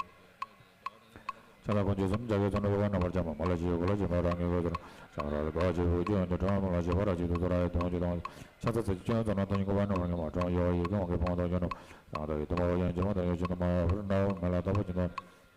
ཕྱག་འཚལ་དཀོན་མཆོག་གསུམ་རྒྱ་གར་ཚོགས་ནི་བོད་པ་རྣམ་པར་བྱམས་པ་མ་ལ་ཞིག་ཡོད་གོ་ལ་ཞིག་མ་རང་གི་གོ་ཚོར་ཞང་ར་ལ་དགའ་བ་ཆེ་བོ་ཅི་ཡོང་དུ་ཁྲོམ་ལ་ཞིག་བ་ར་ཅིག་ཏུ་ཏུ་ར་ཡོད་དོན་ཅི་དང་ཕྱག་འཚལ་ཚེ་ཅི་ཡོང་ཚོགས་ན་དོན་གོ་བ་རྣམ་པར་ངེས་པ་གྲོང་ཡོ་ཡི་གེ་འོང་གི་ཕོང་དང་ཡོན་ནོ། ཞང་ར་ཡི་དུ་མ་བ་ཡོན་ཅི་མ་དང་ཡོ་ཅི་ནོ་མ་བ་ཕུར་ན་འོ་མེ་ལ་ཏ་པ་ཅི་ནོ།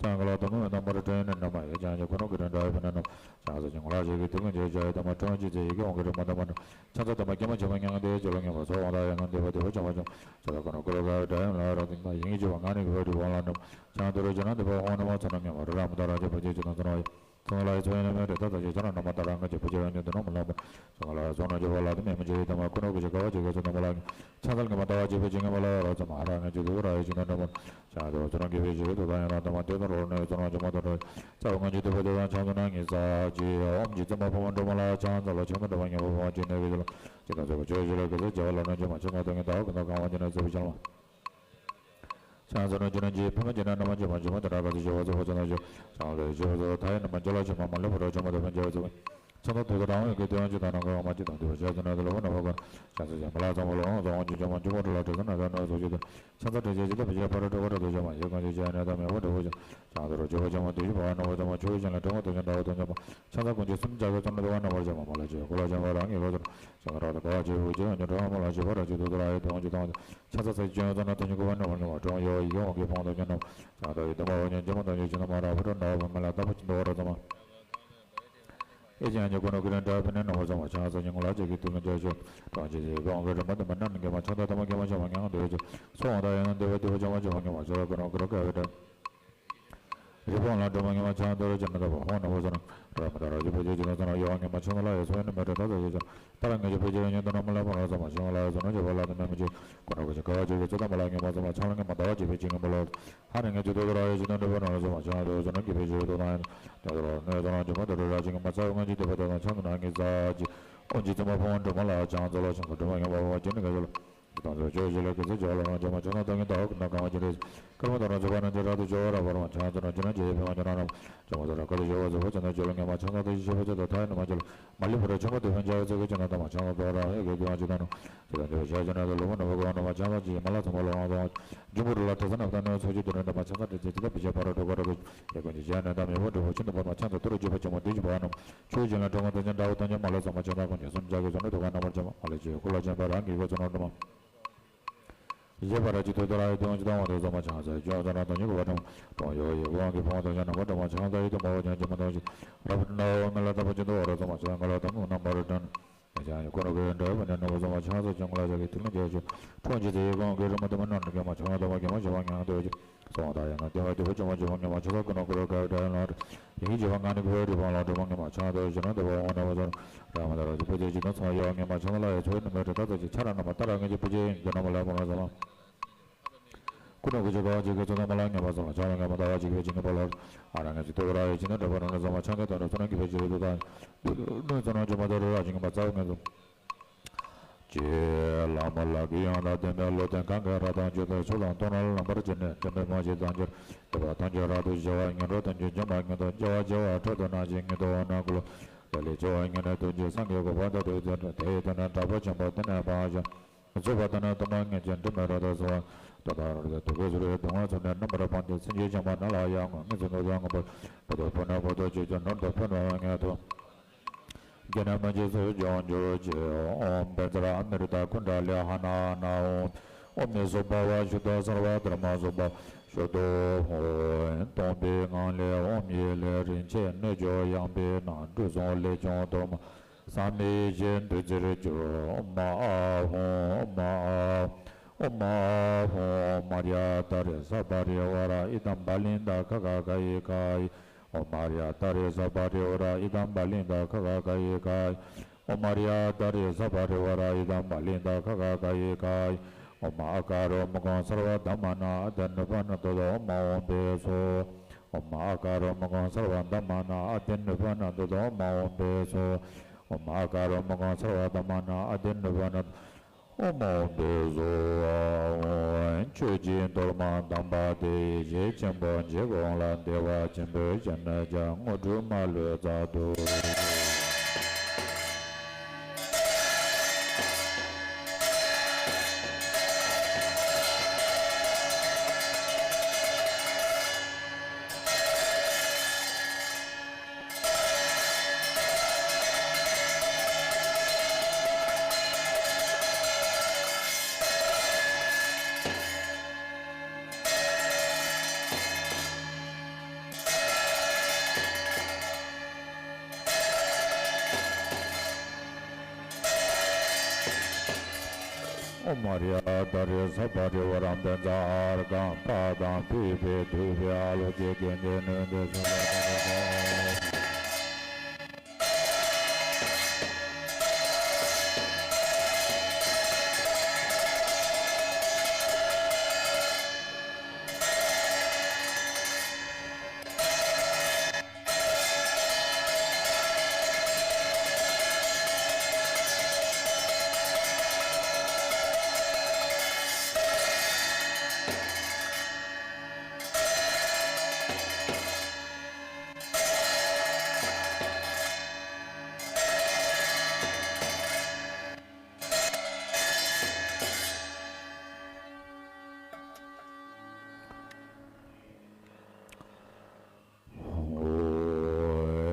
ཅང་ག་ལ་དུ་མ་ཡོན་ཏམ་པར་ཏྲེ་ནི་ནམ་མ་ཡོ་ཅང་ཡོ་ཁོ་ནོ་གི་རིན་དྲ་ཡོ་ཕི་ན་ནོ། ཞང་ཚེ་ཅི་ངོ་ལ་ཞིག་གི་དུ་གི་འཇོ་ཅ་ཡོ་དམ་མ་ཁྲོམ་ཅི་ཚེ་ཡི་གེ་འོང་གི་རིན་མ་དམ་པ་ནོ། ཕྱག་འཚལ་དམ་པ་སྐྱེས་མ་ཆེན་པོ་མྱང་འདས་ཅི་ལ་ངེས་པ་ཚོགས་དབང་དང་ཡོན་ཏན་འདུས་པ་འདུས་པ་ཆེན་པོ་ཆེན་པོ་ཆ་ལ་ཀུན་ནོ་ཀུ་རུ་ཀ་བའི་དགྲ་ཡང་ལ་ར་དིང་ལ་ཡིན་གྱི་བ་ང་ནི་གི་བ་རི་བོང་ལ་འགྲོ། ཆང་དུ་རུ་ཇི་ན་འདི་པ་ཧོ་ནི་མ་ཚོ་ན་ངེས་པ་རི་ར་མི་ད་ར་ཇི་པ་ཇི་ཇི་དང་ཚོ་ན་ཡི་ཚོ་ལ་ཡི་ཚོ་ཡི་ན་མེ་རི་ད་ད་ཇི་ཆ་ན་ན་མ་ད་ར་ང་ཇི་པ་ཇི་ཡོན་ཏན་འདི་ནོ་མ་ལ་མ་ཚོ་ལ་ཡི་ཚོ་ན་ཇི་བ་ལ་དི་མེ་མ་ཇི་ཡི་ད་མ་ཀུན་ནོ་གི་ཇི་ཀ་བ་ཇི་ག་ཚོ་ན་མ་ལ་ངེས། ཆང་དལ་ངེས་མ་ད་བ་ཇི་པ་ཇི་ངེས་པ་ལ་ར་ཚོ་མ་ར་ངེས་ཇི་དུ་ར་ཡི་ཇི་ན་འདྲ་མ། ཆང་དུ་ཚོ་ན་གི་བེ་ཇི་དུ་ད་ཡང་ན་ད་མ་དེ་དུ་རོ་ནེ་ཚོ་ན་ཇི་མ་ད་ར་ཚ་བ་ང་ཇི་དུ་པ་དུ་ད་ཆང་དུ་ན་ངེས་ས་ཇི་ཨོམ་ཇི་ཙམ་པ་ཕོ་མ་འགྲོ་མ་ལ་ཆང་ཚ་ལ་ཆང་དུ་འགྲོ་མ་ངེས་པ་ཕོ་ཇི་ནེ་གི་ཇི་ལ། ཅི་དང་ཚོ་བ་ཆོས་ཅི་ལ་གི་ཚོ་བྱ་བ་ལ་ན་ཇི་མ་ཆི་ང་དང་གི་ད་གི་ན་གང་བ་ཇི་ན་ཚེ་བི་ཆ་ལ། ཆང་ཚོ་ན་ཇི་ན་ཇི་ཕི་མ་ཇི་ན་ན་མ་ཇི་མ་ཇི་མ་དེ་ར་ག་ཚོ་ཞི་བ་ཚོ་བ་ཚོ་ན་ཇི། ཆང་ཚོ་ཞི་བ་ཚོ་ད་ཡི་ན་མ་ཇི་ལ་ཆི་མ་མ་ལེ་བ་ར་ཆི་མ་དེ་ཕན་ཇི་བ་ཚོ། ཆང་ཚོ་དུ་ཚོ་རང་ཡོད་གི་དེ་ཡང་ཇི་ད་ན་ག་མ་ཇི་དང་དེ་བ་ཇི་ཚོ་ན་དེ་ལ་བ་ན་བ་ག། ཆང་ཚོ་ཇི་མ་ལ་ཚང་བ་ལ་ང་ཚོ་ང་ཇི་ཇི་མ་ཇི་མ་དེ་ལ་དེ་ཚོ་ན་དེ་ན་ཚོ་ཇི་དེ། ཆང་ས་དྲི་ཆེ་ཇི་ལྟ་བི་ཞེས་པ་ར་དྲི་བ་ར་དོ་ཞེས་མ་ཡི་གང་ཞིག་ཅེ་ནས་དམ་ཡོད་པ་དྲི་བ་ཞེས། ཆང་ས་རུ་ཇི་བ་ཅང་མ་དུ་ཞི་བ་ན་བ་དམ་ཆུ་བ་ཅན་ལ་དྲི་བ་དོ་ཅན་ད་བ་དོ་ཅན་མ། ཆང་ས་ཀུན་གྱི་སུམ་བརྒྱ་གི་ཙམ་ལ་དུ་བ་ན་བར་ཅན་མ་མ་ལ་ཅེ་གོ་ལ་ཅན་བ་རང་གི་གོ་ཚོར། ཆང་ས་ར་དུ་ག་བ་ཅེ་བུ་ཅེ་ཉོ་དྲི་བ་མ་ལ་ཞི་བ་ར་ཅི་དུ་དུ་ར་ཡི་དོ་ཅི་དང་། ཆང་ས་ཚེ་ཅན་ཙམ་ན་དུ་ཉི་གོ་བ་ན་བར་ཉོ་བ་དྲི་བ་ཡོ་ཡི་གེ་འོང་གི་ཕོང་དོ་ཅན་ནམ། ཆང་ས་ཡི་དུ་མ་བ་ཉན་ཅི་མ་དང་ཡོ་ཅི་ན་མ་ར་བུ་དྲ་ན་བ་མ་ལ་ད་བ་ཅི་དོ་བ་ར་ཙམ་མ། ཨེ་ཅན་ཉི་གོ་ནོ་གི་རིན་དྲ་ཕི་ནེ་ནོ་བ་ཙམ་མ་ཆང་ས་ཉིང་ལ་ཅིག་གི་དུ་མི་འདྲ་ཆོ། གྲོང་ཁྱེར་ཡི་གོང་གི་རི་མ་དུ་མ་ནམ་གི་མ་ཆང་ད་དུ་མ་གི་མ་ཆང་མ་ཉང་དུ་ཡོད་ཅོ། སོང་ད་ཡང་དེ་བ་དེ་བ་ཆང་མ་ཆང་མ་གི་མ་ཆང་ལ་གོ་ནོ་གི་རོ་ཀ་བི་ད། རི་བོང་ལ་འགྲོ་མ་གི་མ་ཆང་དུ་རི་ཅན་ད་བ་ཧོ་ནོ་བ་ཙམ། ར་མ་ད་ར་ཅི་བ་ཅི་ཅི་ན་ཙམ་ཡོ་གི་མ་ཆང་ལ་ཡ་སོ་ཡ་ནི་མ་ད་ད་ད་ཡོད་ཅོ། ད་ར་ངེ་ཅི་བ་ཅི་ཡ་ཉན་ད་ན་མ་ལ་མ་ར་ཙམ་མ་ཆང་ལ་ཡ་སོ་ན་ཅི་བ་ལ་དུ་མ་མི་ཅི། གོ་ནོ་གི་ཅི་ག་བ་ཅི་གི་ཙི་ད་མ་ལ་ངེ་མ་ཙམ་མ་ཆང་ལ་ངེ་མ་ད་བ་ཅི་བ་ཅི་ངེ་མ་ལ། ཧ་ནེ་ངེ་ཅི་དོ་དོ་ར་ཡེ་ཅི་ནོ་འདྲ་བ་ནོ་ལ་ཙམ་མ་ཆང་དོ་ཙམ་ན་གི་བེ་ཅི་དོ་ན་ཡང་དོ་དོ་ར་ནོ་ཙམ་ན་ཅི་མ་དོ་ར་ཅི་ངེ་མ་ཚ་ང་ཅི་དེ་བ་དོ་ན་ཆང་ན་ངེ་ཙ་ཅི། ཨོ་ཅི་ཙམ་མ་ཕོ་འགྲོ་མ་ལ་ཆང་ཙ་ལ་ཆང་དོ་འགྲོ་མ་ངེ་མ་བ་ཅི་ནི་ག་ཅི་ལ། དེ་དང་ཚོ་ཅོ་ཅི་ལ་གི་ཚེ་ཅོ་ལ་རང་ཅི་མ་ཅི་ན་དོ་ངེ་དོ་ཀུ་ན་གང་བ་ཅི་རེ། ཀརྨ་དང་རང་ཚོ་བ་ན་ཅི་ར་དོ་ཅོ་ར་བ་རང་ཆང་ཙ་ན་ཅི་ན་ཅི་ཡེ་བེ་མ་ཅི་ན་རང་ཅི་མ་ཙ་ར་ཀ་དོ་ཅོ་བ་ཚོ་བ་ཅི་ན་ཅི་ལ་ངེ་མ་ཆང་ཙ་དེ་ཤེ་བ་ཅི་དོ་ཐ་ཡ་ན་མ་ཅི་ལ། མ་ལི་བུ་ར་ཆུ་མ་དེ་ཕན་ཅ་ཡོ་ཚེ་གི་ཅི་ན་དམ་ཆང་ལ་དོ་ར་ཡོ་གི་དེ་ཡང་ཅི་ད་ནོ། ཅི་ད་འདི་བ་ཞ་ཅི་ན་དེ་ལོ་མ་ན་བ་གོ་ན་མ་ཆང་ལ་ཅི་མ་ལ་ཚང་མ་ལོ་ང་དང་། ཇུ་མུ་རུ་ལ་དེ་ས་ན་བཏང་ནོ་ཚོ་ཅི་དེ་རེ་ན་མ་ཆང་ལ་དེ་ཅི་ད་བི་ཅ་པ་ར་དོ་ག་ར་དོ། ཡ་ཀུན་གྱི་ཞ་ན་དམ་ཡོ་བ་དྲི་བ་ཆུ་ན་བ་མ་ཆང་ད་དུ་ར་ཅི་བ་ཅི་མ་དེ་ཅི་བ་ནོ། ཆུ་ཅི་ན་དྲོ་ང་དེ་ཅན་འདྲ་བ་དང་ཉ་མ་ལ་ཚང་མ་ཆང་ད་ཀུན་གྱི་སུམ་ཅ་གི་ཚོ་ན་དོ་ག་ན་མ་ཅི་མ་མ་ལ་ཅི་ཡོ་ཁུ་ལ་ཅན་པ་རང་གི་གོ་ཚོ་ན་དོ་མ། ཡེ་བ་ར་ཅི་དོ་དོ་ར་ཡི་དོན་ཅི་དང་བ་དོ་ཚང་མ་ཆང་ས་ཅོ་ཙ་ན་དོ་ཉི་གོ་བ་དང་། དོ་ཡོ་ཡི་གོང་གི་ཕོང་དོ་ཉ་ན་བ་དོ་མ་ཆང་ས་ཡི་དོ་མ་བ་ཉ་ཅི་མ་དོ་ཅི། ར་བ་ན་བ་མ་ལ་ད་བ་ཅི་དོ་བ་ར་ཚང་མ་ཆང་ག་ལ་དང་ངུ་ན་མ་ར་དྲན། ཡ་ཅང་ཡི་གོ་ནོ་གི་འདྲ་བ་ནི་ནོ་བ་ཚང་མ་ཆང་ས་ཅང་ག་ལ་ཅག་གི་ཐིག་ལ་ཅག་ཅོ། ཁྲོང་ཅི་ཚེ་ཡི་གོང་གི་རི་མ་དུ་མ་ནོ་ན་གི་མ་ཆང་ད་བ་གི་མ་ཆང་བ་ཉང་དོ་ཅི། སོང་ད་ཡ་ན་དེ་བ་དེ་བ་ཅི་མ་ཅི་བ་ཉ་མ་ཆང་ས་གི་ནོ་གི་རོ་ག་བི་ད་ཡ་ན་ར། ཡིན་གྱི་བ་ང་ནི་གི་བ་རི་བ་ལ་དུ་མ་ངེ་མ་ཆང་དོ་ཅི་ན་དུ་བ་འོ་ན་བ་ཚང་། ར་མ་ད་ར་ཅི་བུ་ཅི་ཅི་ནོ་ཚང་ཡོ་ངེ་མ་ཆང་ལ་ཡ་ཚོ་ནི་མེ་ཏྲ་ད་ད་ཅི་ཆ་ར་ན་མ་ད་ར་ངེ་ཅི་བུ་ཅི་ཡིན་གི་ན་མ་ལ་མ་ང་ཚང་། ཀུན་ནོ་ཀུ་ཅི་ག་བ་ཅི་གི་ཚོ་ན་མ་ལ་ངེ་མ་ཚང་ལ་ཆང་ལ་ངེ་མ་ད་བ་ཅི་གི་བ་ཅི་ངེ་པ་ལ། ཨ་ར་ངེ་ཅི་དོ་ར་ཡ་ཅི་ན་དྲ་བ་ར་ན་ཚང་མ་ཆང་གི་ད་ན་ཚོ་ན་གི་བ་ཅི་རེ་དུ་ད། ནོ་ཚོ་ན་ཅི་མ་ད་ར་ར་ཅི་ངེ་མ་ཚ་བ་ངེ་ཚོ། ཅེས་བླ་མ་ལ་གི་ཡང་ལ་བསྟན་པའི་བློ་ལྡན་གང་གི་ར་དང་རྒྱུ་དང་ཆོས་དང་སྟོང་ལ་ལམ་པར་བྱས་ནས་དེ་མེད་མ་ཞིག་དང་འགྱུར་དེ་བ་དང་འགྱུར་ར་དུ་ཞི་བ་ཉན་རོ་དང་རྒྱུ་ཉམས་མ་ཉན་དང་སྐྱེ་བ་བྱེ་བ་ཕྲག་དང་ན་ཞིག་ཉིད་དུ་འོ་ན་ཀུ་ལོ། དེ་ལས་སྐྱེ་བ་ཉན་ནས་དུས་ཀྱི་སངས་རྒྱས་གོ་འཕང་དང་དུས་མཐུན་དེ་ཡི་དོན་ནི་དྲག་པོ་ཆེན་པོ་དེ་ནས་འཕགས་ཤིང་། རྫོགས་པ་དེ་ནི་དུ་མ་ངེས་ཀྱང་དྲི་མེད་རབ་ཏུ་ཚོལ་བ། དོན་དམ་རབ་ཏུ་དུས་ཀྱི་ཚུལ་ལས་སྡུག་བསྔལ་ཚོལ་ནས་རྣམ་པར་སྤངས་ཏེ་སེམས་ཅན་བྱང་མ་རྣམས་ལ་ཡང་ངུ་ངེས་སུ་ནུབ་ཏུ་མངོན་པར་བོད་དུ་འཕོ་ན་བོད་དུ་སྐྱེ་ཀྱང་ནོར་དུ་འཕོ་ན་ངེས་ཐོབ། རྒྱལ་ནས་མ་སྐྱེས་སུ་ཀྱང་འགྱུར་ཅིག་ཨོཾ་བཛྲ་ཨ་མི་རུ་ཏ་ཀུན་ཌ་ལི་ཧ་ན་ཨ་ན་ཨོཾ། ཨོཾ་མི་སུ་བྷ་བ་ཤུདྡྷ་སརྦ་དྷརྨ་སུ་བྷ་ཤུདྡྷོ་ཧོ། སྟོང་པའི་ངང་ལས་ཨོཾ་ཡིག་ལས་རིན་ཆེན་སྣོད་བཅུད་ཡངས་པའི་ནང་འབྲུ་གསུམ་ལས་བྱུང་གཏོར་མ་ཟག་མེད་བཞིན་བདུད་རྩིར་གྱུར། ཨོཾ་ཨཱཿཧཱུྃ། ཨོཾ་ཨཱཿཧཱུྃ། ཨོཾ་ཨཱཿཧཱུྃ། ཨོཾ་ཨཱརྱ་ཏཱ་རེ་སརྦ་རི་ཝཱ་ར་ཨི་དམ་བ་ལི་ཏ་ཁ་ག་ག་ཡི་ག་ཡི། ཨོཾ་ཨཱརྱ་ཏཱ་རེ་སརྦ་རི་ཝཱ་ར་ཨི་དམ་བ་ལི་ཏ་ཁ་ག་ག་ཡི་ག་ཡི། ཨོཾ་ཨཱརྱ་ཏཱ་རེ་སརྦ་རི་ཝཱ་ར་ཨི་དམ་བ་ལི་ཏ་ཁ་ག་ག་ཡི་ག་ཡི། ཨོཾ་ཨ་ཀ་རོ་མུ་ཀཾ་སརྦ་དྷརྨ་ནཱ་ཨ་ཏི་ནི་བྷ་ན་ཏོ་ཏོ། ཨོཾ་ཨཱཿཧཱུྃ་བྷཻ་སྭཱ་ཧཱ། ཨོཾ་ཨ་ཀ་རོ་མུ་ཀཾ་སརྦ་དྷརྨ་ནཱ་ཨ་ཏི་ནི་བྷ་ན་ཏོ་ཏོ། ཨོཾ་ཨཱཿཧཱུྃ་བྷཻ་སྭཱ་ཧཱ། ཨོཾ་ཨ་ཀ་རོ་མུ་ཀཾ་སརྦ་དྷརྨ་ནཱ་ཨ་ཏི་ནི་བྷ་ན་ཏོ་ཏོ། ཨོཾ་ཨཱཿཧཱུྃ་བྷཻ་སྭཱ་ཧཱ། ཆོས་ཀྱི་གཏོར་མ་དམ་པ་དེ་ཡི་ཞལ་ཆེན་པོ་རྗེ་གོང་ལ་བདེ་བ་ཆེན་པོས་བཞེས་ནས་ཀྱང་དངོས་གྲུབ་མ་ལུས་མཛད་དོ། ཨོཾ་ཨཱརྱ་ཏཱ་རེ་སརྦ་རི་ཝཱ་ར་བཛྲ་ཨརྒྷཾ་པཱ་དཾ་བི་བི་དྷུ་བི་ཨཱ་ལོ་ཀེ་ཀུན་ཏེ་ནོ་ཏེ་སྭཱ་ཧཱ།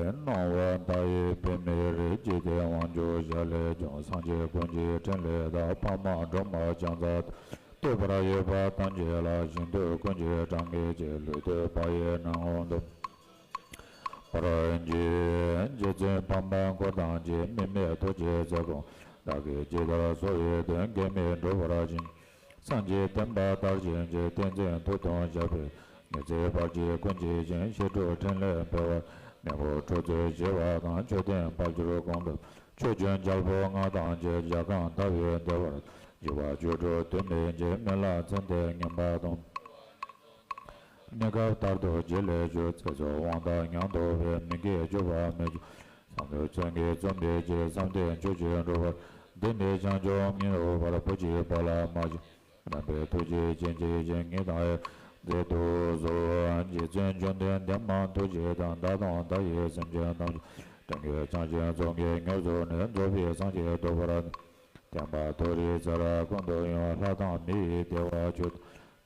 སྣང་བ་མཐའ་ཡས་པདྨའི་རིགས། འཇིག་རྟེན་དབང་ཕྱུག་ཞལ་ལས་བྱུང་། སངས་རྒྱས་ཀུན་གྱི་ཕྲིན་ལས་དང་། འཕགས་མ་སྒྲོལ་མ་ཕྱག་འཚལ་ལོ། བསྟོད་པར་ཡོད་པ་ཐམས་ཅད་ལ། ཞིང་དུ་ཀུན་གྱི་གྲངས་ཀྱིས་ཆེ། ལུས་བཏུད་པ་ཡི་སྣང་ངོ་མཐོང་བར་བགྱི། རྗེ་བཙུན་འཕགས་མ་འཁོར་དང་བཅས། དམིགས་མེད་ཐུགས་རྗེའི་ཚེ་འགུགས་དག་གིས་ཇི་ལྟར་གསོལ་བའི་དོན། གེགས་མེད་འགྲུབ་པར་བྱིན། སངས་རྒྱས་བསྟན་པ་དར་ཞིང་རྒྱས། བསྟན་འཛིན་མཐུ་དང་ཞབས་པད་བསྔོ། ཚེ་བར་གྱི་ཀུན་གྱི་ཞིང་། བཤད་སྒྲུབ་ཕྲིན་ལས་འཕེལ་བར། མི་ཁོམ་ཁྲོ་ཚུལ་ཞི་བ་དང་། མཆོད་རྟེན་དཔལ་འབྱོར་གང་ཐོབ། ཆོས་འབྱོར་རྒྱལ་པོ་ལྔ་དང་བཅས། རྒྱལ་ཁམས་དག་པའི་བདེ་བར་གཤེགས་པ་སྤྱོད་འགྲོ་དུས་མིན་འཇིག་སྨན་བླ་ཚེ་འདས་ངན་པ་དང་། གནས་སྐབས་ལྟར་དུ་རྗེས་ལ་བཞུགས། ཚེ་སྲོག་དབང་ཐང་ཉམས་རྟོགས་པའི། མི་དགེ་བཅུ་སྤངས་མི་བྱ་བཟང་པོའི་བཙན་གྱིས་བརྩོན་པའི་ཕྱིར། བསམ་དོན་ཆོས་ཀྱི་འགྲུབ་པར། འདི་ནི་བྱང་ཆུབ་མི་འོང་བར། བུ་གཅིག་བ་ལ་མ་བྱིན་པར། རྣམ་པའི་ཐུགས་རྗེ་ཅན་གྱིས་ཀྱང་། ངེས་དང་ཡང་མཛད་དུ་གསོལ། རྗེ་བཙུན་བཅོམ་ལྡན་འདས་མ་ཐུགས་རྗེ་དང་། བདག་དང་བདག་གི་སེམས་ཅན་ཐམས་ཅད། དྲིན་ཅན་བྱང་ཆུབ་ཕྱོགས་ཀྱི་མྱུར་མཛད་ནས། རྫོགས་པའི་སངས་རྒྱས་ཐོབ་པར་བསྟན་པ། མཐོ་རིས་ཚེ་རབས་ཀུན་ཏུ་ཡང་། ལྷ་དང་མི་ཡི་བདེ་བ་ཆོས་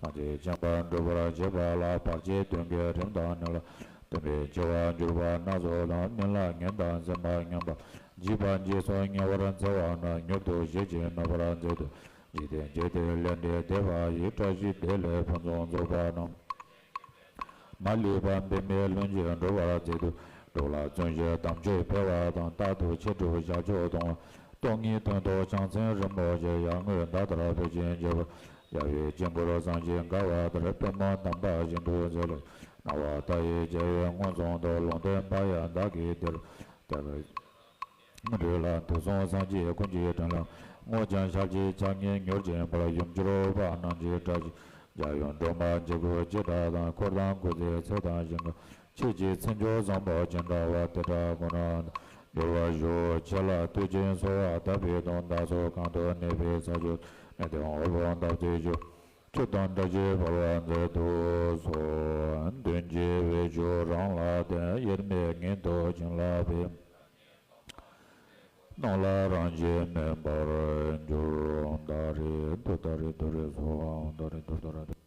ཐམས་ཅད་མཁྱེན་པར་འགྲུབ་པར་བྱེད་པ་ལ། བར་ཆད་གདོན་བགེགས་རིམས་དང་ནད་ལ་སྟོན་པའི། འཆི་བར་གྱུར་པ་སྣ་ཚོགས་དང་། སྨན་བླ་ངན་དང་སེམས་པ་ངན་པ། འཇིགས་པ་བརྒྱད་སོགས་ཉེ་བར་འཚེ་བ་རྣམས། མྱུར་དུ་ཞི་ཞིང་མེད་པར་མཛད་དུ། འཇིག་རྟེན་འཇིག་རྟེན་ལས་འདས་བདེ་བ་ཡི། བཀྲ་ཤིས་བདེ་ལེགས་ཕུན་སུམ་ཚོགས་པ་རྣམས། མ་ལུས་པ་འབད་མེད་ལྷུན་གྱིས་འགྲུབ་པར་མཛད་དུ། འགྲོ་ལ་བརྩོན་ཞིང་དམ་ཆོས་འཕེལ་བ་དང་། རྟག་ཏུ་བྱས་གྲུབ་བྱ་སྤྱོད་གཏོང་བ། སྟོང་ཉིད་དོན་རྟོགས་བྱང་སེམས་རིན་པོ་ཆེ། ཡར་ངོའི་ཟླ་ལྟར་འཕེལ་ཞིང་རྒྱས་པ། ཡལ་བའི་དཀྱིལ་འཁོར་བཟང་ཞིང་དགའ་བ་ལྟར། པདྨོ་དམ་པ་བཞིན་དུ་མཛེས་ལ། སྣང་བ་མཐའ་ཡས་རྒྱལ་བའི་མངོན་རྫོང་དུ། ལུང་བསྟན་པ་ཡང་བདག་གིས་དེར་སྟེར། རིགས་ལ་དུས་གསུམ་སངས་རྒྱས་ཀུན་གྱི་དྲིན་ལ། བསྔོ་ཞིང་ཕྱག་བགྱིས་ཕྱག་གཉིས་མྱུར་འབྱིན་པར། ཡུམ་གྱུར་པ་རྣམས་ཀྱི་བཀྲ་ཤིས་ཤོག། རྒྱལ་ཡུམ་སྒྲོལ་མ་འཇིགས་བྱེད་ཀྱི་སྒྲ་དང་། འཁོར་དང་སྐུ་ཚེའི་ཚད་དང་ཞིང་ཁམས། ཆོས་ཀྱི་མཚན་མཆོག་བཟང་པོ་ཅི་འདྲ་བ། དེ་འདྲ་ཀུན་ལ་འགྲུབ་པར་ཤོག། ཆོས་ལ་བསྟོད་ཅིང་གསོལ་བ་བཏབ་པའི་དོན། བདག་སོགས་གང་དུ་གནས་པའི་ས་ཕྱོགས་ནས། དེ་དབང་དབུལ་པོ་འདབ་རྩེ་བཅུ། མཆོག་དང་འདྲ་ཞིང་འཕེལ་བར་མཛད་དུ་གསོལ། མདུན་གྱི་བཻ་ཆུ་རང་ལ་བརྟེན། དབྱེར་མེད་ཉིད་དུ་བྱིན་བརླབས་པའི། སྣང་ལ་རང་བཞིན་མེད་པར་གྱུར། ཏདྱ་རེ་ཏདྱ་རེ་ཏདྱ་རེ་སྭཱ་ཧཱ། ཏདྱ་རེ་ཏདྱ་རེ་ཏདྱ་རེ།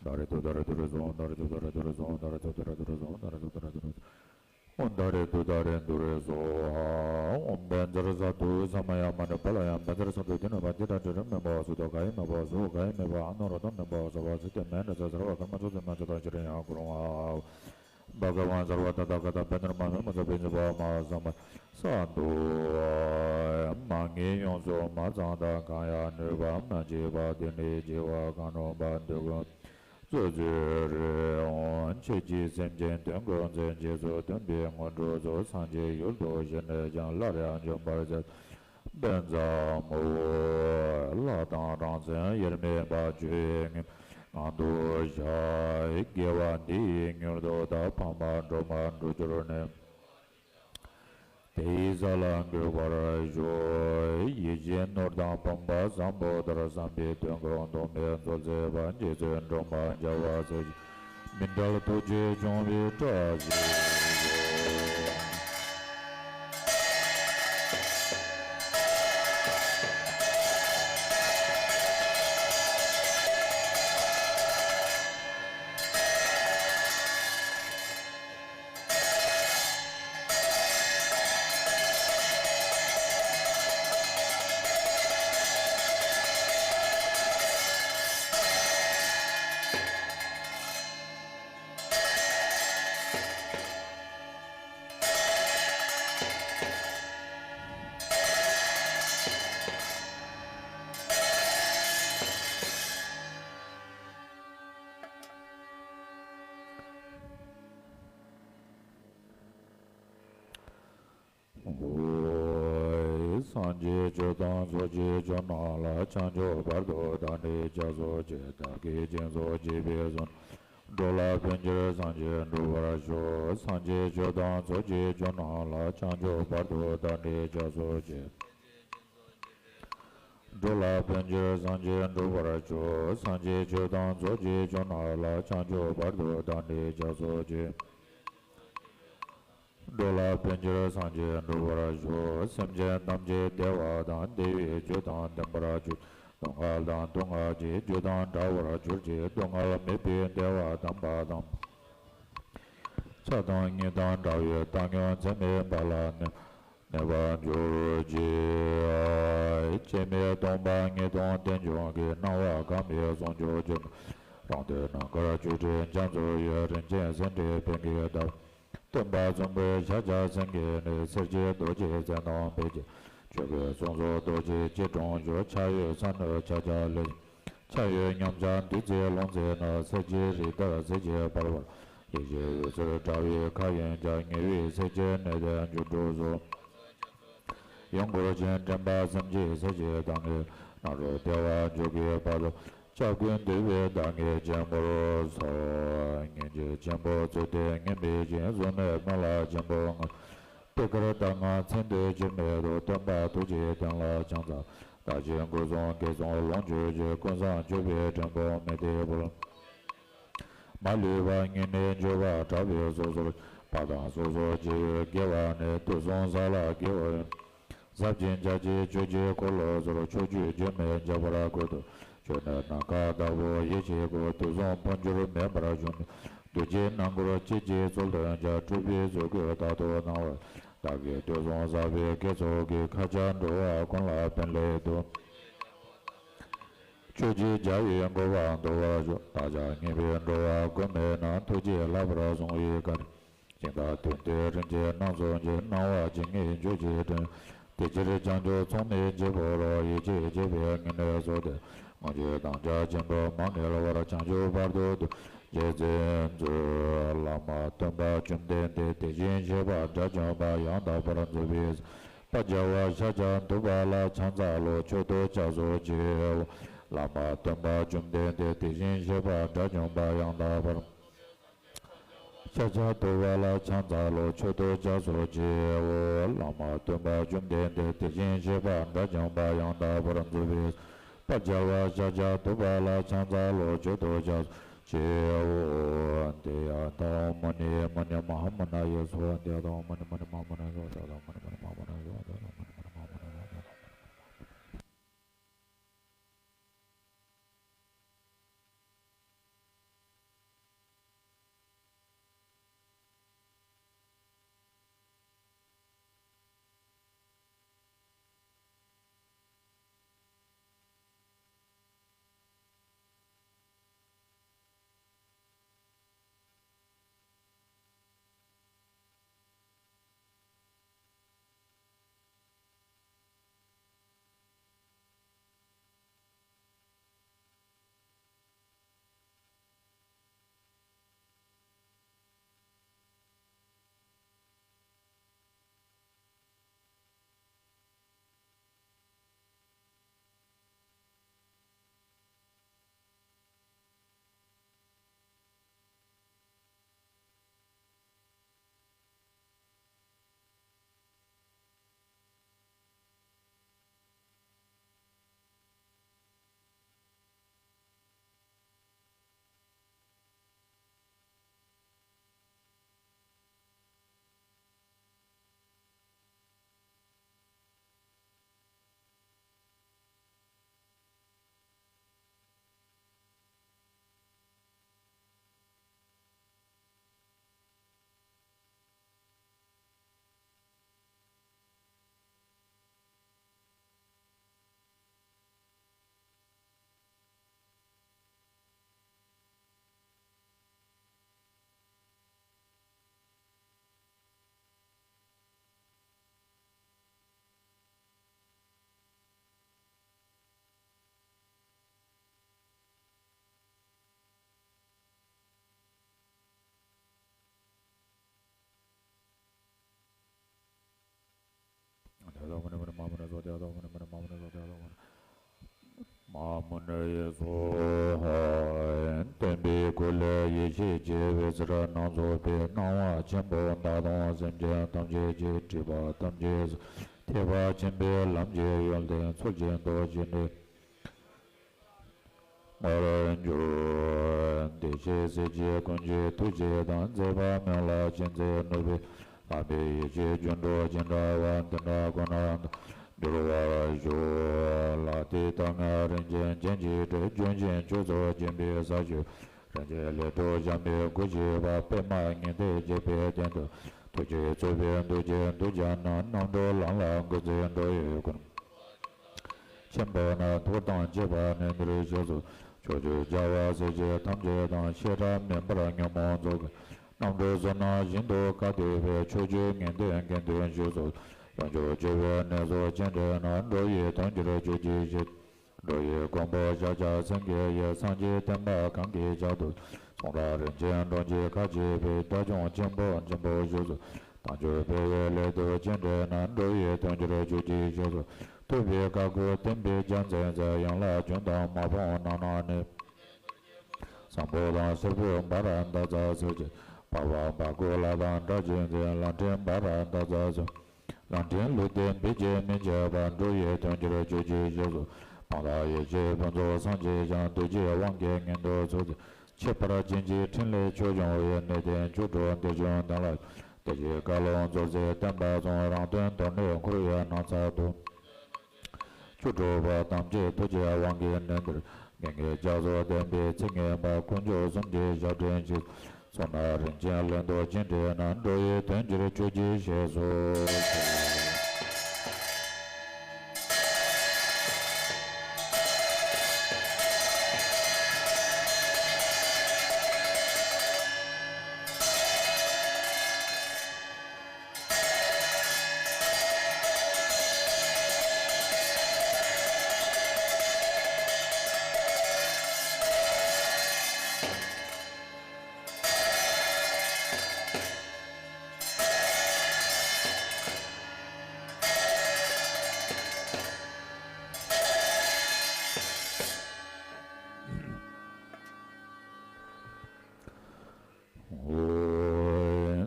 ད་རེ་ཏུ་ད་རེ་ཏུ་རེ་ཟོ། ད་རེ་ཏུ་ད་རེ་ཏུ་རེ་ཟོ། ད་རེ་ཏུ་ད་རེ་ཏུ་རེ་ཟོ། ད་རེ་ཏུ་ད་རེ་ཏུ་རེ་ཟོ། ཨོཾ་ད་རེ་ཏུ་ད་རེ་ཏུ་རེ་ཟོ། ཨོཾ་བཛྲ་ས་ཏུ་ས་མ་ཡ་མ་ཎི་བ་ལ་ཡ། བཛྲ་ས་ཏུ་དྷི་ན་བ་ཏི་ཏྲ་ཏྲི་ར་མེ་བ་སུ་ཏོ་ག་ཡེ་མེ་བ་སུ་ག་ཡེ་མེ་བ་ཨ་ནོ་རོ་ཏོ་མེ་བ་ས་བ་སུ་ཏེ་མེ་ན་ས་སར་བ་ཀརྨ་ཆོས་སུ་མ་ཆོས་ད་ཅི་ར་ཡང་གུ་རུ་ཨ། བྷ་ག་ཝན་སརྦ་ཏ་ཐཱ་ག་ཏ་བེ་ནར་མ་མེ་མ་ས་བེ་ཉི་བ་མ་ས་མ་ས་འདུ་མ་ངེས་ཡོངས་སུ་མ་ཚང་དང་གང་ཡང་ནུས་པ་མ་མཆིས་པ་དེ་ནི་བྱེ་བ་གང་རུང་བ་འདི་ཀུན་སོ་སོའི་རེ་འོང་ཆོས་ཀྱི་སེམས་ཅན་དོན་ཀུན་མཚོན་རྗེས་སུ་མཐུན་པའི་དངོས་གྲུབ་སྩོལ། སངས་རྒྱས་ཡུལ་དུ་གཞི་ནས་ཀྱང་སླར་ཡང་འབྱོན་པར་མཛད། དཔེ་མཛངས་མོ། ལྷ་དང་རང་མཚན་དབྱེར་མེད་པ་ཆོས་དབྱིངས་ངང་དུ་ཤར། དགེ་བ་འདི་ཡིས་མྱུར་དུ་བདག་ཕ་མ་སྒྲོལ་མ་འགྲུབ་གྱུར་ནས། དེ་ཡི་ས་ལ་འགོད་པར་ཤོག་ཡིད་བཞིན་ནོར་དང་ཕོངས་པ་བཟང་པོ་ལྟར་བསམ་པའི་དོན་ཀུན་སྟོང་པའི་མཛོད་མཛད་པ་རྗེ་བཙུན་སྒྲོལ་མ་རྒྱལ་བ་སྲས་ཀྱི་མི་འབྲལ་ཐུགས་རྗེས་སྐྱོང་བའི་བཀྲ་ཤིས་ཤོག་སངས་རྒྱས་ཆོས་དང་ཚོགས་ཀྱི་མཆོག་རྣམས་ལ། བྱང་ཆུབ་བར་དུ་བདག་ནི་སྐྱབས་སུ་མཆི། བདག་གིས་སྦྱིན་སོགས་བགྱིས་པའི་བསོད་ནམས། འགྲོ་ལ་ཕན་ཕྱིར་སངས་རྒྱས་འགྲུབ་པར་ཤོག་སངས་རྒྱས་ཆོས་དང་ཚོགས་ཀྱི་མཆོག་རྣམས་ལ། བྱང་ཆུབ་བར་དུ་བདག་ནི་སྐྱབས་སུ་མཆི། འགྲོ་ལ་ཕན་ཕྱིར་སངས་རྒྱས་འགྲུབ་པར་ཤོག་སངས་རྒྱས་ཆོས་དང་ཚོགས་ཀྱི་མཆོག་རྣམས་ལ། བྱང་ཆུབ་བར་དུ་བདག་ནི་སྐྱབས་སུ་མཆི། འགྲོ་ལ་ཕན་ཕྱིར་སངས་རྒྱས་འགྲུབ་པར་ཤོག་སེམས་ཅན་ཐམས་ཅད་བདེ་བ་དང་བདེ་བའི་རྒྱུ་དང་ལྡན་པར་གྱུར། སྡུག་བསྔལ་དང་སྡུག་བསྔལ་གྱི་རྒྱུ་དང་བྲལ་བར་གྱུར་ཅིག་སྡུག་བསྔལ་མེད་པའི་བདེ་བ་དམ་པ་དང་། ཆགས་སྡང་གཉིས་དང་བྲལ་བའི་བཏང་སྙོམས་ཚད་མེད་པ་ལ་གནས་གནས་པར་གྱུར་ཅིག་སྐྱེ་མེད་སྟོང་པ་ཉིད་དང་རྟེན་འབྱུང་གི་སྣང་བ་གང་བས་ཟུང་འཇུག་གི་རང་དོན་ནམ་མཁར་ཆུ་སྤྲིན་རྒྱ་མཚོ་ཡི་རིན་ཆེན་སེམས་ཀྱི་ཕན་གྱི་བདག་སྟོན་པ་གསུམ་པོའི་ཤཱཀྱ་སེང་གེ་ནི། སེར་སྐྱའི་རྡོ་རྗེ་རྩེ་རྣམས་འབེབས་ཀྱི། ཆོས་ཀྱི་གསུང་སོགས་རྡོ་རྗེ་སྐྱིལ་ཀྲུང་བཞུགས། ཕྱག་གཡས་ཕྱག་ན་ཕྱག་རྒྱ་ལས། ཕྱག་གཡོན་ཉམས་ཆག་བདུད་རྩིའི་ལུང་བསྩལ་ནས། གསེར་གྱི་རི་ལྟར་གསལ་བྱེད་འབར་བ། ཡེ་ཤེས་འོད་ཟེར་དྲ་བའི་མཁའ་དབྱིངས་ཀྱང་། ཉེ་བའི་སེམས་ཅན་ནད་དང་སྙིགས་དྲུག་སོགས། ཡང་འཁོར་ཆེན་འདྲེན་པ་སེམས་ཅན་སྲིད་ཞིའི་གདངས་ཀྱིས། ནཱ་རོ་བདེ་བ་འཇུག་གི་བར་དུ། སྐྱབས་ཀུན་འདུས་པའི་བདག་ཉིད་ཆེན་པོར་གསོལ། སྙིང་རྗེ་ཆེན་པོ་བརྩེ་ལྡན་སྙིང་པོའི་ཞིང་། གཟུགས་ནི་སྨན་བླ་ཆེན་པོ་ལྔ། པད་དཀར་ལྟར་མངའ་མཚན་ཐོས་ཕྱིར་མེད་དུ། སྟོན་པ་ཐུགས་རྗེའི་གདན་ལ་ཕྱག་འཚལ། བདག་ཆེན་སྐུ་གསུང་གེགས་སོང་ལོངས་སྤྱོད་ཅིང་། ཀུན་བཟང་སྤྱོད་པའི་འགྲེང་བུ་མི་ལྡན་པོ། མ་ལུས་པ་ཉིད་ནི་འགྱུར་བ་དྲག་པོས་སོ་སོར། བ་དང་སོ་སོར་བརྗེ་བའི་དགེ་བ་ནི། དུག་གསུམ་ས་ལ་དགེ་བ་ཡིན། ཟབ་ཅིང་རྒྱ་ཆེའི་ཆོས་ཀྱི་འཁོར་ལོ་ཟུར། ཕྱོགས་བཅུའི་སྒྱུ་མའི་འཇབ་བར་བཀོད་དུ། ཆོས་ནི་ནམ་མཁའ་ལྟ་བུ་ཡེ་ཤེས་སྐུ། དུག་གསུམ་འཕོ་འགྱུར་མེད་པར་བྱུང་ནས། རྡོ་རྗེའི་སྣང་ངོར་སྐྱེ་འཆིའི་ཚུལ་སྟོན་ཀྱང་། སྤྲུལ་པའི་གཟུགས་སྐུས་བདག་ཏུ་སྣང་བར། བདག་གིས་དུག་གསུམ་ཟབ་པའི་དགེ་ཚོགས་ཀྱིས། མཁའ་ཁྱབ་འགྲོ་བ་ཀུན་ལ་ཕན་སླད་དུ། ཕྱོགས་བཅུའི་རྒྱལ་བའི་གོ་འཕང་ཐོབ་པར་ཤོག་བདག་ཅག་ཉེས་པའི་འགྲོ་བ་མགོན་མེད་ན། ཐུགས་རྗེས་བསླབ་པར་བཟུང་བའི་བཀའ་དྲིན། ཞིང་དང་དུས་མཐའི་རིན་ཆེན་སྣང་ཚོགས་ཀྱིས། སྣང་བ་ཇི་སྙེད་འཇུག་ཅིང་དྲན། དེ་ཕྱིར་བྱང་ཆུབ་མཚུངས་མེད་བྱེད་པར་རོགས། ཡིད་ཆེས་བྱེད་པའི་ངེས་གནས་སོགས་ཏེ། དངོས་གཞི་དམ་བཅའ་ཆེན་པོ་མ་བསྔལ་བར། བྱང་ཆུབ་བར་དུ་བདུད་རྩིའི་མཛོད། བླ་མ་སྟོན་པ་བཅོམ་ལྡན་འདས། དེ་བཞིན་གཤེགས་པ་དགྲ་བཅོམ་པ་ཡང་དག་པར་རྫོགས་པའི་དཔལ་རྒྱལ་བ་ཤཱཀྱ་ཐུབ་པ་ལ་ཕྱག་འཚལ་ལོ། མཆོད་དོ་སྐྱབས་སུ་མཆིའོ། བླ་མ་སྟོན་པ་བཅོམ་ལྡན་འདས། དེ་བཞིན་གཤེགས་པ་དགྲ་བཅོམ་པ་ཡང་དག་པར། ཤཱཀྱ་ཐུབ་པ་ལ་ཕྱག་འཚལ་ལོ། མཆོད་དོ་སྐྱབས་སུ་མཆིའོ། བླ་མ་སྟོན་པ་བཅོམ་ལྡན་འདས། དེ་བཞིན་གཤེགས་པ་དགྲ་བཅོམ་པ་ཡང་དག་པར་རྫོགས་པའི་དཔལ་རྒྱལ་བ་ཤཱཀྱ་ཐུབ་པ་ལ་ཕྱག་འཚལ་ལོ། མཆོད་དོ་སྐྱབས་སུ་མཆིའོ། ཏདྱ་ཐཱ། མུ་ནེ་མུ་ནེ་མ་ཧཱ་མུ་ན་ཡེ་སྭཱ་ཧཱ། ཏདྱ་ཐཱ། མུ་ནེ་མུ་ནེ་མ་ཧཱ་མུ་ན་ཡེ་སྭཱ་ཧཱ། ཏདྱ་ཐཱ། མུ་ནེ་མུ་ནེ་མ་ཧཱ་མུ་ན་ཡེ་སྭཱ་ཧཱ། ཏདྱ་ཐཱ། མུ་ནེ་མུ་ནེ་མ་ཧཱ་མུ་ན་ཡེ་སྭཱ་ཧཱ། ནི་སོ། བསྟན་པའི་སྒོ་ལས་ཡེ་ཤེས་སྐྱེ་བའི་ཕྱིར། སྣ་ཚོགས་པའི་སྣང་བ་ཆེན་པོ་དག་དང་། སེམས་ཅན་ཐམས་ཅད་ཀྱི་སྒྲིབ་པ་ཐམས་ཅད་ཐེག་པ་ཆེན་པོའི་ལམ་གྱི་ཡོན་ཏན་ཚུལ་གྱི་མདོ་ཇི་འདྲའི་ངོར་འགྱུར། བདེ་གཤེགས་སྲས་བཅས་ཀུན་གྱི་ཐུགས་རྗེ་དང་། མཛད་པ་སྨོན་ལམ་ཅན་མཛད་ནུས་པའི། ལམ་པའི་ཡེ་ཤེས་སྒྱུ་འཕྲུལ་ཅི་འདྲ་བ། དེ་འདྲ་ཀུན་ལ་འགྲུབ་པར་ཤོག་ལགས། དེ་ལྟར་ང་རིན་ཆེན་རྒྱན་གྱིས་སྤྲས། ལྗོན་ཤིང་ཁྱུ་ཚོགས་བརྒྱན་པའི་ས་གཞི། རིན་ཆེན་ལས་གྲུབ་འཇམ་པའི་སྐུ་ཞབས། པདྨ་ཉི་ཟླས་བརྒྱན་པའི་སྟེང་དུ། ཐུགས་རྗེས་མཛུབ་པའི་མདུད་ཀྱིས་མདུད་བཅག་ན། རྣམ་གྲོལ་ལམ་ལ་འགོད་མཛད་འགྲོ་བའི་མགོན་ཆེན་པོ་རྣམས། ཐུགས་དམ་བཅས་པ་ནི་འདིར་གཤེགས་སོ། ཕྱོགས་བཅུའི་རྒྱལ་བ་སྲས་བཅས་ཐམས་ཅད་དང་། བཤད་གྲྭ་མེད་པར་ཉོན་མོངས་ཚོགས་ཀྱི། རྣམ་གྲོལ་བསོད་ནམས་ཞིང་དུ་དགའ་སྟེར་བའི། ཕྱོགས་བཅུའི་ངན་ལྡན་དགེ་འདུན་ཞིག་སོགས། ཡང་ཕྱོགས་བཅུ་པའི་ནད་སོགས་ཅི་འདྲ་ན། འགྲོ་བའི་དོན་ཕྱིར་བཅོས་གྱིས་ཤིག་འགྲོ་བའི་མགོན་པོ་ཤཱཀྱ་སེང་གེ་ཡིས། སངས་རྒྱས་བསྟན་པ་གང་གི་ཕྱག་ཏུ། གསུང་རབ་རིན་ཆེན་འགྲོ་མཆེད་ཁ་ཕྱེ་བའི། དགྲ་བཅོམ་ཆེན་པོ་ཆེན་པོ་བཞུགས་སོ། དལ་འབྱོར་འཕེལ་བའི་སླད་དུ་ཅི་འདྲ་ན། འགྲོ་བའི་དོན་ཕྱིར་བཅོས་གྱིས་ཤིག་ཐུབ་པའི་བཀའ་བསྒོ་བསྟན་པའི་རྒྱལ་མཚན་མཛད། ཡན་ལག་བཅུ་དང་མ་ཕམ་རྣམ་གནང་ནས། བཟང་པོ་དང་སེར་པོ་འབར་འདབ་རྫ་ཟེར་གྱི། འཕགས་པ་འབར་ཁུག་ལྷ་དང་སྒྲ་གཅན་འཛིན། ལམ་འདྲེན་འབར་འདབ་རྫ་ཟེར། ལམ་འདྲེན་ལུས་རྟེན་བི་ཇི་མི་བྱེད་པ། འགྲོ་བའི་དོན་ཕྱིར་བཅོས་གྱིས་ཤིག་སོགས། སྤངས་དང་ཡེ་ཤེས་ཕུན་ཚོགས་སངས་རྒྱས་ཀྱང་། རྡོ་རྗེའི་དབང་གིས་མངོན་དུ་ཚུགས་ཏེ། ཁྱད་པར་ཅན་གྱི་ཕྲིན་ལས་ཆོས་འབྱུང་བའི། གནས་བརྟན་བཅུ་དྲུག་འདིར་བྱོན་དོན་ལ། བདེ་གཤེགས་བཀའ་ལུང་རྫོགས་ཚེ་བསྟན་པ་སྲུང་། རང་དོན་དོན་ལས་འཁོར་བའི་ནང་ཚར་དུ། བཅུ་དྲུག་པ་ཐམས་ཅད་ཐུགས་རྗེའི་དབང་གིས་ནོན་ཏེ། རྒྱལ་བའི་ཕྱག་སོར་བསྟན་པའི་ཚིག་ངེས་པ། དཀོན་མཆོག་གསུམ་གྱི་ཞབས་འདྲེན་ཅིང་། གསུང་རབ་རིན་ཆེན་ལྷུན་གྲུབ་ཅི་འདྲ་ན། འགྲོ་བའི་དོན་ཕྱིར་བཅོས་གྱིས་ཤིག་སོགས།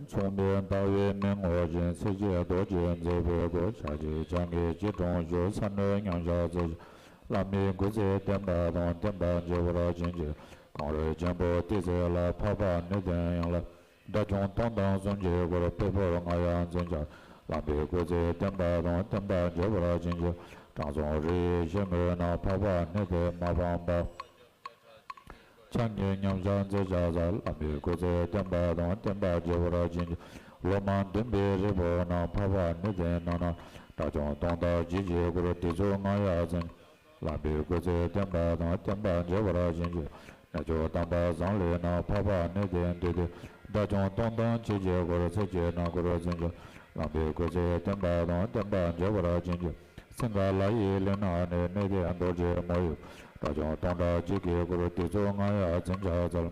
མཚུངས་པའི་ཟླ་བའི་མིང་ངོ་ཅན། ཚེས་བཅད་རྡོ་རྗེས་མཛད་པའི་སྒོ། ཕྱག་རྒྱའི་ཕྱག་གིས་སྐྱིལ་ཀྲུང་བཞུགས། ས་གནོན་མཉམ་བཞག་མཛད་ཅིང་། བླ་མའི་སྐུ་ཚེ་བརྟན་པ་དང་། བསྟན་པ་རྒྱས་པར་བྱིན་གྱིས། གངས་རི་ཆེན་པོ་ཏི་སེ་ལ། འཕགས་པ་ནི་ལྡན་ཡན་ལག་དགྲ་བཅོམ་སྟོང་དང་གསུམ་གྱི་སྐུར། དཔལ་འབར་རྔ་ཡབ་འཛིན་སྐྱོང་། བླ་མའི་སྐུ་ཚེ་བརྟན་པ་དང་། བསྟན་པ་རྒྱས་པར་བྱིན་གྱིས། དྲང་སྲོང་རི་ཡི་ཞལ་ངོས་ན། འཕགས་པ་ནི་ལྡན་མ་ཕམ་པ། ཕྱག་གཉིས་མཉམ་བཞག་མཛད་ཕྱག་འཚལ། བླ་མའི་སྐུ་ཚེ་བརྟན་པ་དང་། བསྟན་པ་རྒྱས་པར་བྱིན་གྱིས། ལོ་མ་བདུན་པའི་རི་བོ་ན། འཕགས་པ་ནི་ལྡན་རྣམ་སྣང་། དགྲ་བཅོམ་སྟོང་དང་བརྒྱད་ཀྱི་སྐུར། ཏི་ཙུ་རྔ་ཡབ་འཛིན། བླ་མའི་སྐུ་ཚེ་བརྟན་པ་དང་། བསྟན་པ་རྒྱས་པར་བྱིན་གྱིས། གནས་མཆོག་དམ་པ་ཟངས་གླིང་ན། འཕགས་པ་ནི་ལྡན་བདུད་འདུལ། དགྲ་བཅོམ་སྟོང་དང་ཕྱེད་ཀྱི་སྐུར། ཚེ་གཅིག་ན་སྐུར་འཛིན་ཅིང་། བླ་མའི་སྐུ་ཚེ་བརྟན་པ་དང་། བསྟན་པ་རྒྱས་པར་བྱིན་གྱིས། སིངྒ་ལ་ཡི་གླིང་ན་ནི། ནི་ལྡན་རྡོ་རྗེ་མོ་ཡི། དགྲ་བཅོམ་སྟོང་དང་གཅིག་གི་སྐུར། ཏི་ཙུ་རྔ་ཡབ་འཛིན་ཕྱག་འཚལ།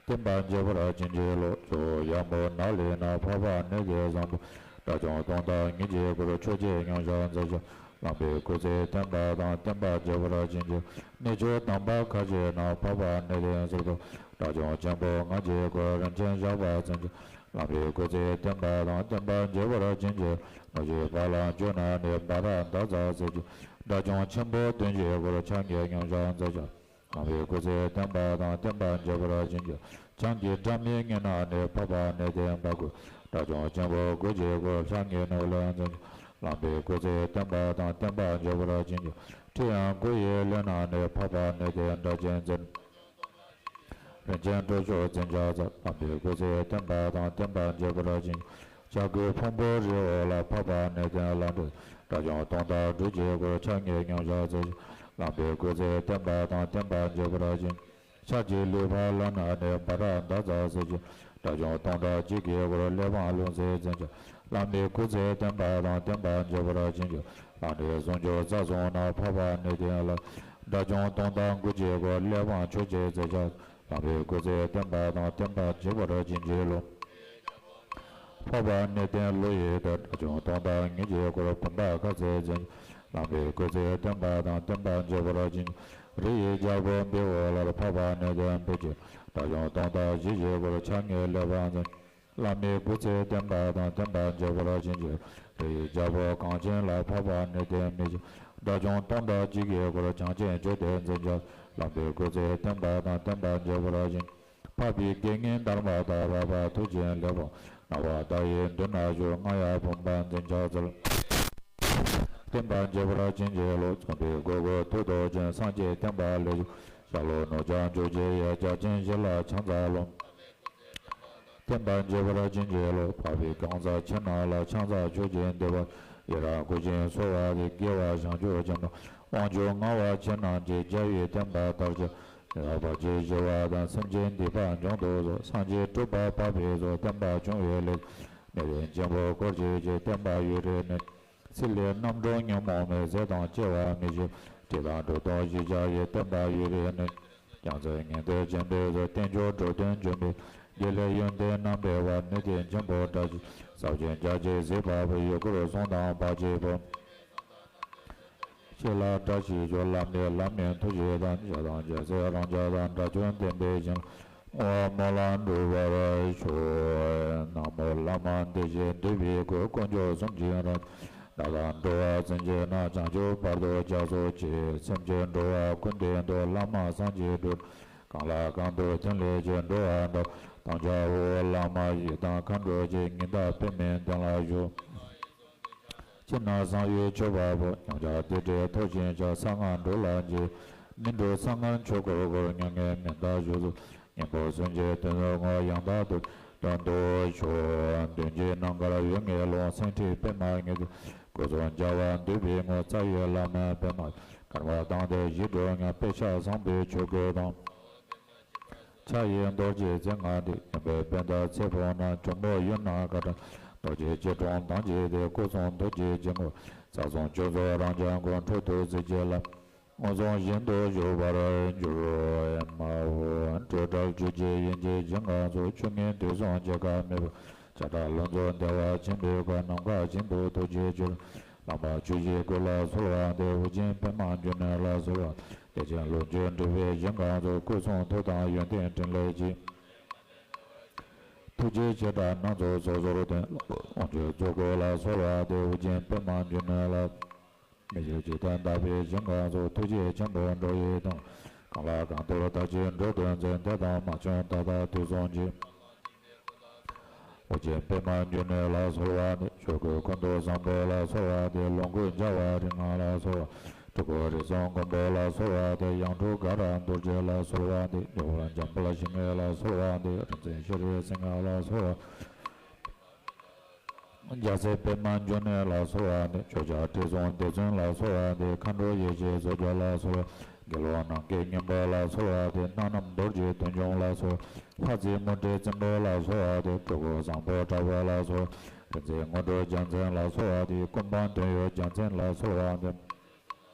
བསྟན་པ་རྒྱས་པར་བྱིན་གྱིས་རློབས། ཇོ་བོ་ཡབ་མོ་ནག་གླིང་ན། འཕགས་པ་ནི་ལྡན་བཟང་པོ། དགྲ་བཅོམ་སྟོང་དང་ཉིད་ཀྱི་སྐུར། ཆོས་རྗེ་མཉམ་བཞག་མཛད་ཅིང་། བླ་མའི་སྐུ་ཚེ་བརྟན་པ་དང་། བསྟན་པ་རྒྱས་པར་བྱིན་གྱིས། གནས་མཆོག་དམ་པ་ཁ་ཆེ་ན། འཕགས་པ་ནི་ལྡན་གསེར་ཐུབ། དགྲ་བཅོམ་ཆེན་པོ་ལྔ་བརྒྱའི་སྐུར། རིན་ཆེན་ཞགས་པ་འཛིན་ཅིང་། བླ་མའི་སྐུ་ཚེ་བརྟན་པ་དང་། བསྟན་པ་རྒྱས་པར་བྱིན་གྱིས། རྣམ་ཤེས་བ་ལང་བཅུ་ན་ནི། འབར་འདབ་རྫ་ཟེར་གྱི། དགྲ་བཅོམ་ཆེན་པོ་བདུན་གྱི་སྐུར། ཕྱག་གཉིས་མཉམ་བཞག་མཛད་ཅིང་། བླ་མའི་སྐུ་ཚེ་བརྟན་པ་དང་། བསྟན་པ་རྒྱས་པར་བྱིན་གྱིས། བྱང་གི་སྒྲ་མི་སྙན་ན་ནི། འཕགས་པ་ནི་ལྡན་འབར་ཁུག། དགྲ་བཅོམ་ཆེན་པོ་དགུ་བརྒྱའི་སྐུར། ཕྱག་གཉིས་ནོར་ལྷ་འཛིན་ཅིང་། བླ་མའི་སྐུ་ཚེ་བརྟན་པ་དང་། བསྟན་པ་རྒྱས་པར་བྱིན་གྱིས། ཁྲི་ཡང་དགུ་ཡི་གླིང་ན་ནི། འཕགས་པ་ནི་ལྡན་སྒྲ་གཅན་འཛིན། རིན་ཆེན་གྲུ་བཞུགས་འཛིན་ཕྱག་འཚལ། བླ་མའི་སྐུ་ཚེ་བརྟན་པ་དང་། བསྟན་པ་རྒྱས་པར་བྱིན་གྱིས། བྱ་རྒོད་ཕུང་པོའི་རི་འོག་ལ། འཕགས་པ་ནི་ལྡན་ལྷ་འདྲེ། དགྲ་བཅོམ་སྟོང་དང་དྲུག་བརྒྱའི་སྐུར། ཕྱག་གཉིས་མཉམ་བཞག་མཛད་ཅིང་། བླ་མའི་སྐུ་ཚེ་བརྟན་པ་དང་། བསྟན་པ་རྒྱས་པར་བྱིན་གྱིས། ཕྱག་གཅིག་ལུས་འཕགས་ལྷ་ན་ནི། འབར་འདབ་རྫ་ཟེར་གྱི། དགྲ་བཅོམ་སྟོང་དང་གཅིག་གི་སྐུར། གླེགས་བམ་ལྷུང་བཟེད་འཛིན་ཅིང་། བླ་མའི་སྐུ་ཚེ་བརྟན་པ་དང་། བསྟན་པ་རྒྱས་པར་བྱིན་གྱིས། ལྷ་འདྲེ་ཟུང་འཇུག་རྩ་གསུམ་ན། འཕགས་པ་ནི་ལྡན་ལ། དགྲ་བཅོམ་སྟོང་དང་དགུ་བརྒྱའི་སྐུར། གླེགས་བམ་ཆུ་སྐྱེས་མཛད་ཅིང་། བླ་མའི་སྐུ་ཚེ་བརྟན་པ་དང་། བསྟན་པ་རྒྱས་པར་བྱིན་གྱིས་རློབས། འཕགས་པ་གནས་བརྟན་ཀླུ་ཡི་གདུང་། དགྲ་བཅོམ་སྟོང་དང་ཉིད་ཀྱི་འཁོར། བུམ་པ་དཀར་རྩི་འཛིན་བླ་མའི་སྐུ་ཚེ་བརྟན་པ་དང་། བསྟན་པ་འཇིག་པར་བྱིན་གྱིས་རློབས། རི་ཡི་རྒྱལ་པོ་འབེབས་པའི་ལྷར། འཕགས་པ་གནས་བརྟན་འབེབས་ཀྱིས། དགྲ་བཅོམ་སྟོང་དང་ཞི་བྱེད་འཁོར། ཕྱག་གཉིས་ལེགས་པར་འཛིན། བླ་མའི་སྐུ་ཚེ་བརྟན་པ་དང་། བསྟན་པ་འཇིག་པར་བྱིན་གྱིས། རི་ཡི་རྒྱལ་པོ་གངས་ཅན་ལ། འཕགས་པ་གནས་བརྟན་འབེབས་ཀྱིས། དགྲ་བཅོམ་སྟོང་དང་འཇིག་པའི་འཁོར། བྱང་ཆེན་བཅུ་སྟེ་འཛིན་བྱ། བླ་མའི་སྐུ་ཚེ་བརྟན་པ་དང་། བསྟན་པ་འཇིག་པར་བྱིན། འཕགས་པའི་དགེ་བསྙེན་དྷརྨ་དང་། འཕགས་པ་མཐུ་ཆེན་ལེགས་པར། སྣང་བ་བདག་ཡི་མདུན་ན་བཞུགས། རྔ་ཡབ་བུམ་པ་འཛིན་ཕྱག་འཚལ། བསྟན་པ་འཇིག་པར་བྱིན་གྱིས་རློབས། མཚུངས་པའི་སྒོ་གོ་ཐུགས་རྡོ་རྗེ། སངས་རྒྱས་བསྟན་པ་ལས་བྱུང་། ཤར་ལྷོ་ནུབ་བྱང་ཕྱོགས་བཅུ་ཡི། རྒྱལ་ཆེན་བཞི་ལ་ཕྱག་འཚལ་ལོ། བསྟན་པ་འཇིག་པར་བྱིན་གྱིས་རློབས། འཕགས་པའི་གང་ཟག་ཕྱིར་ན་ལ། ཕྱག་འཚལ་མཆོག་གི་འདུས་པ། ཡི་རང་བསྐུལ་ཞིང་གསོལ་བ་འདེབས། དགེ་བ་བྱང་ཆུབ་ཅན་དང་། དབང་ཕྱུག་མངའ་བ་ཁྱེད་རྣམས་ཀྱིས། རྒྱལ་བའི་བསྟན་པ་དར་ཕྱིར། ལྷག་པར་ཅི་ཞུ་བ་དང་། སེམས་ཅན་སྡིག་པ་སྦྱོང་དུ་གསོལ། སངས་རྒྱས་སྤྲུལ་པ་འཕགས་པའི་ཚོགས། བསྟན་པ་སྐྱོང་བའི་སླད། མི་རིགས་ཆེན་པོ་འཁོར་བཅས་ཀྱི། བསྟན་པ་ཡུན་རིང་གནས། ཚེ་ལས་རྣམ་གྲོལ་ཉོན་མོངས་མེད། ཟས་དང་བཅས་པ་མི་བྱེད། སྲིད་དང་འགྲོ་དོན་ཞི་བྱ་ཡི། བསྟན་པ་ཡུན་རིང་གནས། རྒྱལ་སྲས་ངེས་དོན་ཆེན་པོའི་ཚོགས། བསྟན་མཆོག་འགྲོ་དོན་འབྱོན་པའི། དགེ་ལེགས་ཡོན་ཏན་རྣམ་སྤེལ་བ། གནས་བརྟན་ཆེན་པོ་སྒྲ་ཆེན། ཟབ་ཅིང་རྒྱ་ཆེ་གཟི་འབར་བའི། ཡུལ་འཁོར་གསུང་དང་བར་ཆད་ཕོག། ཆོས་ལ་བཀྲ་ཤིས་ཤོག། ལམ་ནས་ལམ་མིན་ཐུགས་རྗེ་དང་། ཞྭ་དང་རྒྱལ་སྲས་རང་ཅག་དང་། དགྲ་བཅོམ་བསྟན་པའི་ཞིང་། བསྔོ་བ་སྨོན་ལམ་འགྲུབ་པར་ཤོག། ན་མོ་བླ་མ་བདེ་གཤེགས་འདུས་པའི་སྐུ། དཀོན་མཆོག་གསུམ་གྱི་རང་བྱུང་། ནགས་དང་འགྲོ་བ་སེམས་ཅན་རྣམས། བྱང་ཆུབ་བར་དུ་ཕྱག་སོགས་ཀྱིས། སེམས་ཅན་འགྲོ་བ་ཀུན་བདེ་འདོད། བླ་མ་སངས་རྒྱས་འགྲོ། གང་ལ་གང་འདུལ་ཕྲིན་ལས་ཀྱིས། འགྲོ་བ་དག་དམ་བཅའ་འོག། བླ་མ་ཡི་དམ་མཁའ་འགྲོ་ཆེ། ཉི་ཟླ་པདྨའི་གདན་ལ་བཞུགས། ཕྱི་ནང་གསང་བའི་མཆོད་པ་ཕུལ། ཉམས་ཆག་བདེ་འབྲས་ཐོབ་ཅིང་གཤེགས། གསང་སྔགས་འགྲོ་ལ་འཇིགས། མི་འགྲོ་གསང་སྔགས་ཆོས་འཁོར་བསྐོར། མྱ་ངན་མི་འདའ་བཞུགས་སུ། གཉེན་པོ་སུན་འབྱིན་དོན་དུ་བསྔོ། ཡང་དག་ཐུགས་དོན་དུ་ཤོག། མདུན་གྱི་ནམ་མཁར་འོད་ལྔའི་ཀློང་། སེང་ཁྲི་པདྨ་ཉི་ཟེར། སྐུ་གསུམ་རྒྱལ་བ་འདུས་པའི་ངོས། རྩ་བའི་བླ་མ་པདྨ། ཀརྨ་དང་དེ་བཞི་འགྲོ་ལྔ། དཔེ་ཆ་བཟང་པོའི་ཆོས་གོས་དང་། ཕྱག་གཡས་རྡོ་རྗེ་རྩེ་ལྔ་སྟེ། མཉམ་པའི་པད་ཟླ་ཚེ་ཕུག་ན། གྱོ་མོ་གཡོན་ན་ཀ་ཊ། རྡོ་རྗེ་སྐྱིལ་ཀྲུང་དང་བཅས་ཏེ། སྐུ་གསུང་ཐུགས་ཀྱི་དཀྱིལ་འཁོར། ས་གསུམ་སྤྱི་གཙུག་རང་བྱུང་ཀུན། འཕྲོ་མཐུད་གཟི་བརྗིད་ལ། མངོན་སུམ་བཞིན་དུ་བཞུགས་པར་གྱུར། ཨེ་མ་ཧོ། སྤྲོས་བྲལ་ཆོས་ཀྱི་དབྱིངས་ཀྱི་ཞིང་ཁམས་སུ། ཆོས་ཉིད་དུས་གསུམ་འཆར་ཁ་མེད་པར། བྱེ་བྲག་ལྷུན་རྫོགས་བདེ་བ་ཆེན་པོའི་ཁམས། ནམ་མཁའ་བཞིན་དུ་ཐུགས་རྗེ་ཆེ། བླ་མ་ཆོས་ཀྱི་སྐུ་ལ་གསོལ་བ་འདེབས། ཨོ་རྒྱན་པདྨ་འབྱུང་གནས་ལ་གསོལ་བ། བདེ་ཆེན་ལོངས་སྤྱོད་སྤྲུལ་པའི་ཞིང་ཁམས་སུ། སྐུ་གསུང་ཐུགས་དང་ཡོན་ཏན་ཕྲིན་ལས་ཀྱིས། ཐུགས་རྗེའི་བྱེ་བྲག་སྣ་ཚོགས་སོ་སོར་སྟོན། དབང་ཕྱུག་གཙོ་བོ་ལ་གསོལ་བ་འདེབས། ཨོ་རྒྱན་པདྨ་འབྱུང་གནས་ལ། མི་བསྐྱོད་འཇིག་རྟེན་དག་པའི་ཞིང་ཁམས་སུ། ཐུགས་རྗེ་ཆེན་པོ་འགྲོ་བའི་དོན། གང་ལ་གང་འདུལ་བདག་གིས་འགྲོ་དོན་མཛད། འདས་དང་མ་བྱོན་ད་ལྟ་དུས་གསུམ་གྱི། ཨོ་རྒྱན་པདྨ་འབྱུང་གནས་ལ་གསོལ་བ་འདེབས། ཆོས་སྐུ་ཀུན་ཏུ་བཟང་པོ་ལ་གསོལ་བ་འདེབས། ལོངས་སྐུ་རྒྱལ་བ་རིགས་ལྔ་ལ་གསོལ་བ། སྤྲུལ་སྐུ་རིགས་གསུམ་མགོན་པོ་ལ་གསོལ་བ་འདེབས། ཡང་སྤྲུལ་དགའ་རབ་རྡོ་རྗེ་ལ་གསོལ་བ་འདེབས། འཇམ་དཔལ་ཞི་བ་ལ་གསོལ་བ་འདེབས། རིག་འཛིན་ཤེས་རིག་སེང་གེ་ལ་གསོལ་བ། རྒྱལ་སྲས་པདྨ་འབྱུང་གནས་ལ་གསོལ་བ་འདེབས། ཕྱོགས་བཅུ་དྲི་བསུང་རྡེ་བཙན་ལ་གསོལ་བ་འདེབས། མཁའ་འགྲོ་ཡེ་ཤེས་མཚོ་རྒྱལ་ལ་གསོལ་བ། དགེ་སློང་ནམ་མཁའི་སྙིང་པོ་ལ་གསོལ་བ་འདེབས། སྣ་ནམ་རྡོ་རྗེ་དོན་འབྱུང་ལ་གསོལ་བ། ལྷ་རྫས་མུ་ཏིག་བཙན་པོ་ལ་གསོལ་བ་འདེབས། སྤྲུལ་སྐུ་བཟང་པོ་དྲག་པོ་ལ་གསོལ་བ། རིག་འཛིན་དངོས་གྲུབ་རྒྱལ་མཚན་ལ་གསོལ་བ་འདེབས། ཀུན་སྤངས་དོན་ཡོད་རྒྱལ་མཚན་ལ་གསོལ་བ་འདེབས།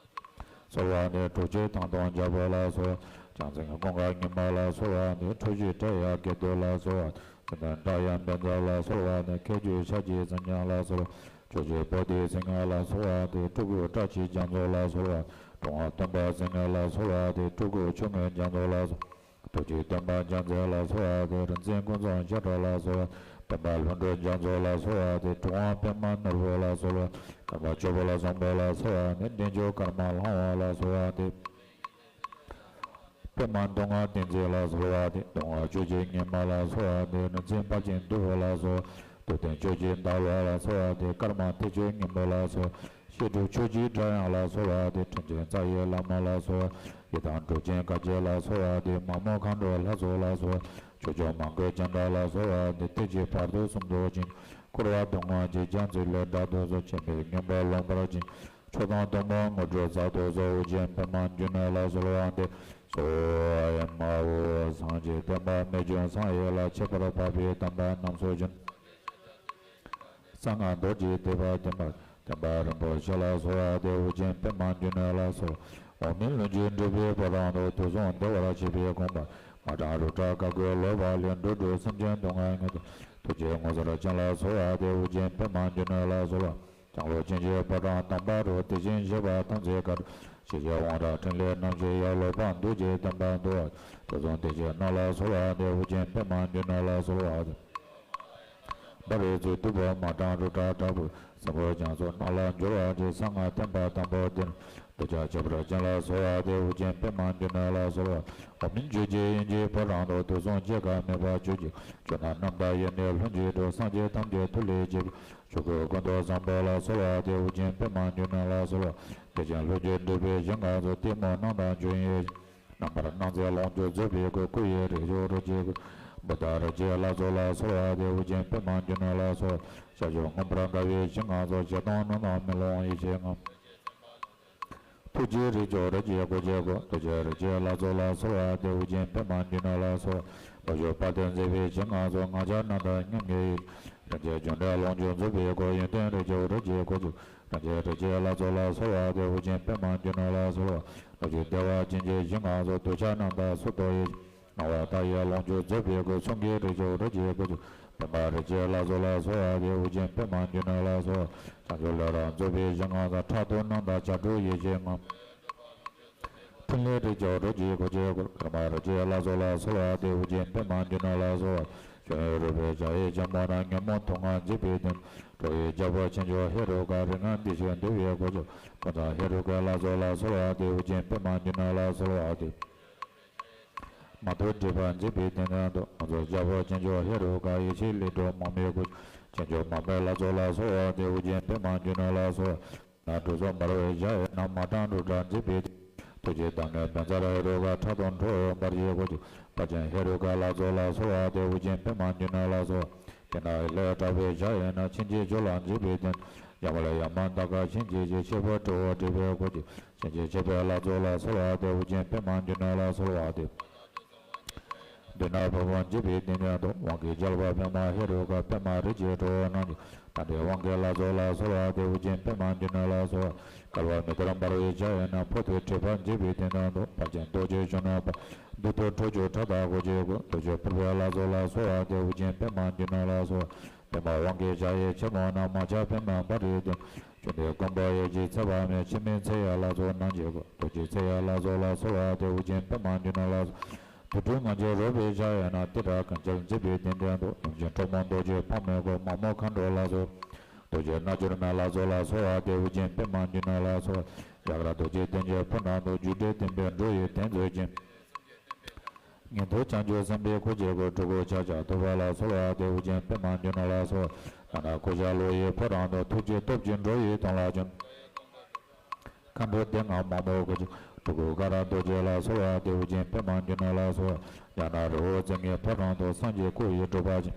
གསོལ་བ་འདེབས། གྲུབ་ཆེན་ཐང་སྟོང་རྒྱལ་པོ་ལ་གསོལ་བ། བྱང་སེམས་ཀུན་དགའ་ཉི་མ་ལ་གསོལ་བ་འདེབས། འཁྲུལ་ཞིག་བྲལ་ཡག་དགེ་འདུན་ལ་གསོལ་བ། ཙན་དན་བྲག་གཡབ་བཛྲ་ལ་གསོལ་བ་འདེབས། མཁས་གྱུར་ཤཱཀྱའི་ཙིང་ཆེན་ལ་གསོལ་བ། ཕྱོགས་བཅུའི་བོ་དྷི་སེང་གེ་ལ་གསོལ་བ་འདེབས། སྤྲུལ་སྐུ་བཀྲ་ཤིས་རྒྱ་མཚོ་ལ་གསོལ་བ། འགྲོ་བ་སྟོན་པ་སེང་གེ་ལ་གསོལ་བ་འདེབས། སྤྲུལ་སྐུ་ཆོས་དངོས་རྒྱ་མཚོ་ལ་གསོལ་བ། ཐུགས་རྗེ་སྟོན་པ་རྒྱལ་མཚན་ལ་གསོལ་བ་འདེབས། རིག་འཛིན་ཀུན་བཟང་ཤེལ་བྲག་ལ་གསོལ་བ། སྟོན་པ་ལྷུན་གྲུབ་རྒྱ་མཚོ་ལ་གསོལ་བ་འདེབས། གྲུབ་དབང་པདྨ་ནོར་བུ་ལ་གསོལ་བ། ཀརྨ་སྐྱོབ་པ་བཟང་པོ་ལ་གསོལ་བ་འདེབས། བདེ་མཆོག་ཀརྨ་ལྷ་དབང་ལ་གསོལ་བ་འདེབས། པདྨ་མདོ་སྔགས་བསྟན་འཛིན་ལ་གསོལ་བ་འདེབས། མདོ་སྔགས་ཆོས་ཀྱི་ཉི་མ་ལ་གསོལ་བ་འདེབས། རིག་འཛིན་དཔལ་ཆེན་བདུད་པོ་ལ་གསོལ་བ། རྟོགས་ལྡན་ཆོས་ཀྱི་ཟླ་བ་ལ་གསོལ་བ་འདེབས། ཀརྨ་ཐེག་མཆོག་སྙིང་པོ་ལ་གསོལ་བ། བཤད་སྒྲུབ་ཆོས་ཀྱི་སྒྲ་དབྱངས་ལ་གསོལ་བ་འདེབས། དྲིན་ཅན་རྩ་བའི་བླ་མ་ལ་གསོལ་བ། ཡི་དམ་གྲུབ་ཆེན་བཀའ་བརྒྱུད་ལ་གསོལ་བ་འདེབས། མ་མོ་མཁའ་འགྲོ་ལྷ་ཚོགས་ལ་གསོལ་བ། ཕྱོགས་བཅུ་མང་པོའི་སྤྱན་རས་ལ་གསོལ་བ་འདེབས། ཐེག་ཆེན་བར་དོ་གསུམ་དུ་བྱིན། འཁོར་བ་སྡུག་བསྔལ་གྱི་རྒྱ་མཚོ་ལས་བསྒྲལ་དུ་གསོལ། ཆེན་པོའི་སྙིང་པོ་ལོངས་པར་སྦྱིན། མཆོག་དང་ཐུན་མོང་དངོས་གྲུབ་སྩལ་དུ་གསོལ། ཨོ་རྒྱན་པདྨ་འབྱུང་གནས་ལ་གསོལ་བ་འདེབས་སོ། ཨེ་མ་ཧོ། སངས་རྒྱས་བསྟན་པ་རྨད་བྱུང་བསམ་ཡས་ལ། ཁྱད་པར་འཕགས་པའི་དམ་པ་རྣམས་སུ་བྱོན། གསང་སྔགས་རྡོ་རྗེ་ཐེག་པ་བསྟན་པ། བསྟན་པ་རིན་པོ་ཆེ་ལ་གསོལ་བ་འདེབས། ཨོ་རྒྱན་པདྨ་འབྱུང་གནས་ལ་གསོལ། འོག་མིན་ལྷུན་གྱིས་འགྲུབ་པའི་ཕོ་བྲང་དུ། དུས་གསུམ་བདེ་བར་གཤེགས་པའི་དགོངས་པ། མ་བྲང་རུ་དྲ་བཀའ་བསྒོས་ལོ་པ་ལས། འགྲོ་དྲུག་སེམས་ཅན་སྡུག་བསྔལ་ངེས་དང་། ཐུགས་རྗེའི་ངོ་མཚར་ཅན་ལ་གསོལ་བ་འདེབས། ཨོ་རྒྱན་པདྨ་འབྱུང་གནས་ལ་གསོལ་བ། ལྕང་ལོ་ཅན་གྱི་ཕོ་བྲང་དམ་པ་རུ། དེ་བཞིན་གཤེགས་པ་ཐམས་ཅད་མཁའ་འགྲོ། ཞི་བྱེད་དབང་དྲག་ཕྲིན་ལས་རྣམ་བཞི་ཡི། ལོ་པཎ་རྡོ་རྗེ་ལྡན་པ་འདུ་བ། དུག་གསུམ་སྡེ་བརྒྱད་རྣམས་ལ་གསོལ་བ་འདེབས། ཨོ་རྒྱན་པདྨ་འབྱུང་གནས་ལ་གསོལ་བ་འདེབས། འབར་བའི་ཚུལ་དུ་བོད་མ་ཏྲང་རུ་ཏྲ་དྲག་པོས། སྲིན་པོ་རྒྱ་མཚོ་རྣམས་ལ་སྦྱོར་བ་བྱེད། གསང་སྔགས་བསྟན་པ་དམ་པོ་བསྟན། གདུལ་བྱ་ཁྱད་པར་ཅན་ལ་གསོལ་བ་འདེབས། ཨོ་རྒྱན་པདྨ་འབྱུང་གནས་ལ་གསོལ་བ། འོག་མིན་ཆོས་ཀྱི་དབྱིངས་ཀྱི་ཕོ་བྲང་དུ། དུག་གསུམ་སྐྱེ་རྒ་མེད་པར་གྱུར་ཅིག། ཆོས་རྣམས་རྣམ་དག་ཡེ་ནས་ལྷུན་གྱིས་གྲུབ། སངས་རྒྱས་ཐམས་ཅད་ཐུགས་ལས་སྐྱེས་པའི། ཆོས་སྐུ་ཀུན་ཏུ་བཟང་པོ་ལ་གསོལ་བ་འདེབས། ཨོ་རྒྱན་པདྨ་འབྱུང་གནས་ལ་གསོལ་བ། དེ་བཞིན་ལྷུན་གྱིས་གྲུབ་པའི་ཞིང་ཁམས་སུ། གཏི་མུག་རྣམ་དག་འཇོམས་ཡེ་ཤེས། རྣམ་པར་སྣང་མཛད་ལོངས་སྤྱོད་རྫོགས་པའི་སྐུ། སྐུ་ཡི་རིགས་མཆོག་རིགས་ཀྱི་སྐུ། བུདྡྷ་རིགས་ཀྱི་ལྷ་ཚོགས་ལ་གསོལ་བ་འདེབས། ཨོ་རྒྱན་པདྨ་འབྱུང་གནས་ལ་གསོལ་བ། ཤར་ཕྱོགས་མངོན་པར་དགའ་བའི་ཞིང་ཁམས་སུ། ཞེ་སྡང་ནོར་རྣམས་མེ་ལོང་ཡེ་ཤེས་ལྔ། ཐུགས་རྗེའི་རིགས་མཆོག་རིགས་ཀྱི་སྐུ། ཆོས་སྐུ་རྡོ་རྗེ་རིགས་ཀྱི་ལྷ་ཚོགས་ལ་གསོལ་བ་འདེབས། ཨོ་རྒྱན་པདྨ་འབྱུང་གནས་ལ་གསོལ་བ། ལྷོ་ཕྱོགས་དཔལ་ལྡན་མཛེས་པའི་ཞིང་ཁམས་སུ། སྔགས་འཆང་རྣམས་དང་མཉམ་ཉིད་ཡེ། རིགས་ཀྱི་འབྱུང་གནས་ལོངས་སྤྱོད་རྫོགས་པའི་སྐུ། ཡོན་ཏན་རིགས་མཆོག་རིགས་ཀྱི་སྐུ། རིགས་ཀྱི་རིགས་ཀྱི་ལྷ་ཚོགས་ལ་གསོལ་བ་འདེབས། ཨོ་རྒྱན་པདྨ་འབྱུང་གནས་ལ་གསོལ་བ། ལྷོ་ཕྱོགས་བདེ་བ་ཅན་གྱི་ཞིང་ཁམས་སུ། གདུལ་བྱ་རྣམས་དང་སུ་དོ་ཡི། སྣང་བ་མཐའ་ཡས་ལོངས་སྤྱོད་རྫོགས་པའི་སྐུ། གསུང་གི་རིགས་མཆོག་རིགས་ཀྱི་སྐུ། བི་མ་རིགས་ཀྱི་ལྷ་ཚོགས་ལ་གསོལ་བ་འདེབས། ཨོ་རྒྱན་པདྨ་འབྱུང་གནས་ལ་གསོལ་བ། བྱང་ཆུབ་ལྷ་རབ་རྫོགས་པའི་ཞིང་ཁམས་སུ། ཕྲག་དོག་རྣམས་དང་བྱ་སྒྲོ་ཡེ་ཤེས་ལྔ། ཕྲིན་ལས་རིགས་མཆོག་རིགས་ཀྱི་སྐུ། ཆོས་སྐུ་ཀརྨ་རིགས་ཀྱི་ལྷ་ཚོགས་ལ་གསོལ་བ་འདེབས། ཨོ་རྒྱན་པདྨ་འབྱུང་གནས་ལ་གསོལ་བ། ཞིང་རུས་པའི་བྱ་ཡི་ཆེན་མོ་རྣམས། ཉོན་མོངས་དུག་ལྔ་འཇིག་པའི་དོན། ཁྲོ་བོའི་རྒྱལ་པོ་ཆེན་མཆོག་ཧེ་རུ་ཀ། རིགས་ལྔ་འདུས་ཤིང་འདུལ་བའི་སྐུ། ཕུན་ཚོགས་ཧེ་རུ་ཀའི་ལྷ་ཚོགས་ལ་གསོལ་བ་འདེབས། ཨོ་རྒྱན་པདྨ་འབྱུང་གནས་ལ་གསོལ་བ་འདེབས། མ་ཐུབ་སྒྲིབ་པ་འཇིག་པའི་དོན་དུ། ཕུན་ཚོགས་རྒྱལ་པོ་ཆེན་མཆོག་ཧེ་རུ་ཀ། ཡེ་ཤེས་ལས་སྒྲོལ་མ་མོའི་སྐུ། ཆོས་སྐུ་མ་མོའི་ལྷ་ཚོགས་ལ་གསོལ་བ་འདེབས། ཨོ་རྒྱན་པདྨ་འབྱུང་གནས་ལ་གསོལ་བ། ན་དྲུག་སོགས་འབར་བའི་འཇའ་ཡི་རྣམ། མ་ཏྲང་རུ་ཏྲ་འཇིག་པའི་དོན། ཐུགས་རྗེའི་བདག་མོས་བཛྲ་ཧེ་རུ་ཀ། ཁྲག་འཐུང་ཁྲོ་བོའི་འབར་གྱི་སྐུ། ཕར་ཕྱིན་ཧེ་རུ་ཀའི་ལྷ་ཚོགས་ལ་གསོལ་བ་འདེབས། ཨོ་རྒྱན་པདྨ་འབྱུང་གནས་ལ་གསོལ་བ། དེ་ན་ལས་དྲག་པོའི་འཇའ་ཡི་རྣམ། ཕྱིན་ཆད་ཆོས་ལ་འཇིགས་པའི་དོན། ཡ་མ་ལ་ཡ་མ་དག་དཀར་ཕྱིན་ཆད་ཀྱི། ཆེ་ཕོ་ཁྲོ་བོ་སྒྲིབ་པའི་སྐུ། ཕྱིན་ཆད་ཆེ་ཕོའི་ལྷ་ཚོགས་ལ་གསོལ་བ་འདེབས། ཨོ་རྒྱན་པདྨ་འབྱུང་གནས་ལ་གསོལ་བ་འདེབས། མདུན་ན་ཕུང་པོ་འཇིག་པའི་གཏིང་ནས་འདུ། དབང་གི་རྒྱལ་པོ་པདྨ་ཧེ་རུ་ཀ། པདྨ་རིགས་ཀྱི་ཁྲོ་བོ་རྣམས་ཀྱིས། དམ་པའི་དབང་གི་ལྷ་ཚོགས་ལ་གསོལ་བ་འདེབས། ཨོ་རྒྱན་པདྨ་འབྱུང་གནས་ལ་གསོལ་བ། བསྐལ་པ་མེ་ལྟར་འབར་བའི་འཇའ་ཡི་རྣམ། འཕོ་འདུ་འཁྲིག་པ་འཇིག་པའི་གཏིང་ན་འདུ། ཕར་ཕྱིན་རྡོ་རྗེ་གཞོན་ནུ་དཔལ། བདུད་འདུལ་ཁྲོ་ཆུ་ཁྲག་དང་སྐོར་གྱི་སྐུ། རྡོ་རྗེ་ཕུར་པའི་ལྷ་ཚོགས་ལ་གསོལ་བ་འདེབས། ཨོ་རྒྱན་པདྨ་འབྱུང་གནས་ལ་གསོལ་བ། པདྨ་དབང་གི་འཇའ་ཡི་ཆེན་མོ་རྣམས། མ་ཆགས་པདྨ་འབར་རིའི་མདུན། བཅོམ་ལྡན་མགོན་པོ་ཡེ་ཤེས་ཚེ་དཔག་མེད། འཆི་མེད་ཚེ་ཡི་ལྷ་ཚོགས་རྣམས་ཀྱི་སྐུ། རྡོ་རྗེ་ཚེ་ཡི་ལྷ་ཚོགས་ལ་གསོལ་བ་འདེབས། ཨོ་རྒྱན་པདྨ་འབྱུང་གནས་ལ་གསོལ། དུག་སྦྲུལ་ངན་འབྱུང་རོལ་པའི་འཇའ་ཡི་རྣམ། ཏི་ཏྲ་གང་འཁྱིལ་འཇིག་པའི་གཏིང་ནས་འདུ། ཡུམ་ཆེན་ཁྲོ་མོ་རྡོ་རྗེ་ཕག་མོའི་སྐུ། མ་མོ་མཁའ་འགྲོ་ལྷ་ཚོགས། རྡོ་རྗེ་རྣལ་འབྱོར་མའི་ལྷ་ཚོགས་ལ་གསོལ་བ་འདེབས། ཨོ་རྒྱན་པདྨ་འབྱུང་གནས་ལ་གསོལ་བ། ཡཀྴ་རྡོ་རྗེ་གདན་གྱི་ཕུག་ན་འདུ། རྒྱུ་འབྲས་བསྟན་པའི་འགྲོ་ཡི་གདན་མཛོད་ཅན། ཉན་ཐོས་བྱང་ཆུབ་སེམས་དཔའི་སྐུ་གཅིག་པུ། སྤྲུལ་སྐུ་ཕྱག་རྒྱ་ཐུབ་པ་ལ་གསོལ་བ་འདེབས། ཨོ་རྒྱན་པདྨ་འབྱུང་གནས་ལ་གསོལ་བ། ཡང་ན་སྐུ་ཤ་ལོ་ཡི་ཕོ་བྲང་དུ། ཐུགས་རྗེའི་སྟོབས་ཀྱིས་འགྲོ་ཡི་དོན་ལ་འཇོམས། མཁའ་འགྲོ་སྡེ་ལྔ་མ་མོའི་སྐུ་གཅིག། སྤྲུལ་སྐུ་ཀ་ར་རྡོ་རྗེ་ལ་གསོལ་བ་འདེབས། ཨོ་རྒྱན་པདྨ་འབྱུང་གནས་ལ་གསོལ་བ། ཡང་ན་རི་བོ་རྩེ་ལྔའི་ཕོ་བྲང་དུ། སངས་རྒྱས་སྐུ་ཡི་སྒྲུབ་པ་ཅན།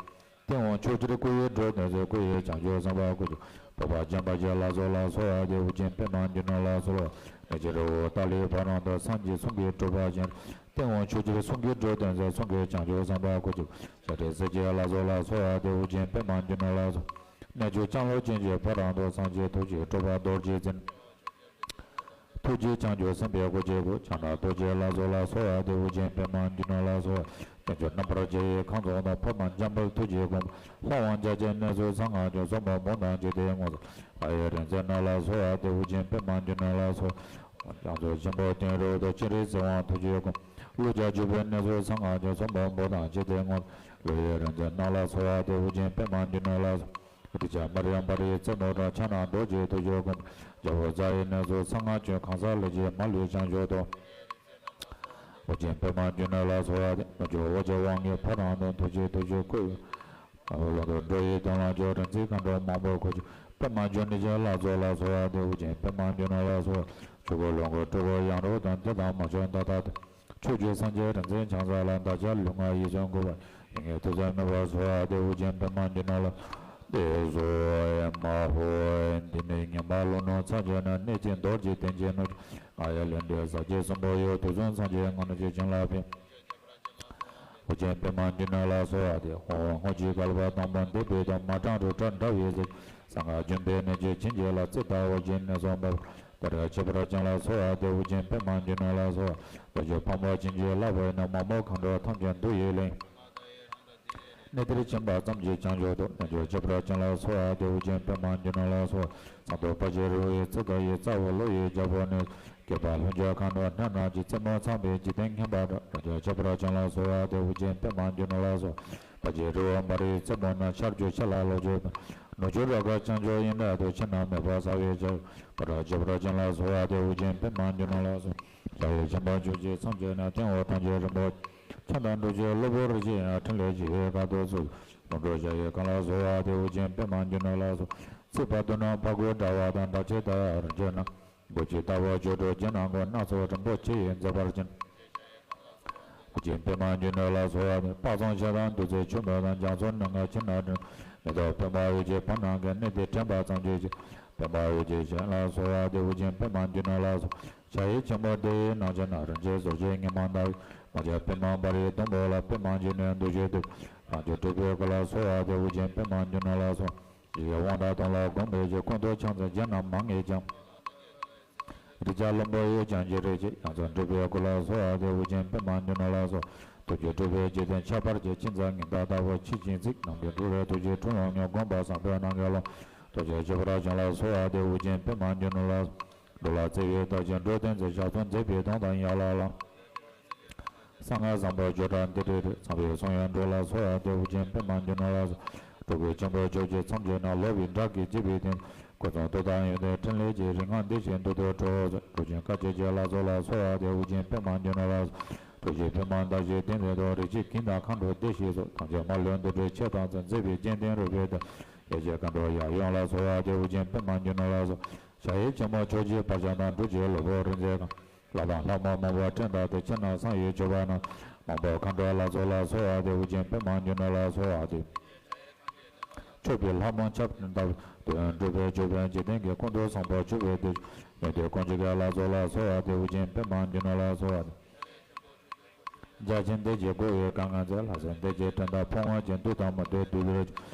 སྟེས་དབང་ཕྱོགས་བཅུར་སྐུ་ཡི་འགྲོ་དོན་མཛད། སྐུ་ཡི་བྱང་ཆུབ་སེམས་དཔའ་སྐུ་གཅིག། འཕགས་པ་འཇམ་དཔལ་གྱི་ལྷ་ཚོགས་ལ་གསོལ་བ་འདེབས། ཨོ་རྒྱན་པདྨ་འབྱུང་གནས་ལ་གསོལ་བ། མི་ཕྱེད་རི་བོ་ཏཱ་ལའི་ཕོ་བྲང་དུ། སངས་རྒྱས་གསུང་གི་སྒྲུབ་པ་ཅན། སྟེས་དབང་ཕྱོགས་བཅུར་གསུང་གི་འགྲོ་དོན་མཛད། གསུང་གི་བྱང་ཆུབ་སེམས་དཔའ་སྐུ་གཅིག། བྱ་བྲལ་སྲིད་ཞིའི་ལྷ་ཚོགས་ལ་གསོལ་བ་འདེབས། ཨོ་རྒྱན་པདྨ་འབྱུང་གནས་ལ་གསོལ། གནས་མཆོག་ལྕང་ལོ་ཅན་གྱི་ཕོ་བྲང་དུ། སངས་རྒྱས་ཐུགས་ཀྱི་སྤྲུལ་པ་རྡོ་རྗེ་འཛིན། ཐུགས་རྗེའི་བྱང་ཆུབ་སེམས་དཔའི་སྐུ་གཅིག་པུ། ཕྱག་ན་རྡོ་རྗེའི་ལྷ་ཚོགས་ལ་གསོལ་བ་འདེབས། ཨོ་རྒྱན་པདྨ་འབྱུང་གནས་ལ་གསོལ་བ། དཀོན་མཆོག་རྣམ་པར་རྒྱལ་བའི་ཁང་བཟང་དུ། འཕགས་མ་འཇམ་དཔལ་ཐུགས་ཀྱི་དགོངས་པ། ལྷ་དབང་རྒྱ་ཆེན་གནས་སུ་གསང་སྔགས་ཀྱི། གསུང་འབུམ་དང་འཇིག་རྟེན་ངོ་མཚར། ལྷ་ཡི་རིག་འཛིན་རྣམས་ལ་གསོལ་བ་འདེབས། ཨོ་རྒྱན་པདྨ་འབྱུང་གནས་ལ་གསོལ་བ། རྒྱ་མཚོ་ཆེན་པོ་སྟེང་རི་དུ། སྤྱན་རས་གཟིགས་དབང་ཐུགས་ཀྱི་དགོངས་པ། ཀླུ་རྒྱལ་བཞུགས་པའི་གནས་སུ་གསང་སྔགས་ཀྱི། གསུང་འབུམ་དང་འཇིག་རྟེན་ངོ་མཚར། ཀླུ་ཡི་རིག་འཛིན་རྣམས་ལ་གསོལ་བ་འདེབས། ཨོ་རྒྱན་པདྨ་འབྱུང་གནས་ལ་གསོལ་བ། རིགས་ཆེན་མར་ཡང་འབར་བའི་རྩེ་མོ་དང་། ཕྱག་ན་རྡོ་རྗེ་ཐུགས་ཀྱི་དགོངས་པ། རྒྱལ་པོ་རྩ་བའི་གནས་སུ་གསང་སྔགས་ཀྱི། གང་ཟག་ལས་ཀྱི་མ་ལུས་བྱང་ཆུབ་ཏུ། ཨོ་རྒྱན་པདྨ་འབྱུང་གནས་ལ་གསོལ་བ་འདེབས། མི་འགྱུར་འོད་ཀྱི་དབང་ངེའི་ཕོ་བྲང་དུ། ཐུགས་རྗེའི་ཐུགས་རྒྱུད་བསྐུལ་བའི་ལྷུན་གྱིས་འགྲོ་ཡི་དོན་ལ་འཇུག། རིག་འཛིན་མཁའ་འགྲོ་མང་པོའི་སྐུ་གཅིག། པདྨ་འབྱུང་གནས་ཀྱི་ལྷ་ཚོགས་ལ་གསོལ་བ་འདེབས། ཨོ་རྒྱན་པདྨ་འབྱུང་གནས་ལ་གསོལ་བ། ཆོས་སྐུ་ལོངས་སྐུ་སྤྲུལ་སྐུ་ཡང་རབ་དང་། དེ་དག་མ་བྱོན་ད་ལྟ་དང་། ཕྱོགས་བཅུའི་སངས་རྒྱས་རིག་འཛིན་བྱང་ས་ལ། བདག་ཅག་ལུས་ངག་ཡིད་གསུམ་གུས་པ། ཡིད་ངེས་ཐུགས་བརྩེ་མེད་པར་གསོལ་བ་འདེབས། ཨོ་རྒྱན་པདྨ་འབྱུང་གནས་ལ། དེ་སོགས་ཨེ་མ་ཧོ། འདི་ནི་ཉི་མ་ལོ་ནུབ་མཚམས་ཀྱི་ནང་། གནས་གཅིག་རྡོ་རྗེ་གདན་གྱི་ནུབ། ང་ཡི་ལུས་འདི་ཟག་བཅས་གསུམ་པོ་ཡི། དུག་གསུམ་སངས་རྒྱས་ངོ་ནི་ཅན། བྱིན་རླབས་ཕན། ཨོ་རྒྱན་པདྨ་འབྱུང་གནས་ལ་གསོལ་བ་འདེབས། ཧོ། སྔོན་གྱི་བསྐལ་པ་དང་པོ་འདས་པའི་དུས། མ་ཏྲང་རུ་ཏྲ་འདྲ་བའི་གཟི་བརྗིད། གསང་སྔགས་ལྗོན་པའི་གནས་ཀྱི་བྱིན་གྱིས་བརླབས། ཙིཏྟ་ཨོ་རྒྱན་གནས་སུ་འབབ། དེ་རུ་ཁྱད་པར་ཅན་ལ་གསོལ་བ་འདེབས། ཨོ་རྒྱན་པདྨ་འབྱུང་གནས་ལ་གསོལ་བ། རྡོ་རྗེ་ཕག་མོ་བྱིན་གྱིས་བརླབས་པ་ཡི་ནི། མ་མོ་མཁའ་འགྲོ་ཐམས་ཅད་འདུ་ཡི་གླིང་། གནས་དེར་ཕྱིན་པ་ཙམ་གྱིས་བྱང་ཆུབ་ཏུ། རྣལ་འབྱོར་ཁྱད་པར་ཅན་ལ་གསོལ་བ་འདེབས། ཅིང་པདྨ་འབྱུང་གནས་ལ་གསོལ་བ། ཚངས་པའི་ཕ་ཇོ་རི་བོའི་ཚལ་དུ་ཡི། རྩ་བའི་ཀླུ་ཡི་རྒྱལ་པོ་ནས། བསྐལ་པ་ལྷུན་གྱིས་གང་གྲུབ་ནས་ནས་ཀྱི། རྩེ་མོ་ཚངས་པའི་འཇིག་རྟེན་མཁྱེན་པ་འགྲོ། རྣལ་འབྱོར་ཁྱད་པར་ཅན་ལ་གསོལ་བ་འདེབས། ཅིང་པདྨ་འབྱུང་གནས་ལ་གསོལ་བ། ཕ་ཇོ་རི་བོ་འབར་བའི་རྩེ་མོ་ན། ཆར་ཆུ་ཆེ་ལ་ལོ་ཆུ་སྤེལ། ནུ་ཆུ་ར་ག་བྱང་ཆུབ་ཡི་ནང་དུ། ཕྱི་ནང་མེ་འབར་ས་བའི་ཆར། སྤ་རོ་ཁྱད་པར་ཅན་ལ་གསོལ་བ་འདེབས། ཅིང་པདྨ་འབྱུང་གནས་ལ་གསོལ་བ། ཕྱག་གཡས་བྱམས་པ་མཆོག་གི་ཚངས་མཆོག་ནས། སྟེང་འོག་ཐམས་ཅད་རིན་པོ་ཆེ། ཕྱག་དང་འགྲོ་ཆེན་གློ་བུར་རིགས་ཀྱི་ཡང་། ཕྲིན་ལས་ཀྱི་ཡུལ་ག་དུ་སོགས། ལྷུན་གྲུབ་ཞབས་ཀྱི་སྐུ་ལ་གསོལ་བ་འདེབས། ཅིང་པདྨ་འབྱུང་གནས་ལ་གསོལ། ཚེས་པ་དུ་ན་ཕ་གུ་འདྲ་བ་དང་། འདྲ་ཆེ་ད་ཡང་རིན་ཆེན་སྣ། སྒོ་ཕྱེ་ལྟ་བུ་ཆོ་འཕྲུལ་གྱི་སྣ་ཁོང་། སྣ་ཚོགས་རིན་པོ་ཆེ་ཡིས་མཛེས་པར་བརྒྱན། ཅིང་པདྨ་འབྱུང་གནས་ལ་གསོལ་བ་འདེབས། དཔག་བསམ་ཤིང་དང་བདུད་རྩི་ཆུ་མོ་དང་། རྒྱ་མཚོ་ནང་གི་ཆུ་སྣ་དྲོན། མེ་ཏོག་པདྨ་འོད་ཀྱི་བར་སྣང་གི། གནས་འདིར་དྲན་པ་ཙམ་གྱིས་བྱང་། པདྨ་འོད་ཀྱི་ཞིང་ལ་གསོལ་བ་འདེབས། ཅིང་པདྨ་འབྱུང་གནས་ལ་གསོལ། ཕྱག་གཡས་བྱམས་པ་འདི་ཡི་ནང་ཕྱི་ན། རིན་ཆེན་ཟུར་ཕྱེད་ཉི་མ་ཟླ་བའི། མ་ཆེན་པདྨ་འབར་བའི་སྡོང་པོ་ལ། པདྨ་འབྱུང་གནས་འདུ་ཤེས་དུས། རང་བྱུང་སྤྲུལ་པའི་སྐུ་ལ་གསོལ་བ་འདེབས། ཅིང་པདྨ་འབྱུང་གནས་ལ་གསོལ། ཡེ་ཤེས་དབང་དྲག་དོན་ལ་དགོངས་པའི་ཕྱིར། ཀུན་ཏུ་ཕྱག་འཚལ་རྒྱལ་རྣམས་མ་ངེས་ཀྱང་། རིགས་བརྒྱ་བློན་པོ་ཡོད་ཀྱང་ཅི་རིགས་ཀྱི། ཡང་རྩེ་སྤྲུལ་པའི་སྐུ་ལ་གསོལ་བ་འདེབས། ཅིང་པདྨ་འབྱུང་གནས་ལ་གསོལ། ཐུགས་རྗེས་སྤྲུལ་པའི་འཇིག་རྟེན་ཁྱབ་པར་བྱེད། མཁྱེན་བརྩེ་ཉི་ཟླ་ལྟ་བུ་ཆེས་ཆེར་གཟིགས། ནམ་མཁའི་འགྲོ་བའི་ཐུགས་རྗེའི་འཁྲུལ་སློང་ཉོན། དགོངས་པ་བཟང་པོའི་སྣང་གི་ཀློང་། ཐུགས་རྗེ་ཁྱད་པར་ཅན་ལ་གསོལ་བ་འདེབས། ཅིང་པདྨ་འབྱུང་གནས་ལ་གསོལ། འགྲོ་ལ་བརྩེ་བའི་བདག་ཅན་འགྲོ་དོན་མཛད། ཞབས་ཏོག་མཛད་པའི་དོན་དང་ཡན་ལག་ལ། གསང་སྔགས་བཟང་པོ་སྦྱོར་སྒྲ་འདི་རེ་རེ། ཚངས་པའི་གསུང་ཡང་འགྲོ་ལ་གསོལ་བ་འདེབས། ཅིང་པདྨ་འབྱུང་གནས་ལ་གསོལ། སྤྲུལ་སྐུ་ཆེན་པོ་ཕྱོགས་བཅུའི་མཚམས་བརྒྱད་ན། སློབ་པའི་སྒྲ་གིས་བརྗིད་པའི་དོན། ཀུན་བཟང་མཐུ་དང་ཡོན་ཏན་ཕྲིན་ལས་ཀྱིས། རིག་སྔགས་འདི་བཞིན་ཏུ་ཏུ་གྲོལ་མཛོད། གྲུབ་ཆེན་བཀའ་བརྒྱད་ཀྱི་ལྷ་ཚོགས་ལ་གསོལ་བ་འདེབས། ཅིང་པདྨ་འབྱུང་གནས་ལ་གསོལ། གྲུབ་ཆེན་བི་མ་དང་བཞིའི་གདན་ནས་དང་། རིགས་ཀྱི་གིང་དང་མཁའ་འགྲོ་སྡེ་བཞི་སོགས། ཐམས་ཅད་མ་ལུས་འདུ་འགྲོའི་ཆེད་དང་མཚུངས། མཛད་པའི་རྒྱན་ལྡན་རོལ་པའི་གདན། ཡེ་ཤེས་མཁའ་འགྲོ་ཡབ་ཡུམ་ལ་གསོལ་བ་འདེབས། ཅིང་པདྨ་འབྱུང་གནས་ལ་གསོལ། ཕྱག་གཡས་བྱམས་པ་མཆོག་གི་བར་ཁྱམས་དང་། འབྲུག་གི་གློ་བུར་རིག་འཛིན་ཁང་། ལྷ་དང་ལྷ་མོ་མང་པོ་བྲན་དང་བསྟུན། ཕྱི་ནང་གསང་བའི་སྤྱོད་པ་རྣམས། མང་པོ་མཁའ་འགྲོ་ལྷ་ཚོགས་ལ་གསོལ་བ་འདེབས། ཅིང་པདྨ་འབྱུང་གནས་ལ་གསོལ་བ་འདེབས། མཆོད་པའི་ལྷ་མོ་ཆབ་བྲན་ལྟ་བུ། དོན་གྲུབ་པའི་ཅོད་པན་འཇིག་རྟེན་གྱི། ཀུན་ཏུ་བཟང་པོ་སྤྱོད་པའི་སྡེ། ཡོན་ཏན་ཀུན་གྱི་རྒྱལ་ལ་གསོལ་བ་འདེབས། ཅིང་པདྨ་འབྱུང་གནས་ལ་གསོལ་བ་འདེབས། འཇའ་ཆེན་འདི་ཀྱིས་བསྐོར་བའི་གང་ང་མཛེས། ལྷ་སྲིན་འདི་ཀྱི་བྲན་དང་ཕོ་མོ་ཆེན། བདུད་དང་མི་བདུད་བདུད་ལས་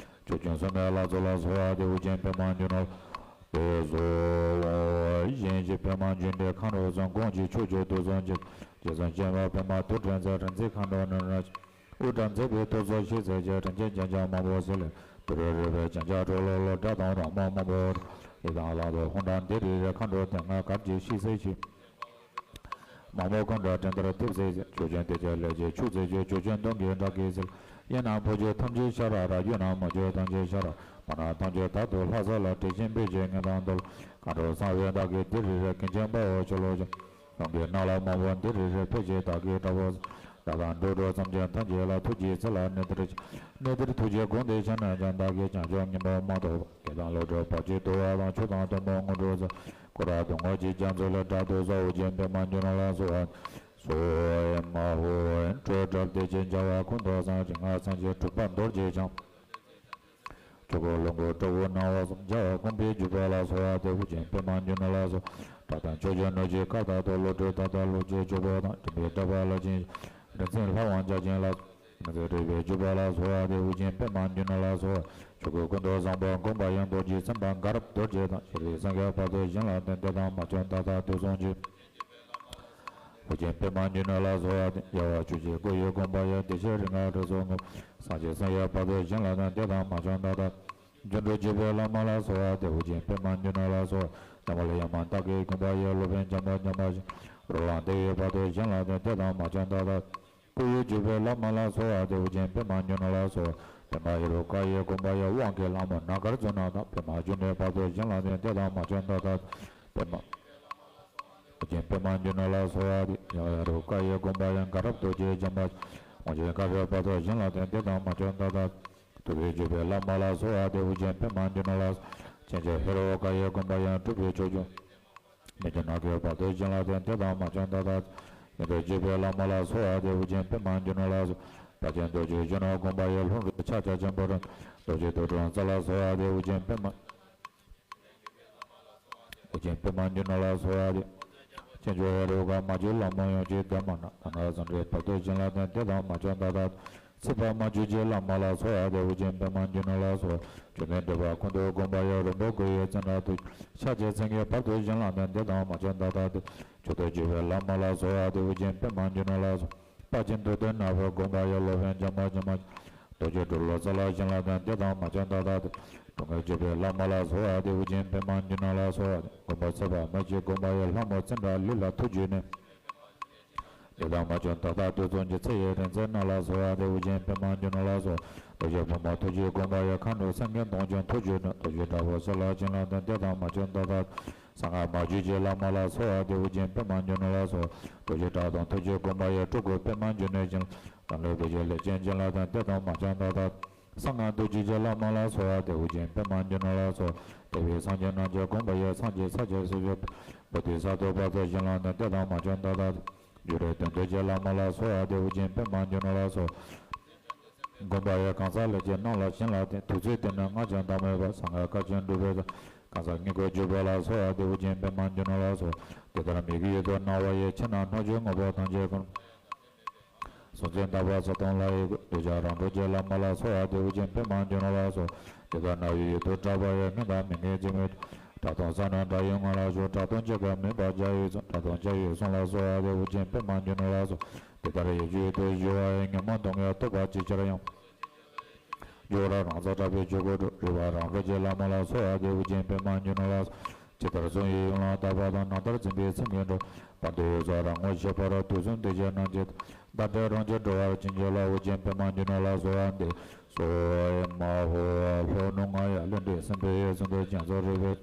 ཆོས་སྐྱོང་སྲུང་མའི་ལྷ་ཚོགས་ལ་གསོལ་བ་འདེབས། ཅིང་པདྨ་འབྱུང་གནས་ལ། དེ་སོགས་བཞིན་གྱི་པདྨ་འབྱུང་གནས་མཁའ་འགྲོ་ཚོགས། དགོངས་ཀྱི་ཆོས་ཀྱི་རྡུལ་ཚོགས་ཀྱིས། རྗེ་བཙུན་སྤྱན་མ་པདྨ་དུར་ཁྲོད་མཛེས། རིག་འཛིན་མཁའ་འགྲོ་ནོར་རྣམས་ཀྱིས། དབུ་སྐྲ་མཛེས་པའི་ཏོག་ཙམ་ཞིག་མཛེས་ཀྱི། རིན་ཆེན་རྒྱན་ཆ་མང་པོ་ཟེར་ལེ། དུ་རུ་རུ་བའི་རྒྱན་ཆ་དྲུག་ལོ་ལོ། སྒྲ་དང་རོལ་མོ་མང་པོ་རོལ། ཡི་དམ་ལྷ་ཚོགས་ཧཱུྃ་སྒྲ་འདི་རེ་རེ། མཁའ་འགྲོ་སྡེ་ལྔ་གར་གྱིས་ཤིས་ཚིག་བྱེད། མ་མོ་ཀུན་འདྲ་བྲན་ལྟར་ཐིབས་སེ་ཟེར། ཆོས་སྐྱོང་དེ་ཚོ་ལས་ཀྱི་ཕྱུགས་རྫི་ཆུ། ཆོས་སྐྱོང་སྡོང་གི་སྒྲ་གིས་ཟེར། གཡས་ན་ཕོ་ཆུ་ཐམས་ཅད་ཤ་ར་ར། གཡོན་ན་མོ་ཆུ་ཐམས་ཅད་ཤ་ར། བར་ན་ཐམས་ཅད་དག་ཏུ་ལྷ་ས་ལ། དྲི་ཞིམ་སྤོས་ཀྱི་ངད་དང་ལྡན། མཁའ་འགྲོ་གསང་བའི་བདག་གིས་འདི་རེ་རེ། གིང་ཆེན་དཔའ་བོ་ཆེ་ལོ་ཆེ། ལོང་གི་སྣ་ལ་མང་པོ་འདི་རེ་རེ། ཕལ་ཆེར་བདག་གི་དགྲ་བོ། སྒྲ་དང་འགྲོ་དྲུག་རྩམ་ཅན་ཐམས་ཅད་ལ། ཐུགས་ཀྱི་ཚེ་ལ་གནས་འདིར་ཆེ། གནས་འདིར་ཐུགས་རྗེས་དགོངས་ཏེ་བྱོན་ན་ཡང་། བདག་གིས་བྱང་ཆུབ་ཉོན་མོངས་མ་ཐོབ། བགེགས་དང་ཀླུ་སྒྲུབ་བར་ཆད་འདུལ་བ་དང་། ཆུ་དང་གཏུམ་མོ་དངོས་གྲུབ་སྩོལ། སྐུ་རབ་སྡུག་བསྔལ་གྱི་རྒྱ་མཚོ་ལས། བསྒྲལ་དུ་གསོལ། ཅིང་པདྨ་འབྱུང་གནས་ལ་གསོལ་བ། སྭཱ་ཧཱ་ཧཱུྃ། སྤྲོས་བྲལ་བདེ་ཆེན་བྱ་བ་ཀུན་ཏུ་བཟང་། རིག་སྔགས་སངས་རྒྱས་གྲུབ་པ་རྡོ་རྗེ་འཆང་། ཆོས་སྐུ་ལོངས་སྐུ་སྤྲ་བོ་སྣང་བ་གསུམ། རྒྱལ་བ་དགོངས་པའི་བརྒྱུད་པ་ལ་གསོལ་བ་འདེབས། ཅིང་པདྨ་འབྱུང་གནས་ལ་གསོལ། སྒྲ་དང་ཆོས་ཀྱི་སྣོད་ཀྱི་ཁ་དག་ཏུ། ཀླུ་སྒྲུབ་ད་ལྟ་ཀླུ་རྗེ་ཆོས་སྐུ་དང་། འདྲེན་པའི་སྒྲུབ་པ་ལྷ་ཆེན། རིག་འཛིན་ལྷ་དབང་འཇའ་ཆེན་ལ། རིག་འཛིན་སྒྲུབ་པའི་བརྒྱུད་པ་ལ་གསོལ་བ་འདེབས། ཅིང་པདྨ་འབྱུང་གནས་ལ་གསོལ་བ། ཆོས་སྐུ་ཀུན་ཏུ་བཟང་པོ་དགོངས་པ་ཡང་། རྡོ་རྗེ་སེམས་དཔའ་དགའ་རབ་རྡོ་རྗེ་དང་། ཤྲཱི་སེང་གེ་བར་དུ་ཞིང་ལ་ནི། འདི་དང་མ་བྱོན་ད་ལྟ་དུས་གསུམ་གྱི། ཅིང་པདྨ་འབྱུང་གནས་ལ་གསོལ་བ་འདེབས། རྒྱལ་བ་ཆོས་ཀྱི་སྐུ་ཡི་དགོངས་པ་ཡང་། བདེ་གཤེགས་རིགས་ལྔ་རིགས་སུ་ངོ་། སངས་རྒྱས་སངས་རྒྱས་བར་དུ་ཞིང་ལ་ནི། འདི་དང་མ་བྱོན་ད་ལྟ། སྒྱུ་འཕྲུལ་བརྒྱུད་པའི་བླ་མ་ལ་གསོལ་བ་འདེབས། ཅིང་པདྨ་འབྱུང་གནས་ལ་གསོལ་བ། ཡ་མ་ལ་ཡ་མ་བདག་གི་དགོངས་པ་ཡང་། སློབ་དཔོན་འཇམ་དཔལ་འཇམ་དཔལ་ཞིང་། རོ་ལངས་ཏེ་ཡི་བར་དུ་ཞིང་ལ་ནི། འདི་དང་མ་བྱོན་ད་ལྟ། སྐུ་ཡི་བརྒྱུད་པའི་བླ་མ་ལ་གསོལ་བ་འདེབས། ཅིང་པདྨ་འབྱུང་གནས་ལ་གསོལ་བ། པདྨ་ཧེ་རུ་ཀ་ཡི་དགོངས་པ་ཡང་། དབང་གི་ལྷ་མོ་ནཱ་གར་ཛུ་ན་དང་། པདྨ་འབྱུང་གནས་བར་དུ་ཞིང་ལ་ནི། འདི་དང་མ་བྱོན་ད་ལྟ། པདྨ། ཅིང་པདྨ་འབྱུང་གནས་ལ་གསོལ་བ་འདེབས། ཡ་ཧེ་རུ་ཀ་ཡི་དགོངས་པ་ཡང་། དགའ་རབ་རྡོ་རྗེ་འཇམ་དཔལ། དབང་ཆེན་དཀར་པོའི་བར་དུ་ཞིང་ལ་ནི། འདི་དང་མ་བྱོན་ད་ལྟ། ཐུབ་པའི་བརྒྱུད་པའི་བླ་མ་ལ་གསོལ་བ་འདེབས། ཅིང་པདྨ་འབྱུང་གནས་ལ་གསོལ། ཆེན་པོ་ཧེ་རུ་ཀ་ཡི་དགོངས་པ་ཡང་། སྒྲུབ་པའི་ཕྱོགས་སྐྱོང་། མི་འགྱུར་ནགས་ཀྱི་བར་དུ་ཞིང་ལ་ནི། འདི་དང་མ་བྱོན་ད་ལྟ། ཡོན་ཏན་བརྒྱུད་པའི་བླ་མ་ལ་གསོལ་བ་འདེབས། ཅིང་པདྨ་འབྱུང་གནས་ལ་གསོལ། དཔལ་ཆེན་རྡོ་རྗེ་འཇོམས་ནས་དགོངས་པ་ཡང་། ལྷུན་གྲུབ་ཕྱག་རྒྱ་ཆེན་པོ་རིན། རྡོ་རྗེ་ཐུགས་སྲས་རྩ་ལ་གསོལ་བ་འདེབས། ཅིང་པདྨ། ཅིང་པདྨ་འབྱུང་གནས་ལ་གསོལ་བ་འདེབས། ཆེན་པོ་ཧེ་རུ་ཀ་མ་གྱུར་ལྷ་མོ་ཡོངས་ཀྱི་སྡེ་མ་ན། ད་ནང་སངས་རྒྱས་བར་དུ་ཞིང་ལ་ནི། འདི་དང་མ་བྱོན་ད་ལྟ། ཚེ་དཔག་མ་གྱུར་གྱི་བླ་མ་ལ་གསོལ་བ་འདེབས། ཅིང་པདྨ་འབྱུང་གནས་ལ་གསོལ། བཅོམ་ལྡན་འདས་དཔལ་ཀུན་ཏུ་དགོངས་པ་ཡང་། རིང་པོ་སྐུ་ཡི་ཚེ་ན་ཐུགས། ཤཱཀྱའི་སེང་གེ་བར་དུ་ཞིང་ལ་ནི། འདི་དང་མ་བྱོན་ད་ལྟ། མཆོག་ཏུ་གྱུར་པའི་བླ་མ་ལ་གསོལ་བ་འདེབས། ཅིང་པདྨ་འབྱུང་གནས་ལ་གསོལ། དཔལ་ཆེན་མདོར་བསྡུས་ནག་པོའི་དགོངས་པ་ཡང་། སློབ་དཔོན་འཇམ་དཔལ་འཇམ་དཔལ། རྡོ་རྗེ་གྲུབ་ལ་ཙ་ལ་ཞིང་ལ་དང་བདེ་དང་མ་བྱོན་ད་ད་དེ། གྲོང་ཁྱེར་བཅུ་པའི་བླ་མ་ལ་གསོལ་བ་འདེབས། ཨོ་རྒྱན་པདྨ་འབྱུང་གནས་ལ་གསོལ་བ་འདེབས། མགོན་པོ་ཚེ་དཔག་མེད་ཀྱི་དགོངས་པ་ཡི་ལྷ་མོ་ཙནྡྲ་ལི་ལ་ཐུགས་བསྐྱེད་ནས། བདེ་དང་མ་བྱོན་ད་ལྟ་དུས་གསུམ་གྱི་ཚེ་ཡི་རིང་བསྲེལ་རྣམས་ལ་གསོལ་བ་འདེབས། ཨོ་རྒྱན་པདྨ་འབྱུང་གནས་ལ་གསོལ། རྡོ་རྗེ་ཕག་མོ་ཐུགས་ཀྱི་དགོངས་པ་ཡི་མཁའ་འགྲོ་སེང་གེ་གདོང་ཅན་ཐུགས་བསྐྱེད་ནས། རྡོ་རྗེ་དྲག་པོ་ཚེ་ལ་བྱིན་ལ་དང་བདེ་དང་མ་བྱོན་ད་ལྟ། གསང་སྔགས་མ་བརྗོད་ཀྱི་བླ་མ་ལ་གསོལ་བ་འདེབས། ཨོ་རྒྱན་པདྨ་འབྱུང་གནས་ལ་གསོལ། རྡོ་རྗེ་གྲགས་དང་ཐུགས་ཀྱི་དགོངས་པ་ཡི་སྤྲུལ་སྐུ་པདྨ་འབྱུང་གནས་བྱིན། གང་ལས་བོད་ཀྱི་ལས་ཅན་བྱིན་ལ་དང་བདེ་དང་མ་བྱོན་ད་ལྟ། གསང་སྔགས་རྡོ་རྗེ་ཀྱི་བླ་མ་ལ་གསོལ་བ་འདེབས། ཨོ་རྒྱན་པདྨ་འབྱུང་གནས་ལ་གསོལ། དེ་བས་སངས་རྒྱས་རྣམས་ཀྱི་དགོངས་པ་ཡི་སངས་རྒྱས་ས་སྐྱ་སུ་ཡོད། བོད་དུ་ས་ཐོབ་པ་ཚོ་བྱིན་ལ་དང་བདེ་དང་མ་བྱོན་ད་ལྟ། འབྱུང་རིགས་དོན་ཐོབ་ཀྱི་བླ་མ་ལ་གསོལ་བ་འདེབས། ཨོ་རྒྱན་པདྨ་འབྱུང་གནས་ལ་གསོལ། དགོངས་པ་ཡི་གང་ཟག་ལས་ཀྱི་རྣམས་ལ་བྱིན་ལ་དང་། དུས་ཚོད་དེ་ནས་སྔ་ཕྱི་ཟླ་མེད་པར། གསང་སྔགས་བཀའ་ཆོས་འགྲུབ་པའི་གང་ཟག་སྙིང་ཁོང་འཇུག་པ་ལ་གསོལ་བ་འདེབས། ཨོ་རྒྱན་པདྨ་འབྱུང་གནས་ལ་གསོལ། དེ་ལྟར་མི་དགེ་ཡི་དོ་སྣང་བ་ཡི། ཕྱི་ནང་སྣོད་བཅུད་དངོས་པོ་ཐམས་ཅད་ཀུན། གཟུང་འཛིན་དག་པ་ཚོགས་དང་ལྷ་ཡི་སྐུ། འདོད་ཆགས་རང་གྲོལ་གྱི་བླ་མ་ལ་གསོལ་བ་འདེབས། ཨོ་རྒྱན་པདྨ་འབྱུང་གནས་ལ་གསོལ། དེ་ལྟར་རྣ་བའི་ཡུལ་དུ་གྲགས་པ་ཡི། སྙན་དང་མི་སྙན་ཚིག་མི་གྲགས། དགྲ་དང་ས་ནང་དགྲ་ཡི་ངོ་ལ་ཞོག། གྲགས་དང་སྐྱེ་རྒ་མེད་པ་རྒྱ་ཡི་གཙུག། གྲགས་དང་རྒྱ་ཡི་གསུང་ལ་གསོལ་བ་འདེབས། ཨོ་རྒྱན་པདྨ་འབྱུང་གནས་ལ་གསོལ། དེ་ལྟར་ཡིད་བཅུད་དུ་བཞུ་བ་ཡི། ཉོན་མོངས་སྡུག་བསྔལ་རྟོག་པ་ཅི་ཆར་ཡང་། སྦྱོར་བ་རང་རྩལ་དྲག་པོས་ཆོས་སྐུ་སྒྲུབ། རིག་པ་རང་གྲོལ་གྱི་བླ་མ་ལ་གསོལ་བ་འདེབས། ཨོ་རྒྱན་པདྨ་འབྱུང་གནས་ལ་གསོལ། ཇི་ལྟར་གསུང་བའི་ཡུལ་ལ་དག་པ་དང་། ནམ་ལྟར་འཛིན་པའི་སེམས་ཀྱི་འགྲོ། བར་དུ་ཡོངས་སུ་རང་ངོ་ཤེས་པར། དུས་གསུམ་སྡེ་བརྒྱད་རྣམས་ཀྱི། བདག་འདྲ་རང་རྒྱལ་འགྲོ་བར་བྱིན་གྱིས་རློབས། ཨོ་རྒྱན་པདྨ་འབྱུང་གནས་ལ་གསོལ་བ་འདེབས། གསོལ་བ་མ་ཧོ། ལྷོ་ནུབ་རྔ་ཡབ་ལུས་འདྲེན་སྲིན་པོའི་གཡས། ཟུང་དུ་རྒྱ་མཚོ་རི་བོའི།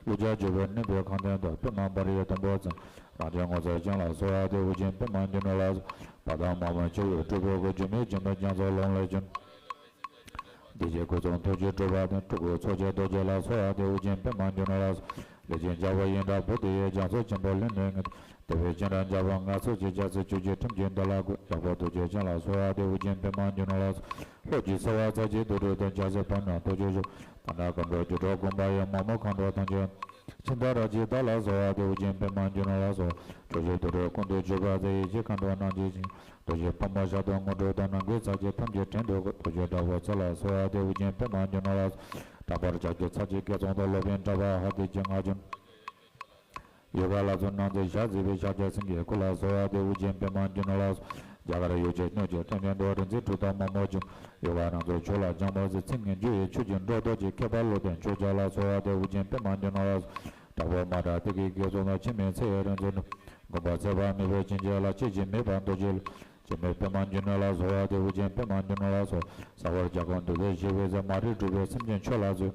ཀླུ་བྱ་རྒྱལ་པོ་གནོན་པའི་ཁམས་སྟོང་དུ། པདྨ་འབར་བའི་དུམ་བུ་ཙམ། རང་བྱུང་ངོ་མཚར་ཅན་ལ་གསོལ་བ་འདེབས། ཨོ་རྒྱན་པདྨ་འབྱུང་གནས་ལ་གསོལ། བ་དན་མ་མོ་ཆུ་བོའི་སྤྲུལ་པའི་སྐུ། འཇུག་མེད་འཇུག་མེད་རྒྱ་མཚོ་ཀློང་ལས་བྱོན། བདེ་ཆེན་སྐུ་གསུང་ཐུགས་ཀྱི་སྤྲུལ་པ་དང་། སྤྲུལ་སྐུ་ཚོགས་བཅས་རྡོ་རྗེ་ལ་གསོལ་བ་འདེབས། ཨོ་རྒྱན་པདྨ་འབྱུང་གནས་ལ་གསོལ། ལས་ཅན་རྒྱལ་པོ་ཡི་དམ་བུ་དེ་ཡི། རྒྱ་མཚོ་ཆེན་པོ་ལས་འདས་ངེས། དེ་བས་སྤྱན་དྲངས་རྒྱལ་པོ་མངའ་གསོལ་གྱི། རྒྱལ་སྲས་ཆོས་ཀྱི་ཁྲིམས་ཀྱི་མདུན་ལ་བཀོད། ཡག་པོ་རྡོ་རྗེ་ཅན་ལ་གསོལ་བ་འདེབས། ཨོ་རྒྱན་པདྨ་འབྱུང་གནས་ལ་གསོལ། ལྷོ་རྒྱུད་སེ་བ་ཚལ་གྱི་དུར་ཁྲོད་དུ། རྒྱལ་སྲས་ཕག་མོ་རྡོ་རྗེ་བཞུགས། ད་ནི་མཁའ་འགྲོ་སྒྱུ་འཕྲུལ་དགོངས་པ་ཡི། མ་མོ་མཁའ་འགྲོ་ཐམས་ཅད། ཕྱིར་འདའ་ར་ཇི་བདག་ལ་གསོལ་བ་འདེབས། ཨོ་རྒྱན་པདྨ་འབྱུང་གནས་ལ་གསོལ། ཕྱོགས་བཅུའི་དུར་ཁྲོད་ཀུན་ཏུ་གྱུར་པ་དེ། ཡེ་ཤེས་མཁའ་འགྲོ་རྣམས་ཀྱིས་བཞེངས། རྡོ་རྗེ་ཕག་མོ་ཞབས་དང་དངོས་གྲུབ་དང་། ནམ་མཁའི་ཚལ་གྱི་ཐམས་ཅད་བྲན་དུ་བཀོད། རྡོ་རྗེ་དྲག་པོ་ཚེ་ལ་གསོལ་བ་འདེབས། ཨོ་རྒྱན་པདྨ་འབྱུང་གནས་ལ་གསོལ། དྲན་པར་བྱ་རྒོད་ཚལ་གྱི་སྐད་ཚོམས་དང་། སློབ་དཔོན་གྲགས་པ་ཧ་དེ་ཀྱི་ངག་བྱུང་། ཡུལ་ག་ལ་སོགས་སྣང་མཛད་ཞལ་གཟིགས་པའི། ཤཱཀྱ་སེང་གེའི་སྐུ་ལ་གསོལ་བ་འདེབས། ཨོ་རྒྱན་པདྨ་འབྱུང་གནས་ལ་གསོལ། རྒྱ་གར་ཡུལ་གྱི་སྣོད་ཀྱི་སྟོན་ཉན་དུ། རིག་འཛིན་གྲུབ་ཐོབ་མ་མོ་བྱུང་། ཡུལ་ག་རང་ཚོགས་ཆོས་ལ་སྦྱངས་པ་ཟེར། ཚིག་ངན་སྦྱོར་བའི་ཆོས་ཀྱི་སྒྲོ་འདོགས་ཀྱི། མཁས་པ་བློ་ལྡན་ཕྱོགས་ཆོས་ལ་གསོལ་བ་འདེབས། ཨོ་རྒྱན་པདྨ་འབྱུང་གནས་ལ་གསོལ། དྲག་པོ་མ་ཏྲ་ཏི་གི་སྐད་ཚོམས་དང་། འཆི་མེད་ཚེ་ཡི་རིག་འཛིན་གྲུབ། མགོན་པོ་ཚེ་དཔག་མེད་པའི་བྱིན་གྱིས་བརླབས། སྐྱེ་འཆི་མེད་པར་རྡོ་རྗེ་ལ། འཆི་མེད་པདྨ་འབྱུང་གནས་ལ་གསོལ་བ་འདེབས། ཨོ་རྒྱན་པདྨ་འབྱུང་གནས་ལ་གསོལ། ཟ་ཧོར་རྒྱལ་ཁམས་འདུལ་ལེགས་ཞེས་པའི་ཚེ། མ་རིག་འཁྲུལ་པའི་སེམས་ཅན་ཆོས་ལ་བཟོད།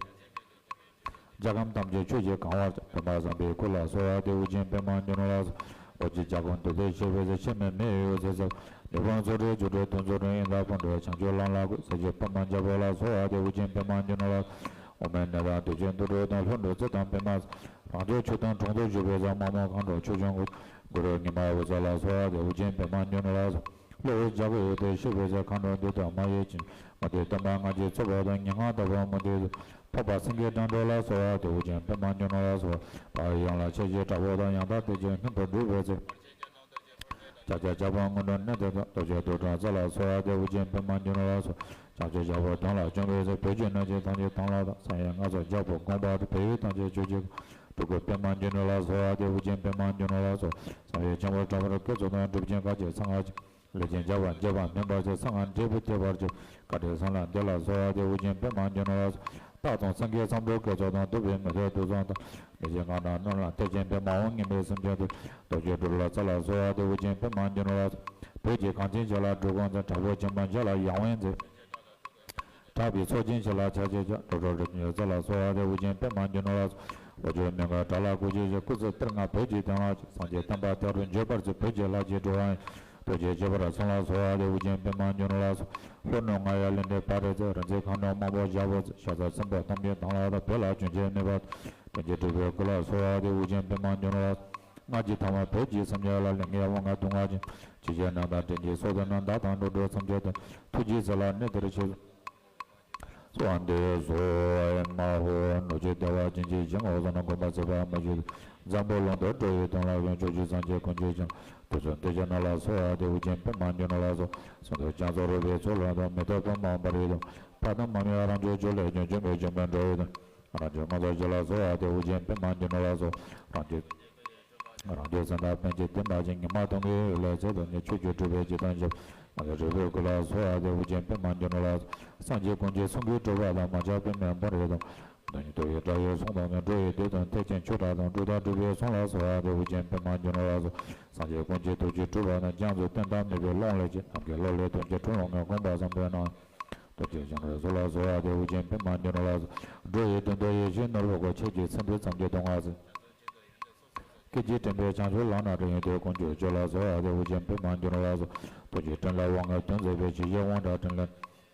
རྒྱལ་ཁམས་ཐམས་ཅད་ཆོས་ཀྱིས་གང་བར་བྱ། པདྨ་བཟང་པོའི་སྐུ་ལ་གསོལ་བ་འདེབས། ཨོ་རྒྱན་པདྨ་འབྱུང་གནས་ལ་གསོལ། ཨོ་རྒྱན་རྒྱལ་ཁམས་འདུལ་ལེགས་ཞེས་པའི་ཚེ། འཆི་མེད་མི་ཡི་འོད་ཟེར་ཟབ། ཉེ་སྤོང་ཚོགས་དྲུག་སྒྱུ་འཕྲུལ་དོན་རྫོགས་སྤྲུལ། ཡི་དྭགས་ཕུང་ཁྲོལ་བྱང་ཆུབ་ལམ་ལ་བཀོད། ཟས་བཅུད་པདྨ་རྒྱལ་པོ་ལ་གསོལ་བ་འདེབས། ཨོ་རྒྱན་པདྨ་འབྱུང་གནས་ལ་གསོལ། འོག་མིན་ནགས་དང་དུས་ཆེན་དུར་ཁྲོད་དང་། ལྷོ་འབྲོག་རྩེ་དང་པདྨ། རང་ཕྱོགས་ཆོས་དུང་དྲུང་དུ་བཞུགས་པའི་ཚེ། མ་མོ་མཁའ་འགྲོ་ཆོས་སྐྱོང་སྐུ། གུ་རུ་ཉི་མ་འོད་ཟེར་ལ་གསོལ་བ་འདེབས། ཨོ་རྒྱན་པདྨ་འབྱུང་གནས་ལ་གསོལ། གློ་བུར་རྒྱ་མགོ་ཡུལ་དུ་གཤེགས་པའི་ཚེ། མཁའ་འགྲོ་འདི་དང་མ་ཡི་བྱིན། མུ་སྟེགས་སྟོན་པ་ལྔ་བརྒྱའི་ཚོགས་པ་དང་། ཉེ་སྔགས་དག་པ་མུ་སྟེགས་ཚོགས། འཕགས་པ་སེང་གེ་སྦྲང་ནག་ལ་གསོལ་བ་འདེབས། ཨོ་རྒྱན་པདྨ་འབྱུང་གནས་ལ་གསོལ། འཕགས་ཡུལ་ལ་ཆས་ཀྱི་དྲག་པོ་དང་། ཡང་དག་བསྟན་བཅོས་སྙོམས་པར་སྒྲུབ་པའི་ཚེ། ཕྱག་རྒྱ་ཆབ་འབངས་མངོན་དུ་གནས་དེ་དང་། རྡོ་རྗེ་རྡོར་དྲུག་རྩ་ལ་གསོལ་བ་འདེབས། ཨོ་རྒྱན་པདྨ་འབྱུང་གནས་ལ་གསོལ། བྱང་ཆུབ་ཞབས་པད་དོན་ལ་བྱོན་པའི་ཚེ། བོད་ཀྱི་གནོད་སྦྱིན་ཐམས་ཅད་དམ་ལ་བཏགས། གསང་བའི་སྔགས་ཚོགས་རྒྱ་པོ་དགོངས་པ་དང་། བོད་ཡུལ་ཐམས་ཅད་ཆོས་ཀྱི་སྤྲུལ་སྐུ་པདྨ་འབྱུང་གནས་ལ་གསོལ་བ་འདེབས། ཨོ་རྒྱན་པདྨ་འབྱུང་གནས་ལ་གསོལ། གསང་བའི་ཆེན་པོ་དྲག་པོའི་སྐད་ཚོམས་དང་། གྲུབ་ཆེན་བཀའ་བརྒྱད་གསང་སྔགས་ཀྱི། ལས་ཅན་བྱ་བ་བྱེད་པ་མིན་པར་བྱེད། གསང་སྔགས་འབྲས་བུ་ཐོབ་པར་བྱེད། བཀའ་དྲིན་བསམ་ལ་འདས་ལ་གསོལ་བ་འདེབས། ཨོ་རྒྱན་པདྨ་འབྱུང་གནས་ལ་གསོལ། རྟགས་དང་སངས་རྒྱས་མཚམས་སྦྱོར་སྐད་ཚོམས་དང་། བསྡུ་བའི་མི་ཐེག་ཐོས་བསམ་དང་། ལས་ཅན་ངན་དང་གནོད་ལ་ཐེག་ཆེན་པའི། མ་འོངས་ངན་པའི་སེམས་ཅན་དེ། རྡོ་རྗེ་གྲུབ་ལ་རྩ་ལ་གསོལ་བ་འདེབས། ཨོ་རྒྱན་པདྨ་འབྱུང་གནས་ལ་གསོལ། བོད་ཀྱི་གངས་ཅན་ལྗོངས་ལ་འགྲོ་ཀུན་བརྩེ། དྲག་པོ་བྱམས་པ་འཇིག་ལ་ཡང་དབེན་མཛད། དྲག་པོའི་ཚོགས་ཀྱིས་ཕྱི་ལ་ཕྱག་བྱེད་ཅིང་། རྡོ་གྲུབ་རིམ་བྱོན་རྩ་ལ་གསོལ་བ་འདེབས། ཨོ་རྒྱན་པདྨ་འབྱུང་གནས་ལ་གསོལ། ལོ་རྒྱུས་མི་འགལ་དགྲ་ལ་བཀོད་ཅིང་བཤགས། སྐུ་ཚེ་གཏེར་ལྔ་བོད་ཀྱི་དོན་ལ་གཅེས། སངས་རྒྱས་བསྟན་པ་མཐའ་རུ་འབྱོར་བར་བྱེད། བོད་ཀྱི་ལྷ་ཆེན་འགྲོ་བ་ཡི། ཐུགས་རྗེ་ཆེ་བར་གསུམ་ལ་གསོལ་བ་འདེབས། ཨོ་རྒྱན་པདྨ་འབྱུང་གནས་ལ་གསོལ། ལྷོ་ནུབ་རྔ་ཡབ་ལུས་འདྲེན་བག་རེ་རྩེ། རིག་འཛིན་མཁའ་འགྲོ་མ་མོ་ཞབས་པད་བརྩེགས། ཤ་ཟ་སྲིན་པོ་གཏམ་ཅན་དམ་ལ་བཏགས། བོད་ལ་བྱོན་ཆེན་མེད་པ། དོན་ཆེན་སྒྲུབ་པའི་སྐུ་ལ་གསོལ་བ་འདེབས། ཨོ་རྒྱན་པདྨ་འབྱུང་གནས་ལ་གསོལ། སྔགས་ཀྱི་ཐ་མ་བོད་ཀྱི་སེམས་ཅན་ལ། ལས་ངན་དབང་ལྔ་སྡུག་བསྔལ་ཅན། ཆོས་ཀྱི་རྣམ་དག་འདྲེན་བྱེད་སྲོག་དང་ནི། བདག་དང་འགྲོ་དྲུག་ཐམས་ཅད་དོན། ཐུགས་རྗེའི་ཚུལ་ལ་གནས་དེར་གཤེགས། གསོལ་བ་འདེབས་སོ་ཨེ་མ་ཧོ། ནུབ་ཕྱོགས་བདེ་བ་ཅན་གྱི་ཞིང་། འོག་གསུམ་མགོན་པོ་ཚེ་དཔག་མེད་ཀྱི། འཛམ་བུ་གླིང་དུ་འགྲོ་བའི་དོན་ལ་ཡང་། ཕྱོགས་བཅུའི་སངས་རྒྱས་ཀུན་གྱི་ཞིང་། དུས་གསུམ་སྡེ་བརྒྱད་རྣམས་ལ་གསོལ་བ་འདེབས། ཨོ་རྒྱན་པདྨ་འབྱུང་གནས་ལ་གསོལ། ཟུང་དུ་རྒྱ་མཚོ་རོལ་པའི་ཚོགས་ལ་དང་། མེ་ཏོག་པདྨ་འབར་བའི་དང་། ཕག་དང་མ་མོའི་རང་བྱུང་ཆུ་ལས་བྱུང་། འཇིགས་མེད་འཇིགས་མེད་འགྲོ་བའི་དང་། རང་བྱུང་ངོ་མཚར་ཅན་ལ་གསོལ་བ་འདེབས། ཨོ་རྒྱན་པདྨ་འབྱུང་གནས་ལ་གསོལ། རང་བྱུང་རང་བྱུང་སེམས་དཔའ་པཎ་ཆེན་བདེ་བ་ཅན། ཉི་མ་སྟོན་ཀའི་འོད་ལས་ཚེ་དང་ནི། ཆོས་ཀྱི་སྤྲུལ་པའི་རྗེ་དང་ཞབས། མ་ལ་རིག་པའི་སྐུ་ལ་གསོལ་བ་འདེབས། ཨོ་རྒྱན་པདྨ་འབྱུང་གནས་ལ། སངས་རྒྱས་ཀུན་གྱི་གསུང་གི་གྲུབ་པ་དང་། མ་ཆགས་པའི་མེ་འབར་རེ་དང་། མདུན་དུ་ཡི་དགྲ་ཡི་གསུང་དང་ནི། འགྲོ་ཡི་བདུད་དང་ཐེག་ཆེན་ཆོས་གྲགས་དང་། གྲུབ་མཐའ་གྲུབ་པའི་གསུང་ལ་གསོལ་བ་འདེབས། ཨོ་རྒྱན་པདྨ་འབྱུང་གནས་ལ་གསོལ། སངས་རྒྱས་ཀུན་གྱི་ཐུགས་ཀྱི་གྲུབ་པ་དང་། རྒྱ་མཚོ་བསྟན་དང་མི་ཕམ་ཀློང་ལས་ཆེ། ནམ་མཁའི་གློག་ལས་ཐུབ་ཀྱི་འཁྲུལ་བ་ངེས། དགོངས་པ་བཟང་པོའི་སྣང་། ཐུགས་རྗེ་ཆེན་པོའི་གསུང་ལ་གསོལ་བ་འདེབས། ཨོ་རྒྱན་པདྨ་འབྱུང་གནས་ལ་གསོལ། འགྲོ་ཡི་དོན་དུ་ཡིད་བཞིན་ནོར་བུ་བཀོད། ཆོས་ཀྱི་ཚིག་འདི་ཙམ་གྱིས་སྟོང་བར་མཛད། སྐད་ཅིག་དྲན་པས་བྱང་ཆུབ་ལམ་སྣ་དྲོངས། ཡོན་ཏན་ཀུན་གྱི་མཆོག་ལ་གསོལ་བ་འདེབས། ཨོ་རྒྱན་པདྨ་འབྱུང་གནས་ལ་གསོལ། ཐུགས་རྗེའི་སྤྲིན་ལས་དབང་ལྔའི་དོན་མཛད་པའི། ཇི་བཞིན་དབང་དྲག་སྤྲིན་ལས།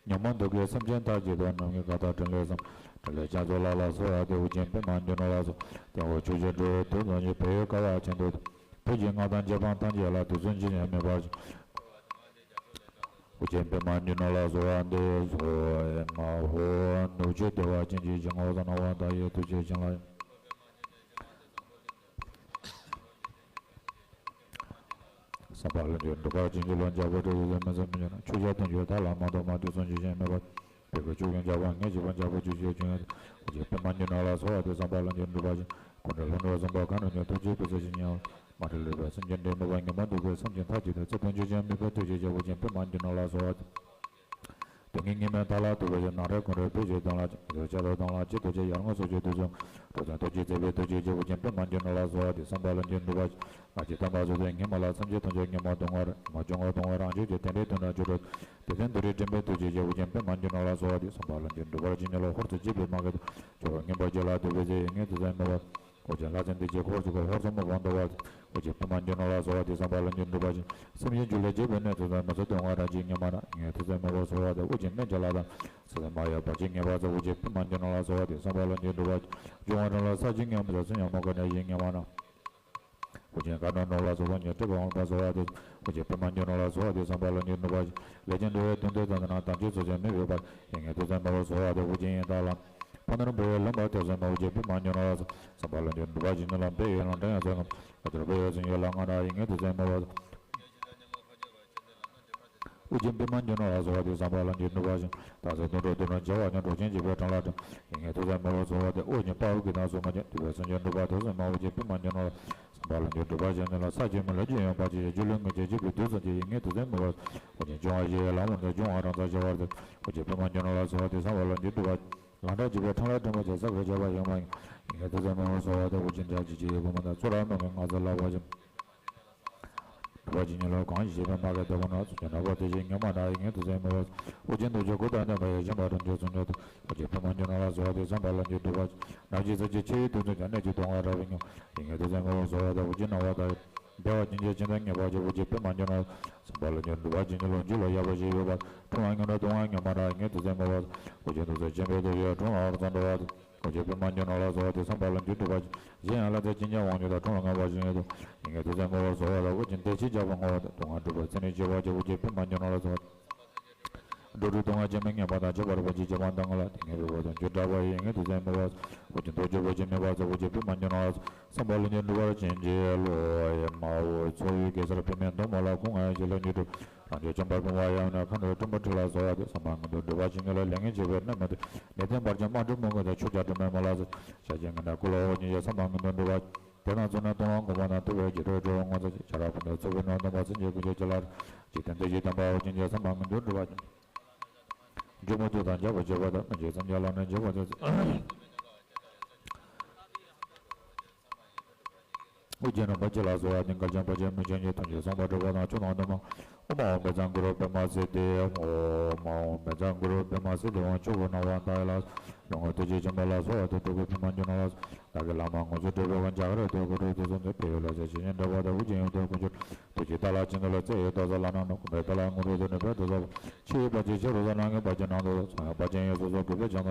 ཉོན་མོངས་དུག་གིས་སེམས་ཅན་མཐའ་བསྐྱེད་དོ། ནམ་མཁའི་མཁའ་ལྟར་སྤྲིན་ལས་སམ། སྤྲིན་ལས་རྒྱ་མཚོ་ལ་ལ་གསོལ་བ་འདེབས། ཨོ་རྒྱན་པདྨ་འབྱུང་གནས་ལ་གསོལ། དེ་འོག་ཕྱོགས་བཅུའི་འགྲོ་བའི་དོན་དུ་ནི། བོད་ཡུལ་ག་བ་ཅན་དུ། བོད་ཀྱི་སྔགས་དང་རྗེ་འབངས་ཐམས་ཅད་ལ། དུས་གསུམ་ཇི་སྙེད་མེད་པར། ཨོ་རྒྱན་པདྨ་འབྱུང་གནས་ལ་གསོལ་བ་འདེབས་སོ། ཨེ་མ་ཧོ། ནུབ་ཕྱོགས་བདེ་བ་ཅན་གྱི་ཞིང་། འོད་ཟེར་སྣང་བ་མཐའ་ཡས་ཐུགས་རྗེ་ཅན་ལ། བསམ་པ་ལྷུན་གྱིས་འགྲུབ་པར་བྱིན་གྱིས་རློབས། འཇམ་དཔལ་དྲི་ཟའི་མི་ཟད་མི་ཉམས་ན། ཆོས་རྒྱལ་དོན་གྱི་མཐའ་ལ་མ་ལྡོག་པར། དུས་གསུམ་ཇི་སྙེད་མེད་པར། བོད་ཀྱི་ཆོས་ཀྱི་རྒྱལ་པོ་ངེས་གཅིག་པ། འཇམ་དཔལ་ཆོས་ཀྱི་སྤྱན་ཡོད་དེ། ཨོ་རྒྱན་པདྨ་འབྱུང་གནས་ལ་གསོལ་བ་འདེབས། བསམ་པ་ལྷུན་གྱིས་འགྲུབ་པར་བྱིན། སྐུ་འདྲ་ལྷུན་གྲུབ་བཟང་པོ་གང་རུང་གཉེར། ཐུགས་རྗེའི་བུ་ཚ་ཇི་སྙེད་ཡོད། མ་ལུས་པའི་སེམས་ཅན་འདྲེན་མེད་པར། ཉོན་མོངས་དུག་གིས་སེམས་ཅན་མཐའ་བསྐྱེད་དེ། བརྩེ་དང་ཆོས་ཀྱི་མེ་བོས་ཐུགས་རྗེ་ཆེ། ཨོ་རྒྱན་པདྨ་འབྱུང་གནས་ལ་གསོལ་བ། དུས་ངན་ཉི་མའི་མཐའ་ལ་ཐུག་པའི་ཕྱིར། ནགས་རའི་ཁོང་ཁྲོ་བོད་ཀྱི་གདོང་ལ། ཆེ་མཐོའི་ཆར་དུ་གདོང་ལ་ཅི་ཐུག་ཅི། ཡར་ངོའི་སོ་བཅུའི་དུས་གསུམ། འགྲོ་དོན་ཐུགས་རྗེས་མཛད་པའི་ཐུགས་རྗེ་ཆེ། ཨོ་རྒྱན་པདྨ་འབྱུང་གནས་ལ་གསོལ་བ་འདེབས། བསམ་པ་ལྷུན་གྱིས་འགྲུབ་པར། ང་ཅི་དམ་པ་སོ་སོའི་ཉི་མ་ལ། སེམས་ཅན་ཐམས་ཅད་ཉོན་མོངས་སྡུག་བསྔལ་རེ། མ་བྱུང་བ་སྡུག་བསྔལ་རང་བྱུང་གྱུར། དེ་འདྲའི་དུས་ན་མཆོག་གྲུབ། དེ་ལྟར་འདུལ་བའི་འདྲེན་པའི་ཐུགས་རྗེ་ཆེ། ཨོ་རྒྱན་པདྨ་འབྱུང་གནས་ལ་གསོལ་བ་འདེབས། བསམ་པ་ལྷུན་གྱིས་འགྲུབ་པར་བྱིན་གྱིས་རློབས། ཧོར་སེར་བྱིས་པའི་དམག་གི་དུག་ཆོ་ག་ངན་པ་བྱེད་ལ་དུག་པའི་ཚེ། ཡིད་ངེས་དུས་གསུམ་མི་བོར། ཨོ་རྒྱན་ལྷ་སྲིན་སྡེ་བརྒྱད་འཁོར་བཅས་ཀྱི། ཧོར་སོག་མི་བོར་འདུལ་བ། ཨོ་རྒྱན་པདྨ་འབྱུང་གནས་ལ་གསོལ་བ་འདེབས། བསམ་པ་ལྷུན་གྱིས་འགྲུབ་པར་བྱིན། སེམས་ཅན་རྒྱུད་ལ་བྱེད་པའི་ནད་ཐམས་ཅད། མི་བཟོད་སྡུག་བསྔལ་རང་བྱུང་ཉོན་མོངས་རེ། ཡིད་ངེས་དུས་གསུམ་མི་བོར། གསོལ་བ་འདེབས། ཨོ་རྒྱན་སྨན་བྱ་ལ་དང་། ཚེ་མ་ཡལ་བར་ཆད་ངེས་པར་སེལ། ཨོ་རྒྱན་པདྨ་འབྱུང་གནས་ལ་གསོལ་བ་འདེབས། བསམ་པ་ལྷུན་གྱིས་འགྲུབ་པར་བྱིན། འབྱུང་བ་རང་ལ་ས་བཅུད་ངན་པ་དང་། སེམས་ཉོན་མོངས་ཀྱི་ནད་ཡིད་ངེས་མ་རང་། ཨོ་རྒྱན་མཁའ་འགྲོ་ནོར་ལ་སོགས་པ་ཉོན། སྲིད་པའི་དབང་པོ་གསོལ་བ་འདེབས། ཨོ་རྒྱན་པདྨ་འབྱུང་གནས་ལ་གསོལ་བ་འདེབས། བསམ་པ་ལྷུན་གྱིས་འགྲུབ་པར་བྱིན། ལས་ཅན་འགྲོ་བའི་དོན་དུ་དང་། དག་དང་སྤྱོད་ཚུལ་ཅན་མི་བྱེད་པར། ཡིད་ངེས་དུས་གསུམ་མི་བོར། གསོལ་བ་འདེབས། ཨོ་རྒྱན་ཡི་དྭགས་ལ། ཕ་ནོར་བུ་ཡི་ལུང་པ་ཐེག་གསུམ་མ། ཨོ་རྒྱན་པདྨ་འབྱུང་གནས་ལ་གསོལ། བསམ་པ་ལྷུན་གྱིས་འགྲུབ་པར་བྱིན་གྱིས་རློབས། བོད་ཡུལ་ལུང་འདྲེན་ཡང་ཚེ་རབས། ལྷ་གཏེར་བོད་ཡུལ་ཚུན་ཆད་ལ་མངའ་རིགས། ཡིད་ངེས་དུས་གསུམ་མི་བོར། ཨོ་རྒྱན་པདྨ་འབྱུང་གནས་ལ་གསོལ་བ་འདེབས། བསམ་པ་ལྷུན་གྱིས་འགྲུབ་པར་བྱིན། སྟག་གཟིག་དུང་སྒྲ་དུག་སྦྲང་བྱ་བ་ཉོན། འབྲོག་ཆེན་བྱིས་པའི་འཕྲུལ་ལ་དྲངས། ཡིད་ངེས་དུས་གསུམ་མི་བོར། གསོལ་བ་འདེབས། ཨོ་རྒྱན་དཔའ་བོ་གི་དང་སུ་མ་ཆེན། འདུལ་བའི་སེམས་ཅན་འགྲོ་བ་དུག་གསུམ་མ། ཨོ་རྒྱན་པདྨ་འབྱུང་གནས་ལ། བསམ་པ་ལྷུན་གྱིས་འགྲུབ་པར་བྱིན་གྱིས་རློབས། ས་བཅུད་མི་ལུས་རྒྱུན་ཡོད་པར་བྱིན་གྱིས། སྒྱུ་ལུས་དངོས་བྱེད་བྱིས་པའི་དུག་གསུམ་གྱིས། ཡིད་ངེས་དུས་གསུམ་མི་བོར། ཨོ་རྒྱན་འབྱུང་བ་བཞི་ཡི་ལམ་ལ་འཛུལ། འབྱུང་བ་རང་མཚན་ཤེས་པར་མཛད། ཨོ་རྒྱན་པདྨ་འབྱུང་གནས་ལ་གསོལ་བ་འདེབས། བསམ་པ་ལྷུན་གྱིས་འགྲུབ་པར། ལང་ཀར་བྱིས་པའི་འཕྲུལ་ལ་འགྲན་པར་བྱེད། ས་གར་བྱ་བ་ཡོད་མ་ཡིན། ཡིད་ངེས་དུས་གསུམ་མི་བོར། གསོལ་བ་འདེབས། ཨོ་རྒྱན་བྲག་ཅིག་བྱེ་ཡི་གུར་མ་དང་། ཚུ་ར་སྨན་གྱི་སྔགས་རྫས་བླ་བར་བྱིན། འགྲུབ་པར་བྱིན་གྱིས་རློབས། གང་ཞིག་བྱིས་པའི་དམག་གི་དོ་ཕོག་ན། ཚུན་ཆད་ནག་པོ་དེ་བཞིན་ཉོན་མོངས་རང་། ཡིད་ངེས་དུས་གསུམ་མི་བོར། ཨོ་རྒྱན་ཐུགས་རྗེའི་སྐུ་དང་ལྡན་པ་ཡི། སྦྱིན་པ་རང་གྲོལ་ཚུལ་ཉིད་དུ། ཨོ་རྒྱན་པདྨ་འབྱུང་གནས་ལ་གསོལ་བ་འདེབས། བསམ་པ་ལྷུན་གྱིས་འགྲུབ་པར་བྱིན། ནམ་ཞིག་ཚེ་གཅིག་འཆི་བའི་དུས་སུ་ཀྱང་། ནད་ཀྱི་སྡུག་བསྔལ་རབ་ཏུ་མྱོང་། ཡིད་ངེས་དུས་གསུམ་མི་བོར། གསོལ་བ་འདེབས། ཨོ་རྒྱན་སྣང་བ་མཐའ་ཡས། བདེ་བ་ཅན་གྱི་སྦྱིན་བདག་ངེས་པར་བྱེད། ཨོ་རྒྱན་པདྨ་འབྱུང་གནས། བསམ་པ་ལྷུན་གྱིས་འགྲུབ་པར་བྱིན་གྱིས་རློབས། རྒྱུད་ལ་ཡོད་པ་བཞི་ཡོད་པ། འཁྲུལ་བ་ཉོན་མོངས་སྡུག་བསྔལ་ཉོན་མོངས་རང་། ཡིད་ངེས་དུས་གསུམ་མི་བོར། ཨོ་རྒྱན་ཐུགས་སྲས་འཆི་མེད་ཐུགས་ཀྱི་དྲུང་ལ་འོད་ཟེར་འཕྲོ་བ། ཨོ་རྒྱན་པདྨ་འབྱུང་གནས་ལ་གསོལ་བ་འདེབས། བསམ་པ་ལྷུན་གྱིས་འགྲུབ་པར་བྱིན། གཞན་ཡང་ལྷ་འདྲེ་གཅིན་སྙི་དབང་ཕྱུག་དང་། འཁྲུལ་བ་ངན་པ་བཞི་ཡོད་པ། འཁྲུལ་བ་ངན་པ་བཞི་ཡོད་དོ། ཡིད་ངེས་དུས་གསུམ་མི་བོར། གསོལ་བ་དང་། ཨོ་རྒྱན་བདེ་གཤེགས་ཇག་པ་ངོ་བོ་དང་། སྡུག་བསྔལ་འཁྲུལ་པའི་ཚེ་ནི་འཆི་བར་བྱེད། ཨོ་རྒྱན་པདྨ་འབྱུང་གནས་ལ་གསོལ་བ། འགྲོ་དྲུག་སྡུག་བསྔལ་སྐྱེ་མེད་ངེས་པ་དང་། འཆི་བར་བབ་ཅིང་སྐྱེ་བ་དང་ལ། དེ་ངེས་པའི་བར་དུ་འགྱུར་དྲག་པ་ཡི། ཡིད་ངེས་དུས་གསུམ་མི་བོར། ཨོ་རྒྱན་ཐུགས་རྗེའི་བུ་ཆེན་མི་ཕམ་མཚོ། ཨོ་རྒྱན་པདྨ་འབྱུང་གནས་ལ། བསམ་པ་ལྷུན་གྱིས་འགྲུབ་པར་བྱིན་གྱིས་རློབས། ཨེ་མ་ཧོ། ཚོགས་དབུས་གེ་སར་པདྨའི་སྡོང་པོ་ལ། དགུང་ལྔ་ཡི་རྗེས་ལ་དངོས་གྲུབ། རང་གི་བྱུང་བ་སྤུན་པ་ཡང་ནི། མཁའ་འགྲོའི་སྤྲིན་ཕུང་འཁྲིགས་ལ་གསོལ་བ་འདེབས། བསམ་པ་ངན་འགྲོ་འགྲུབ་པར་བྱིན་གྱིས་རློབས། ལས་ངན་བྱས་པའི་ནད་མེད་དོ། ལས་ལྡན་བར་ཆད་དམག་འཁྲུག་མུན་གྱི་དོན། ཆོས་རྒྱལ་སྒྲོལ་མའི་མོད་ལ་གསོལ། ཆགས་ཞེན་ངན་འདྲ་ཀུན་ལ་འོག་གཉིས་ཀྱི། བསམ་པ་ངན་འགྲོ་འགྲུབ་པར། དེ་དང་མཚུངས་ན་སྟོང་ལ་འགོད་པ་དང་། ཐུབ་པའི་བྱིན་གྱིས་རློབས་ངོ་མཚར་ཆེ། ཆར་པ་ཀུན་ཏུ་ཚོགས་པའི་ནོར་སྟོན་པ། སེམས་ཅན་ཀུན་གྱི་དཀྱིལ་ལ། འཇིག་རྟེན་བདེ་གཤེགས་དམ་པ་འོག་གཉིས་ཀྱི། བསམ་པ་ངན་འགྲོ་འགྲུབ་པར། འཇིགས་མེད་ཐུགས་དང་འཇམ་པའི་སྤྱོད་པ་དང་། མི་འཇིགས་སེམས་ཅན་ལ་ནི་འཇིགས་པ་སྟེར། ཨོ་རྒྱན་རིན་པོ་ཆེ་ལ་གསོལ་བ་འདེབས། གར་ཆེན་པ་ཆེན་མི་ཆེན་གྱི། དོན་ཆེན་གསུངས་པ་གྲུབ་པ་དང་། ཆོས་རྣམས་དུ་མ། ཨོཾ་ཨཱཿཧཱུྃ་བཛྲ་གུ་རུ་པདྨ་སིདྡྷི་ཧཱུྃ། ཨོཾ་ཨཱཿཧཱུྃ་བཛྲ་གུ་རུ་པདྨ་སིདྡྷི་ཧཱུྃ། ཆོས་སྐུ་སྣང་བ་མཐའ་ཡས་ལ། ལྷུན་གྱིས་ཐུགས་རྗེ་ཆེན་པོ་ལ་གསོལ་བ་འདེབས། སྤྲུལ་སྐུ་པདྨ་འབྱུང་གནས་ལ། བདག་གི་བླ་མ་དངོས་སུ་སྤྲུལ་པའི་དབང་། རྒྱ་གར་ཏུ་གུ་རུ་དུ་གསུངས་ཏེ། བོད་ཡུལ་ལ་ཕྱག་ཞིང་འདྲ་བ་དང་། ཨོ་རྒྱན་ཡུམ་དུ་དཀོན་མཆོག་ཐུགས་ཀྱི་མཐའ་ལ་ཆེར་གནས་ལ། རྩེ་ཡི་ཏོག་གསར་ལ་སྣང་ནས། ཀུན་པའི་མཐའ་ལ་དངོས་གྲུབ་ཏུ། ནུས་པའི་ཏོག་གསར་ཕྱི་ཡི་བར་ཆད་ཕྱི་རོལ་དུ། ནང་གི་བར་ཆད་ནང་དུ། གསང་བའི་བར་ཆད་ཡང་སོ་སོར་འགོད་པའི་ཕྱིར་ན།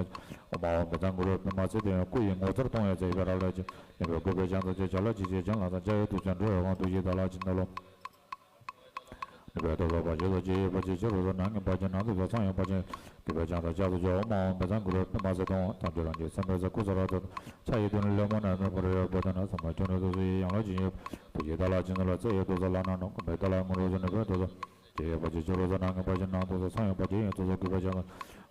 ཨོཾ་ཨཱཿཧཱུྃ་བཛྲ་གུ་རུ་པདྨ་སིདྡྷི་ཧཱུྃ། སྐུ་ཡི་ངོ་མཚར་སྟོང་ཡོད་ཚད། ཡི་གེ་རབ་ལ་ཆེ། ནུས་པའི་བཀོད་པའི་ཕྱག་མཚན་ཆེ། བྱ་རླབས་ཆེ་ཞིང་བྱིན་རླབས་དང་། ཕྱག་གཡས་བདུད་ཀྱི་འགྲོ་བའི་དབང་། ཐུགས་ཀྱི་མཐའ་ལ་ཆེར་གནས་ལ། ནུས་པའི་ཏོག་གསར་ཕར་ཕྱིན་དང་། ཕྱི་ཡི་བར་ཆད་ཕྱི་རོལ་དུ། ནང་གི་བར་ཆད་ནང་དུ་གསལ། གསང་བའི་བར་ཆད་ནུས་པའི་ཕྱག་མཚན་ཕྱག་ཏུ་འཇུག། ཨོཾ་ཨཱཿཧཱུྃ་བཛྲ་གུ་རུ་པདྨ་སིདྡྷི་ཧཱུྃ། དལ་འབྱོར་རང་རྒྱལ་སེམས་དཔའི་རྩལ། ཀུན་ས་ར་ཏོ། ཕྱག་གཡས་བདུད་ནི་ལས་མོ་ན། ནུབ་ཁ་རལ་པའི་བུ་དྷ་ན། ཟུར་མོ་ཁྱུང་ནི་དུག་གསུམ་གྱི། ཡང་ལ་ཇི་སྙེད་པ། ཐུགས་ཀྱི་མཐའ་ལ་ཆེར་གནས་ལ། རྩེ་ཡི་ཏོག་གསར་ལ་སྣང་ནས། ཀུན་པའི་མཐའ་ལ་དངོས་གྲུབ་ཏུ། ནུས་པའི་ཏོག་གསར་ཕྱི་ཡི་བར་ཆད་ཕྱི་རོལ་དུ། ནང་གི་བར་ཆད་ནང་དུ། གསང་བའི་བར་ཆད་ཡང་སོ་སོར་འགོད་པའི་ཕྱིར་ན།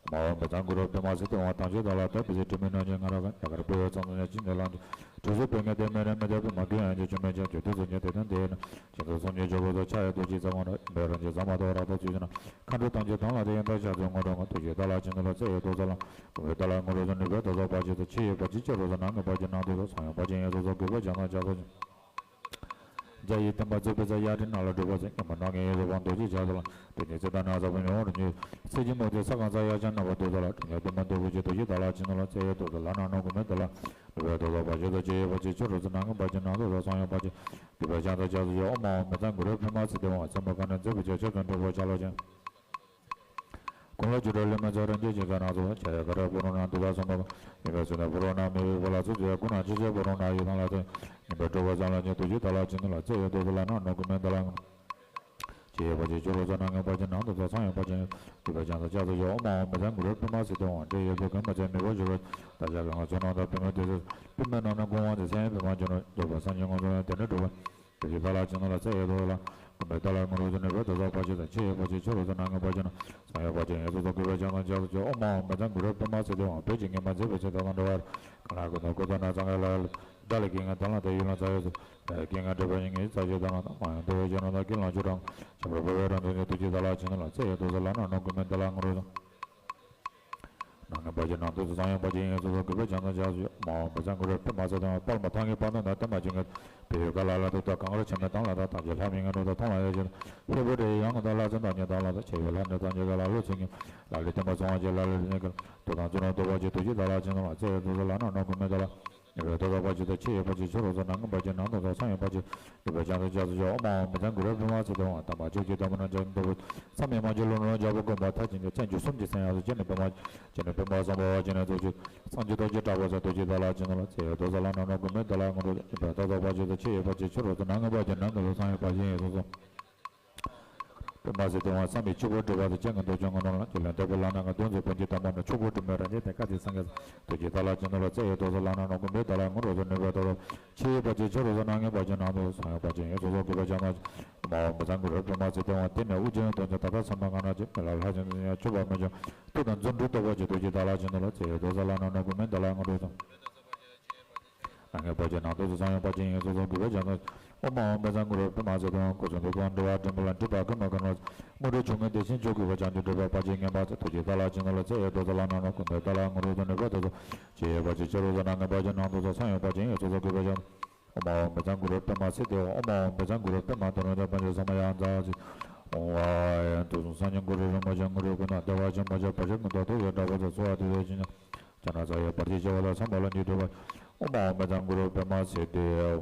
ཨོཾ་ཨཱཿཧཱུྃ་བཛྲ་གུ་རུ་པདྨ་སིདྡྷི་ཧཱུྃ། དམ་ཆོས་བདག་ལ་དད་པའི་ཚེ། དྲི་མེད་ནོར་གྱི་ང་རོ་ཀུན། རྒྱ་གར་བོད་ཡུལ་ཚང་འཛོམས་ནས། ཅི་ནས་ལངས་ཀྱང་། དུས་སུ་བོད་ངན་དེ་མེད་ན་མི་དེ་བོད་མ་གུས་ཡང་ཅི་ཆོ་མེད་ཅིང་ཇོ་དུས་སུ་ཉིད་དེ་དོན་དེ་ཡིན་ན། ཁྱེད་ཚོ་སུམ་གཉིས་ཇོ་བོ་ཚོ་ཆ་ཡ་དུ་ཅི་ཚ་ངོ་ར་མེ་རང་ཅི་ཟ་མ་ཐོ་ར་ཐོ་ཚུལ་ཅི་ན། མཁའ་འགྲོ་དང་ཅི་དང་ལ་དེ་ཡིན་ད་ཤ་ཚོ་ངོ་འགྲོ་ང་དུ་ཅི་ད་ལ་ཅི་ནུ་ལ་ཚེ་ཡོད་དུ་ཚ་ལ། ཀུ་མེ་ད་ལ་ངོ་རོ་ཚོ་ནུས་པའི་དོ་ཚོ་པ་ཅི་ཚོ་ཆེ་ཡོད་པ་ཅི་ཅི་རོ་ཚོ་ནང་ངེས་པ་ཅི་ནང་དུ་ཚོ་སང་ཡོད་པ་ཅི་ཡིན་ཚོ་ཚོ་གུས་པ་ཅང་ན་ཅག་ཚོ་ཅི། རྒྱ་ཡི་བསྟན་པ་བཙུགས་པའི་ཚེ་གཡའ་ཁྲི་ནང་ལ་སྒྲུབ་པ་ཚེ་ཉི་མ་ནང་ངེས་རོ་བང་རྡོ་རྗེ་བྱ་ཚོ་ལ། དེ་ནས་ཚེ་ད་ན་ཚ་བ་ཉོ་རུ་ཉོས། ཚེ་གཅིག་མོ་དེ་ས་གང་ཚ་གཡའ་ཆ་ན་བ་དུ་ཚོ་ལ་དྲུང་ཡོད་བསྟན་པ་འདུ་བུ་ཅི་དུ་ཅི་ད་ལ་ཅི་ནུ་ལ་ཚེ་ཡོད་དུ་ཚོ་ལ་ན་ནོ་ཀུ་མེ་ད་ལ། ནུས་པའི་དོ་ཚོ་པ་ཅི་ཚོ་ཆེ་ཡོད་པ་ཅི་ཆོ་རོ་ཚོ་ནང་ངེས་པ་ཅི་ནང་དུ་ཚོ་སང་ཡོད་པ་ཅི། གུས་པ་ཅང་ཚོ་ཅག་ཚོ་ཡོད་ཨོ་མ་ཨོ་མི་ཚང་གུ་རུ་པི་མ་སི་དེ་བ་ཚེ་མ་ག་ན་ཚེ་བུ་ཅི་ཆོ་ཚོ་འགྲོ་བ་ཆ་ལོ་ཅན། ཀུན་ལ་ཇུ་འགྲོ་ལས་མ་ཚོ་རང་རྒྱལ་ཅན་ཚོ་ན་ཚོ་ཆ་ཡ་ག་ར་པུ་རོ་ན་དུ་ད་སོ་མ་ག་ཡིན་པའི་ཚུལ་ནས་པུ་རོ་ན་མི་བའི་བུ་ལ་ཚུ་ཚོ་ཡ་ཀུན་ན་ཅི་ཆེ་པུ་རོ་ན་ཡི་དང་ལ་ཚེ་ཡིན་པའི་སྤྲོ་བ་ཚང་ལ་ཉེ་དུ་ཅི་ད་ལ་ཅི་ནུ་ལ་ཚེ་ཡོད་དུ་ཚོ་ལ་ན་ནོ་ཀུ་མེ་ད་ལ་ང་ཅི་ཡོད་པ་ཅི་ཆོ་རོ་ཚོ་ནང་ངེས་པ་ཅི་ནང་དུ་ཚོ་སང་ཡོད་པ་ཅི་ཡོད་པ་ཅང་ཚོ་ཅག་ཚོ་ཡོད་ཨོ་མ་ཨོ་མི་ཚང་གུ་རུ་པི་མ་སི་དེ་བ་འདྲེ་ཡོད་པའི་གོན་པ་ཚེ་མི་བོ་ཞུ་རོ་ད་ཆ་ག་ང་ཚོ་ནང་ད་པི་མ་དེ་ཚོ་པི་མ་ནང་ན་གོང་བ་ཚེ་སེམས་པི་མ་ཅི་ནུ་འདོད་པ་སང་ཉིན་ང་ཚོ་ཡང་དེ་ནས་འགྲོ་བ། དེ་ཅི་ད་ལ་ཅི་ནུ་ལ་ཚེ་ཡོད་དོ་ལ། ཀུན་པའི་ད་ལ་ངོ་རོ་ཚོ་ནུས་པའི་དོ་ཚོ་པ་ཅི་དང་ཆེ་ཡོད་པ་ཅི་ཆོ་རོ་ཚོ་ནང་ངེས་པ་ཅི་ན། སང་ཡོད་པ་ཅི་ཡོད་ཚོ་ཚོ་གུས་པ་ཅང་དང་ཅག་ཚོ་ཅི་ཨོ་མ་ཨོ་མི་ཚང་གུ་རུ་པི་མ་སི་དེ་བ་བོད་ཀྱི་ངེས་མ་མཛེས་པའི་ཚེ་ད་དང་འགྲོ་བར། ག་ལ་ཀུན་ཏུ་ཀུན་ཏུ་ན་ཚང་ག་ལ་ལ། དགྲ་ལ་རྐྱེན་ངན་དང་ལ་དེ་ཡུལ་ལ་ཚ་ཡོད་ཚོ། རྐྱེན་ངན་སྒྲིབ་པ་ཡིན་ངེས་ཚ་ཤོས་དང་ལ་དང་མ་ཡང་འདོད་པའི་ཅི་ནུ་དང་ཀུན་ལ་ཆུ་དང་། བྱམས་པ་འཕགས་པའི་རང་དོན་ཉིད་དུ་ཅི་ད་ལ་ཅི་ནུ་ལ་ཚེ་ཡོད་དོ་ཚོ་ལ་ན་ནོ་ཀུ་མེ་ད་ལ་ངོ་རོ་ཚོ། ནང་ངེས་པ་ཅི་ནང་དུ་སང་ཡོད་པ་ཅི་ཡིན་ཚོ་ཚོ་གུས་པ་ཅང་ཚོ་ཅག་ཚོ་ཡོད་མ་ཨོ་མི་ཚང་གུ་རུ་པི་མ་སི་དང་དཔལ་མོ་ཐང་གི་དཔལ་ནོ་ན་བསྟན་པ་ཅི་ངེས། བོད་ཡུལ་ག་ལ་ལ་དུ་ད་གང་རུ་ཆེན་མོའི་དང་ལ་དང་དང་ཅི་ལྷ་མི་ངན་ནོ་དང་ཐོང་ལ་ཡ་ཅི་ལྷོད་པོ་རེ་ཡང་ངོ་དང་ལ་ཚོ་དང་ཉེ་དང་ལ་དང་ཆེ་བའི་ལྷ་འདྲེ་དང་ཉེ་ག་ལ་ལོ་ཚིག་ངེས། ལ་ལི་བསྟན་པ་ཚོང་བ་ཅི་ལ་ལི་རེ་ངེས་ག་ལ་དུ་དང་ཚོ་ནོ་དུ་བ་ཅི་དུ་ཅི་ད་ལ་ཅི་ནུ་ལ་ཚེ་ཡོད་དོ་ཚོ་ལ་ན་ནོ་ཀུ་མེ་ད་ལ། ཡོད་པའི་དོ་ཚོ་པ་ཅི་དང་ཆེ་ཡོད་པ་ཅི་ཆོ་རོ་ཚོ་ནང་ངེས་པ་ཅི་ནང་དུ་ཚོ་སང་ཡོད་པ་ཅི། ཡོད་པའི་ཅང་ཚོ་ཅག་ཚོ་ཡོད་ཨོ་མ་ཨོ་མི་ཚང་གུ་རུ་པི་མ་སི་དེ་བ་དམ་པ་ཆོས་ཀྱི་དམ་པ་རྣམས་ཀྱང་འདུ་བུ། བསམ་ཡས་མ་གྱུར་ལུང་རིགས་འཇམ་པོ་དགོན་པ་མཐའ་ཅན་གྱི་བཙན་བྱོལ་གསུམ་གྱི་སེམས་ཡག་ཚོ་ཅི་ནི་པི་མ། ཅི་ནི་པི་མ་བསམ་པ་བ་ཅི་ནི་ཚོ་ཅི། སངས་རྒྱས་རྡོ་རྗེ་གྲགས་པ་ཚོ་དུ་ཅི་ད་ལ་ཅི་ནུ་ལ་ཚེ་ཡོད་དོ་ཚོ་ལ་ན་ནོ་ཀུ་མེ་ད་ལ་ངོ་རོ་ཡོད་པའི་དོ་ཚོ་པ་ཅི་དང་ཆེ་ཡོད་པ་ཅི་ཆོ་རོ་ཚོ་ནང་ངེས་པ་ཅི་ནང་དུ་ཚོ་སང་ཡོད་པ་ཅི་ཡིན་ཚོ་ཚོ། པི་མ་སི་དེ་བ་བསམ་པའི་ཆུ་བུར་སྒྲིབ་པ་དང་ཅན་གྱི་འདོད་ཆུང་ངོ་ནོ་ལ་ཅི་ལན་འདོད་པའི་ལ་ན་ང་དོན་ཚོ་བོན་གྱི་དམ་པ་ན་ཆོས་སྐུ་དྲི་མེད་རང་རྒྱལ་དེ་ཀ་དེ་སངས་རྒྱས་དུ་ཅི་ད་ལ་ཅི་ནུ་ལ་ཚེ་ཡོད་དོ་ཚོ་ལ་ན་ནོ་ཀུ་མེ་ད་ལ་ངོ་རོ་ཚོ་ནུས་པའི་དོ་ཚོ། ཆེ་ཡོད་པ་ཅི་ཆོ་རོ་ཚོ་ནང་ངེས་པ་ཅི་ནང་དུ་སང་ཡོད་པ་ཅི་ཡོད་ཚོ་ཚོ་གུས་པ་ཅང་ན་མ་ཨོ་མི་ཚང་གུ་རུ་པི་མ་སི་དེ་བ་དེ་ནས་དབུ་ཅན་དོན་ཚོ་ད་ལྟ་བསམ་པ་ང་ན་ཅི་མི་ལ་ལྷ་ཅན་ཚོ་ཡང་ཆོས་པ་མི་ཅང་ཐུགས་དང་རྫུ་འཕྲུལ་རྟོགས་པ་ཅི་དུ་ཅི་ད་ལ་ཅི་ནུ་ལ་ཚེ་ཡོད་དོ་ཚོ་ལ་ན་ནོ་ཀུ་མེ་ད་ལ་ངོ་རོ་ཚོ། ནང་ངེས་པ་ཅི་ནང་དུ་སང་ཡོད་པ་ཅི་ཡིན་ཚོ་ཚོ་གུས་པ་ཅང་ན། ཨོ་མ་ཨོ་མི་ཚང་གུ་རུ་པི་མ་སི་དེ་བ་སྐུ་གསུང་ཐུགས་དང་འགྲོ་བ་འདྲེན་པ་ལ་འདྲེན་པ་ཀུན་མ་ཀུན་ནོ། དངོས་གྲུབ་ཆུང་ངུའི་བདེ་ཆེན་མཆོག་གུས་པ་ཅང་དུ་འགྲོ་བ་པ་ཅི་ངན་པ་ཚེ་དུ་ཅི་ད་ལ་ཅི་ནུ་ལ་ཚེ་ཡོད་དོ་ཚོ་ལ་ན་ནོ་ཀུ་མེ་ད་ལ་ངོ་རོ་ཚོ་ནུས་པ་དོ་ཚོ། ཆེ་ཡོད་པ་ཅི་ཆོ་རོ་ཚོ་ནང་ངེས་པ་ཅི་ནང་དུ་ཚོ་སང་ཡོད་པ་ཅི་ཡིན་ཚོ་ཚོ་གུས་པ་ཅང་ན། ཨོ་མ་ཨོ་མི་ཚང་གུ་རུ་པི་མ་སི་དེ་བ་ཨོ་མ་ཨོ་མི་ཚང་གུ་རུ་པི་མ་དོ་རུང་དེ་པ་ཅི་ས་མ་ཡང་ཛ་ཅི། ཨོ་ཨ་ཡན་དུ་སང་ཉིན་གུ་རུ་རིན་པོ་ཆེ་ངུ་རུ་ཀུན་ན་བདེ་བ་ཆེན་པོ་ཆེ་བར་ཆད་ཀུན་ཐོག་ཐུགས་ཡོད་དྲག་པོ་ཚོ་གསོལ་བ་དེ་ཚོ་ཅི་ཉ། ཅ་ན་ཚ་ཡོད་བར་ཆད་ཆེ་བ་ལ་སམ་བྷ་ལ་ཉིད་སྒྲུབ་པ། ཨོ་མ་ཨོ་མི་ཚང་གུ་རུ་པི་མ་སི་དེ་ཨོ་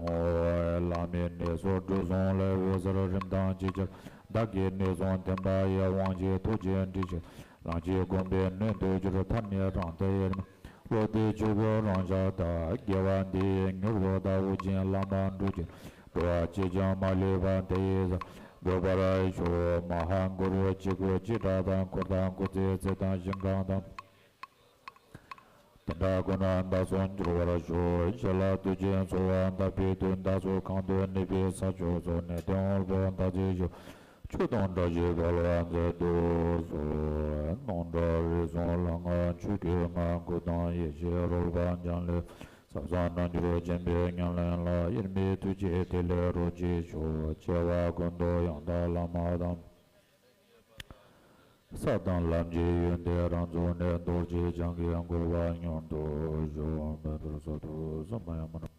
བླ་མའི་གནས་སུ་འགྲོ་སོང་ལས་འོད་ཟེར་རིམ་དང་ཅི་ཆར་བདག་གི་གནས་སུ་ཐིམ་པ་ཡི་དབང་གིས་ཐུགས་རྗེ་འདྲིས་ཆེ་ལང་གི་དགོན་པའི་སྣོད་དུ་གྱུར་ཐར་ནས་རང་དེ་ཡེར་མ། བློ་བདེ་ཆོས་སྐུ་རང་ཤར་ད་དགེ་བ་འདི་མྱུར་དུ་ད་དབུ་ཅན་བླ་མ་འགྲུབ་ཅིང་འགྲོ་བ་ཅི་ཀྱང་མ་ལུས་པ་དེ་ཡི་ས་འགོད་པར་ཤོག་མ་ཧཱ་གུ་རུ་གཅིག་པུ་གཅིག་གྲགས་དང་འཁོར་དང་སྐུ་ཚེ་ཚེ་དང་ཞིང་ཁམས་དང་། དེ་འདྲ་ཀུན་ནས་བདག་སོགས་འགྱུར་བར་ཤོག་ཞི་ལ་དུས་ཀྱི་འཚོ་བ་འདའ་བའི་དུས་འདའ་སོགས་གང་དུ་གནས་པའི་ས་ཕྱོགས་སུ་གནས་བརྟན་དབུལ་པོ་འདའ་མཛད་ཤོག་ཆོས་དང་བཀྲ་ཤིས་འཕེལ་བར་མཛད་དུ་གསོལ། སྣང་གྲགས་རིགས་གསུམ་ལྷ་ལྔ་ཆོས་སྐུ་ལྔ་སྐུ་དང་ཡེ་ཤེས་རོལ་པ་འཇམ་ལས་ཟབ་གསང་རྣལ་འབྱོར་ཆེན་པོའི་ཉམས་ལེན་ལ་དབྱེར་མེད་ཐུགས་རྗེ་ཐིག་ལེ་རོ་གཅིག་ཤོག་བྱེ་བ་ཀུན་ཏུ་ཡང་དག་བླ་མ་དང་། ས་དང་ལམ་གྱི་ཡོན་ཏན་རང་ཚུགས་ནས་རྡོ་རྗེ་འཆང་གི་གོ་འཕང་མྱུར་དུ་ཤོག་མོན་གྷོ་སོགས་སུ་སུ་མ་ཡང་མ་ནུ།